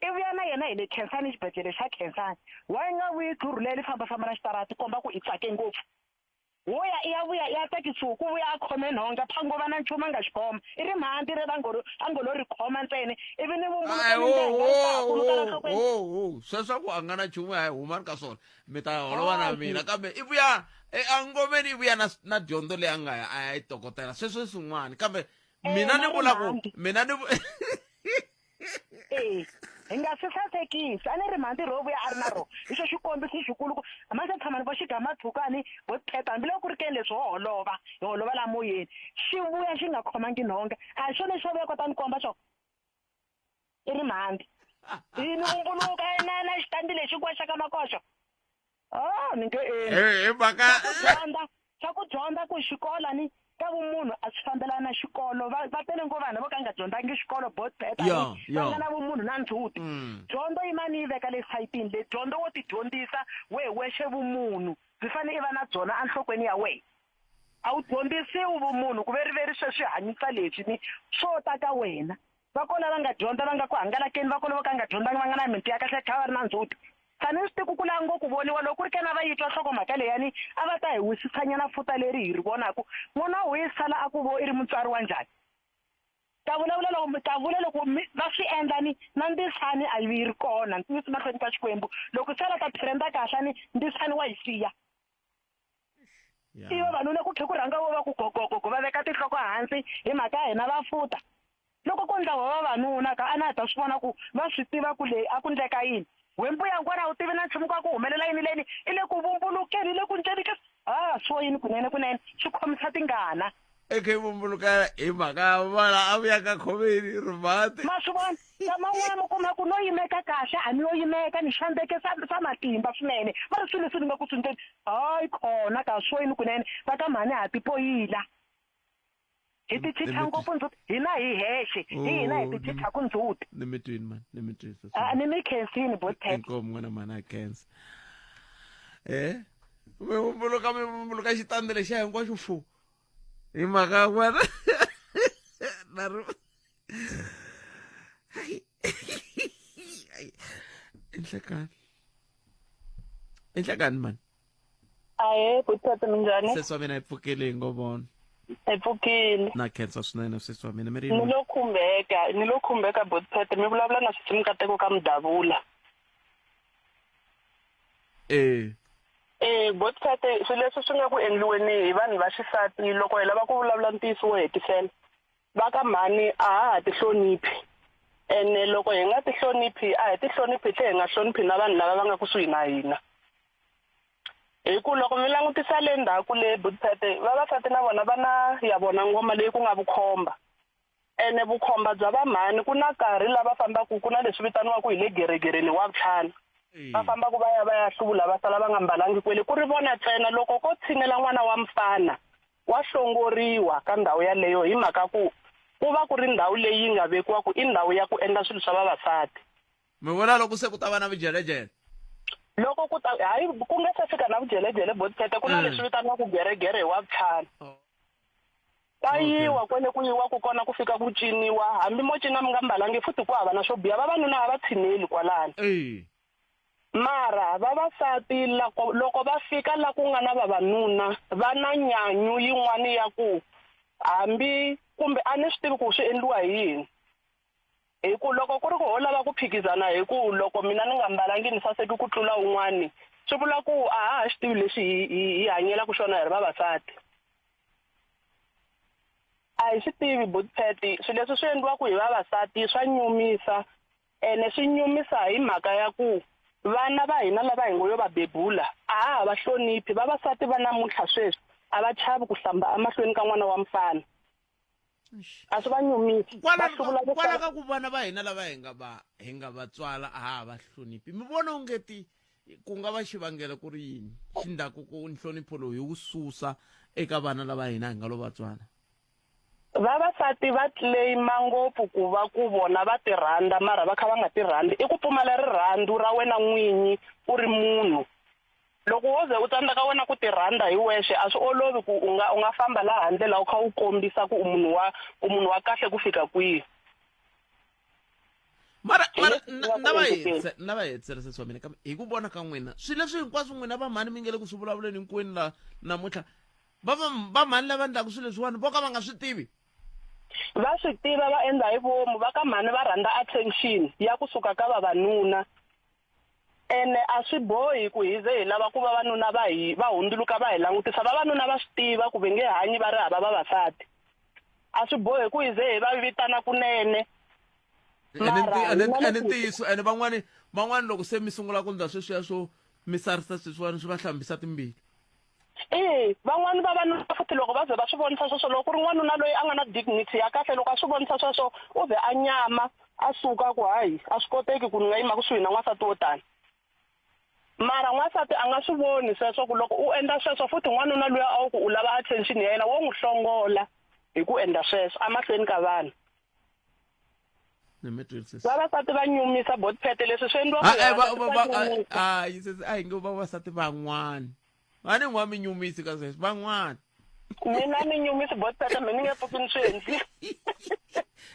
I vuya na yena hi le Khensani exibedhlele xa Khensani. Why i nga vuyi tlhurhu leri famba-famba na xitarati komba ku i tsake ngopfu? Wo ya i ya vuya i ya tsakisiwa ku vuya a khome nhonga, pha ngo va na nchumu a nga xi khoma. I ri mhandzi rero a ngo a ngo lo ri khoma ntsena ivi ni vumbuluka Hayi, ni ho, ndlela yi ta ha ho, kuluka la ho, nhlokweni. ho, ho. Sweswo ku a nga na nchumu hayi humani ka swona. Mi ta holova na Hayi. mina kambe i vuya engomeni i vuya na na dyondzo leyi a nga ya a ya yi tokotela sweswo i swin'wana kambe mina ni na vula ku rimhandzi. mina ni e hi nga swi sasekisi a ni ri mhandzi ro vuya a ri na rona hi xo xikombiso xikulu ku a se tshama ni vo xigama tshukani vo pheta hambiloko ku ri keni leswi ho holova hi holova la moyeni xi vuya xi nga khomangi nhonga a hi xona xo vuya kota ni komba xona i ri mhandzi yi ni vumbuluka na na xitandi lexi hinkwaxo ka makoxo oh ni nge endli Eh, hi mhaka swa ku dyondza swa ku dyondza ku xikolo ni ka vumunhu a swi fambelana na xikolo va va tele ngopfu vanhu vo ka nga dyondzangi xikolo bot better Ya, ni va ya. nga na vumunhu na ndzhuti dyondzo yi mani yi veka le sayitini le dyondzo wo ti dyondzisa we wexe vumunhu byi fanele i va na byona enhlokweni ya wena a wu dyondzisiwi vumunhu ku ve ri ve ri sweswi hanyisa leswi ni swo ta ka wena va kona va nga dyondza va nga ku hangalakeni va kona vo ka nga dyondzangi va nga na miti ya kahle kha va ri na ndzhuti tani swi tiku ku lava ngopfu voniwa loko ku ri kena va yi twa nhlokomhaka leyani a va ta hi wisisanyana futa leri hi ri vonaku n'wana wa yi sala a ku vo i ri mutswari wa njhani ta vulavula loko ta vula loko va swi endla ni na ndzisani a yi ri kona ntiyiso mahlweni ka xikwembu loko se la ta trenda kahle ni ndzisani wa yi siya i vavanuna ku tlhe ku rhanga vo va ku gogogogo va veka tinhloko hansi hi mhaka ya hina va futa loko ko ndla va vavanuna ka a na ha ta swi vona ku va swi tiva ku leyi a ku ndleka yini we mbuya nkwana u tivi na nchumu ka ku humelela yini leni i le ku vumbulukeni i le ku ndleni ka a swo yini kunene kunene swi khomisa tingana eka yi vumbuluka hi mhaka ya vana a vuya ka khomeni rimati ma swi vona kama un'wana mi kuma ku no yimeka kahle a ni yo yimeka ni xandzeke swa swa matimba swinene va ri swilo leswi ni nga ku swi ndleni hayi khona ka swo yini kunene va ka mhani ha tipoyila hi ti chicha ngopfu ndzhuti hina hi hexe hi hina hi ti chichaku ndzhuti ni mi twini mani ni mi twini a ni mi khensini botep inkomu n'wana mhani a khensa eh mi vumbuluka mi vumbuluka xitandi lexiya hinkwaxo fu hi mhaka ya n'wana na ri inhlekani inhlekani mani Ahee, butata minjhani? Sesi wa mina hi pfukile hi ngo vona. Hi pfukile. Na khensa swinene sesi wa mina mi ri Ni lo khumbeka, ni lo khumbeka butata mi vulavula na sesi Mikateko ka Mudavula. Eh. Eh, butata swilo leswi swi nga ku endliweni hi vanhu va xisati loko hi lava ku vulavula ntiyiso wo hetisela va ka mhani a ha ha ti hloniphi ene loko hi nga ti hloniphi a hi ti hloniphi hi tlhe hi nga hloniphi na vanhu lava va nga kusuhi na hina. Hi ku loko mi langutisa le ndzhaku le Butphete, vavasati na vona va na ya vona ngoma leyi ku nga vukhomba. Ene vukhomba bya vamhani ku na nkarhi la va fambaka ku na leswi vitaniwaka hi le geregereni hi Wavuntlhanu. Va fambaka va ya va ya hluvula va sala va nga mbalangi kwele ku ri vona ntsena. Loko ko tshinela n'wana wa mufana wa hlongoriwa ka ndhawu yaleyo hi mhaka ku ku va ku ri ndhawu leyi yi nga vekiwa ku i ndhawu ya ku endla swilo swa vavasati. Mi vona loko se ku ta va na vijelejele? Loko ku ta, hayi, ku nga se fika na vujelejele Botpete, ku na leswi vitaniwaka geregere hi Wavuntlhanu. Ka yiwa kwele ku yiwaka kona ku fika ku ciniwa, hambi mo cina mi nga mbalangi futhi ku hava na swo biha, vavanuna a va tshineli kwalano. Mara vavasati loko, loko va fika la ku nga na vavanuna va na nyanyu yin'wana ya ku hambi kumbe a ni swi tivi ku swi endliwa hi yini. Hi ku loko ku ri ku ho lava ku phikizana hi ku loko mina ni nga mbalangi ni saseki ku tlula un'wani, swi vula ku a ha ha xi tivi lexi hi, hi, hi hanyelaka xona hi ri vavasati. A hi swi tivi Butpet, swilo leswi swi endliwaka hi vavasati swa nyumisa, ene swi nyumisa hi mhaka ya ku vana va hina lava hi ngo yo va bebula a ha ha va hloniphi. Vavasati va namuntlha sweswi a va chavi ku hlamba emahlweni ka n'wana wa mufana. A swi va nyumisi. Kwala kwala ka ku vana va hina lava hi nga va hi nga va tswala a ha va hloniphi. Mi vona ongeti ku nga va xivangelo ku ri yini xi ndlaku ku nhlonipho lowu hi wu susa eka vana lava hina hi nga lo va tswala? Vavasati va claim-a ngopfu ku va ku vona va ti rhandza mara va kha va nga ti rhandzi. I ku pfumala rirhandzu ra wena n'winyi u ri munhu. Loko wo ze u tsandzeka wena ku ti rhandza hi wexe a swi olovi ku u nga u nga famba la handle la u kha u kombisa ku u munhu wa u munhu wa kahle ku fika kwihi. Mara mara na va hetisela na va hetisela sesi wa mina kambe hi ku vona ka n'wina swilo leswi hinkwaswo n'wina va mhani mi nge le ku swi vulavuleni hinkwenu la namuntlha va va va mhani lava endlaka swilo leswiwani vo ka va nga swi tivi. Va swi tiva va endla hi vomu va ka mhani va rhandza attention ya kusuka ka vavanuna. Ene a swi bohi ku hi ze hi lava ku vavanuna va hi va hundzuluka va hi langutisa. Vavanuna va swi tiva ku ve nge hanyi va ri hava vavasati. A swi bohi ku hi ze hi va vitana kunene. Mara Ene hina ene loko ntiyiso ene van'wani van'wani loko se mi sungula ku ndla sweswiya swo mi sarisa sweswiwani swi va hlambisa timbilu. E, van'wana vavanuna futhi loko va ze va swi vonisa sweswo, loko ku ri n'wanuna loyi a nga na dignity ya kahle, loko a swi vonisa sweswo, u ze a nyama, a suka a ku, Hayi, a swi koteki ku ni nga yima kusuhi na n'wansati wo tani. Mara n'wansati a nga swi voni sweswo, ku loko u endla sweswo, futhi n'wanuna luya a wu ku u lava attention ya yena, wo n'wi hlongola hi ku endla sweswo emahlweni ka vanhu. Ni mi twisisa. Vavasati va nyumisa botpete leswi swi endliwa ku Ah, eh, va- vavasati va- va va- ah, nyumisa. ah, yi sesi, a hi nge vavasati van'wana a ni n'wa mi nyumisi ka sweswi van'wana Mina ni nyumisi botpete mi ni nge pfuki ni swi endli.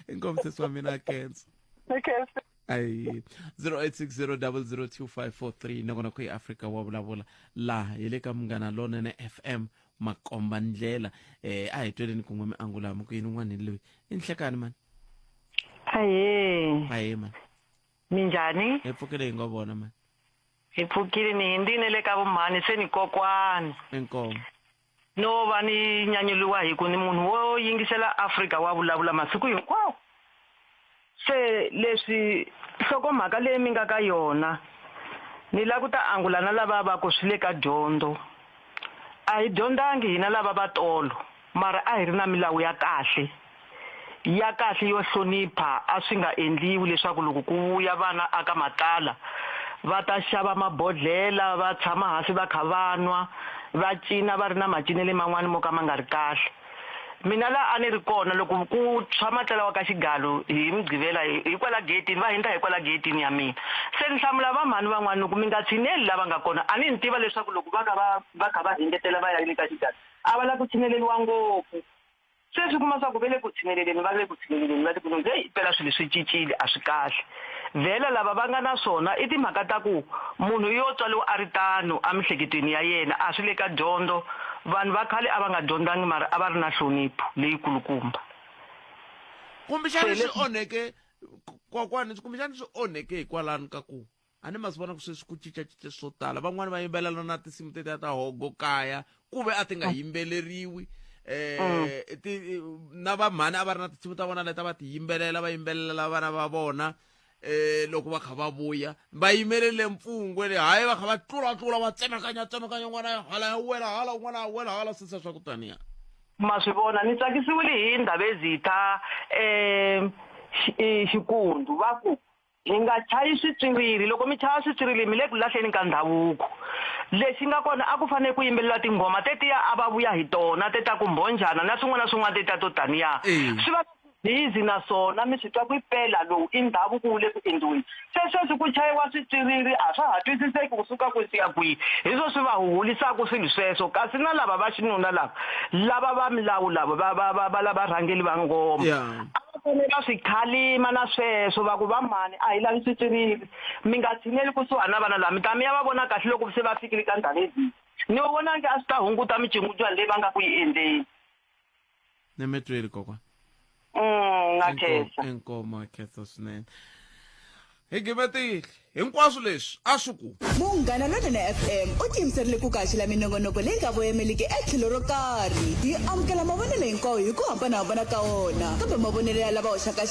inkomu sesi wa mina kensa Ni khensa. ayi 0860002543 nakona ku yi afrika wa vulavula laha hi le ka munghana lonene fm makomba ndlela eh a hi tweleni kun'we mi angula mi ku yini un'wana hi loyi i nhlekani mani Ahee. Ahee mani. Minjhani? Hi pfukile hi ngo vona mani. Hi pfukile ni hindzile le ka vumhani se ni kokwani. Inkomu. No va ni nyanyuliwa hi ku ni munhu wo yingisela Afrika wa vulavula masiku hinkwawo. Se leswi nhlokomhaka leyi mi nga ka yona ni la ku ta angula na lava va ku swi le ka dyondzo. A hi dyondzangi hina lava va tolo mara a hi ri na milawu ya kahle. Ya kahle yo hlonipha a swi nga endliwi leswaku loko ku vuya vana aka matlala va ta xava mabodlhela va tshama hansi va kha va nwa va cina va ri na macinele man'wana mo ka ma nga ri kahle. Mina la a ni ri kona loko ku tshwa matlala wa ka Xigalo hi Mugqivela hi kwala getini va hindza hi kwala getini ya mina. Se ni hlamula va mhani van'wana ni ku mi nga tshineli la va nga kona a ni ni tiva leswaku loko va kha va va kha va ringetela va ya le ka Xigalo a va la ku tshineleliwa ngopfu. Sweswi kuma swa ku ve le ku tshineleleni va le ku tshineleleni va le ku heyi phela swilo swi cincile a swi kahle. Vhela lava va nga na swona i timhaka ta ku munhu yo tswariwa a ri tano emihleketweni ya yena a swi le ka dyondzo. Vanhu va khale a va nga dyondzangi mara a va ri na nhlonipho leyikulukumba. Kumbexana swi onheke kokwani kumbexana swi onheke hikwalano ka ku a ni ma swi vona ku sweswi ku cincacinca swo tala van'wani va yimbelela na tinsimu tetiya ta hogo kaya ku ve a ti nga yimbeleriwi eh ti na vamhani a va ri na tinsimu ta vona leti a va ti yimbelela va yimbelelela vana va vona. eh loko va kha va vuya va yimelele mpfungwe le hayi va kha va tlulatlula va tsemakanya tsemakanya n'wana hala ya wela hala un'wana a wela hala sisa swa ku taniya ma swi vona ni tsakisiwile hi ndhavezitha um xikundu va ku hi nga chayi switswiriri loko mi chaya switswiriri mi le ku lahleni ka ndhavuko lexi nga kona a ku fanele ku yimbeleriwa tinghoma tetiya a va vuya hi tona te ta ku mbhonjana na swin'wana na swin'wana tetiya to taniya swi va busy naswona mi swi twa ku pela lowu i ndhavuko wu le ku endliweni se sweswi ku chayiwa switswiriri a swa ha twisiseki ku suka kwihi swi ya kwihi hi swo swi va huhulisaka swilo sweswo kasi na lava va xinuna lava lava va milawu lava va va va va lava rhangeli va ngoma a va fanele va swi khalima na sweswo va ku va mhani a hi lavi switswiriri mi nga tshineli kusuhani na vana lava mi ta mi ya va vona kahle loko se va fikile ka ndhawu leyi ni vona nge a swi ta hunguta micingutwana leyi va nga ku yi endleni ni mi twile kokwana na khensa inkomo khensa swinene hi gimetile hinkwaswo leswi a swi ku Munghana Lonene FM u tiyimiserile ku kaxela minongonoko leyi nga voyemeliki etlhelo ro karhi. Hi amukela mavonelo hinkwawo hi ku hambanahambana ka wona, kambe mavonelo ya lava hoxaka.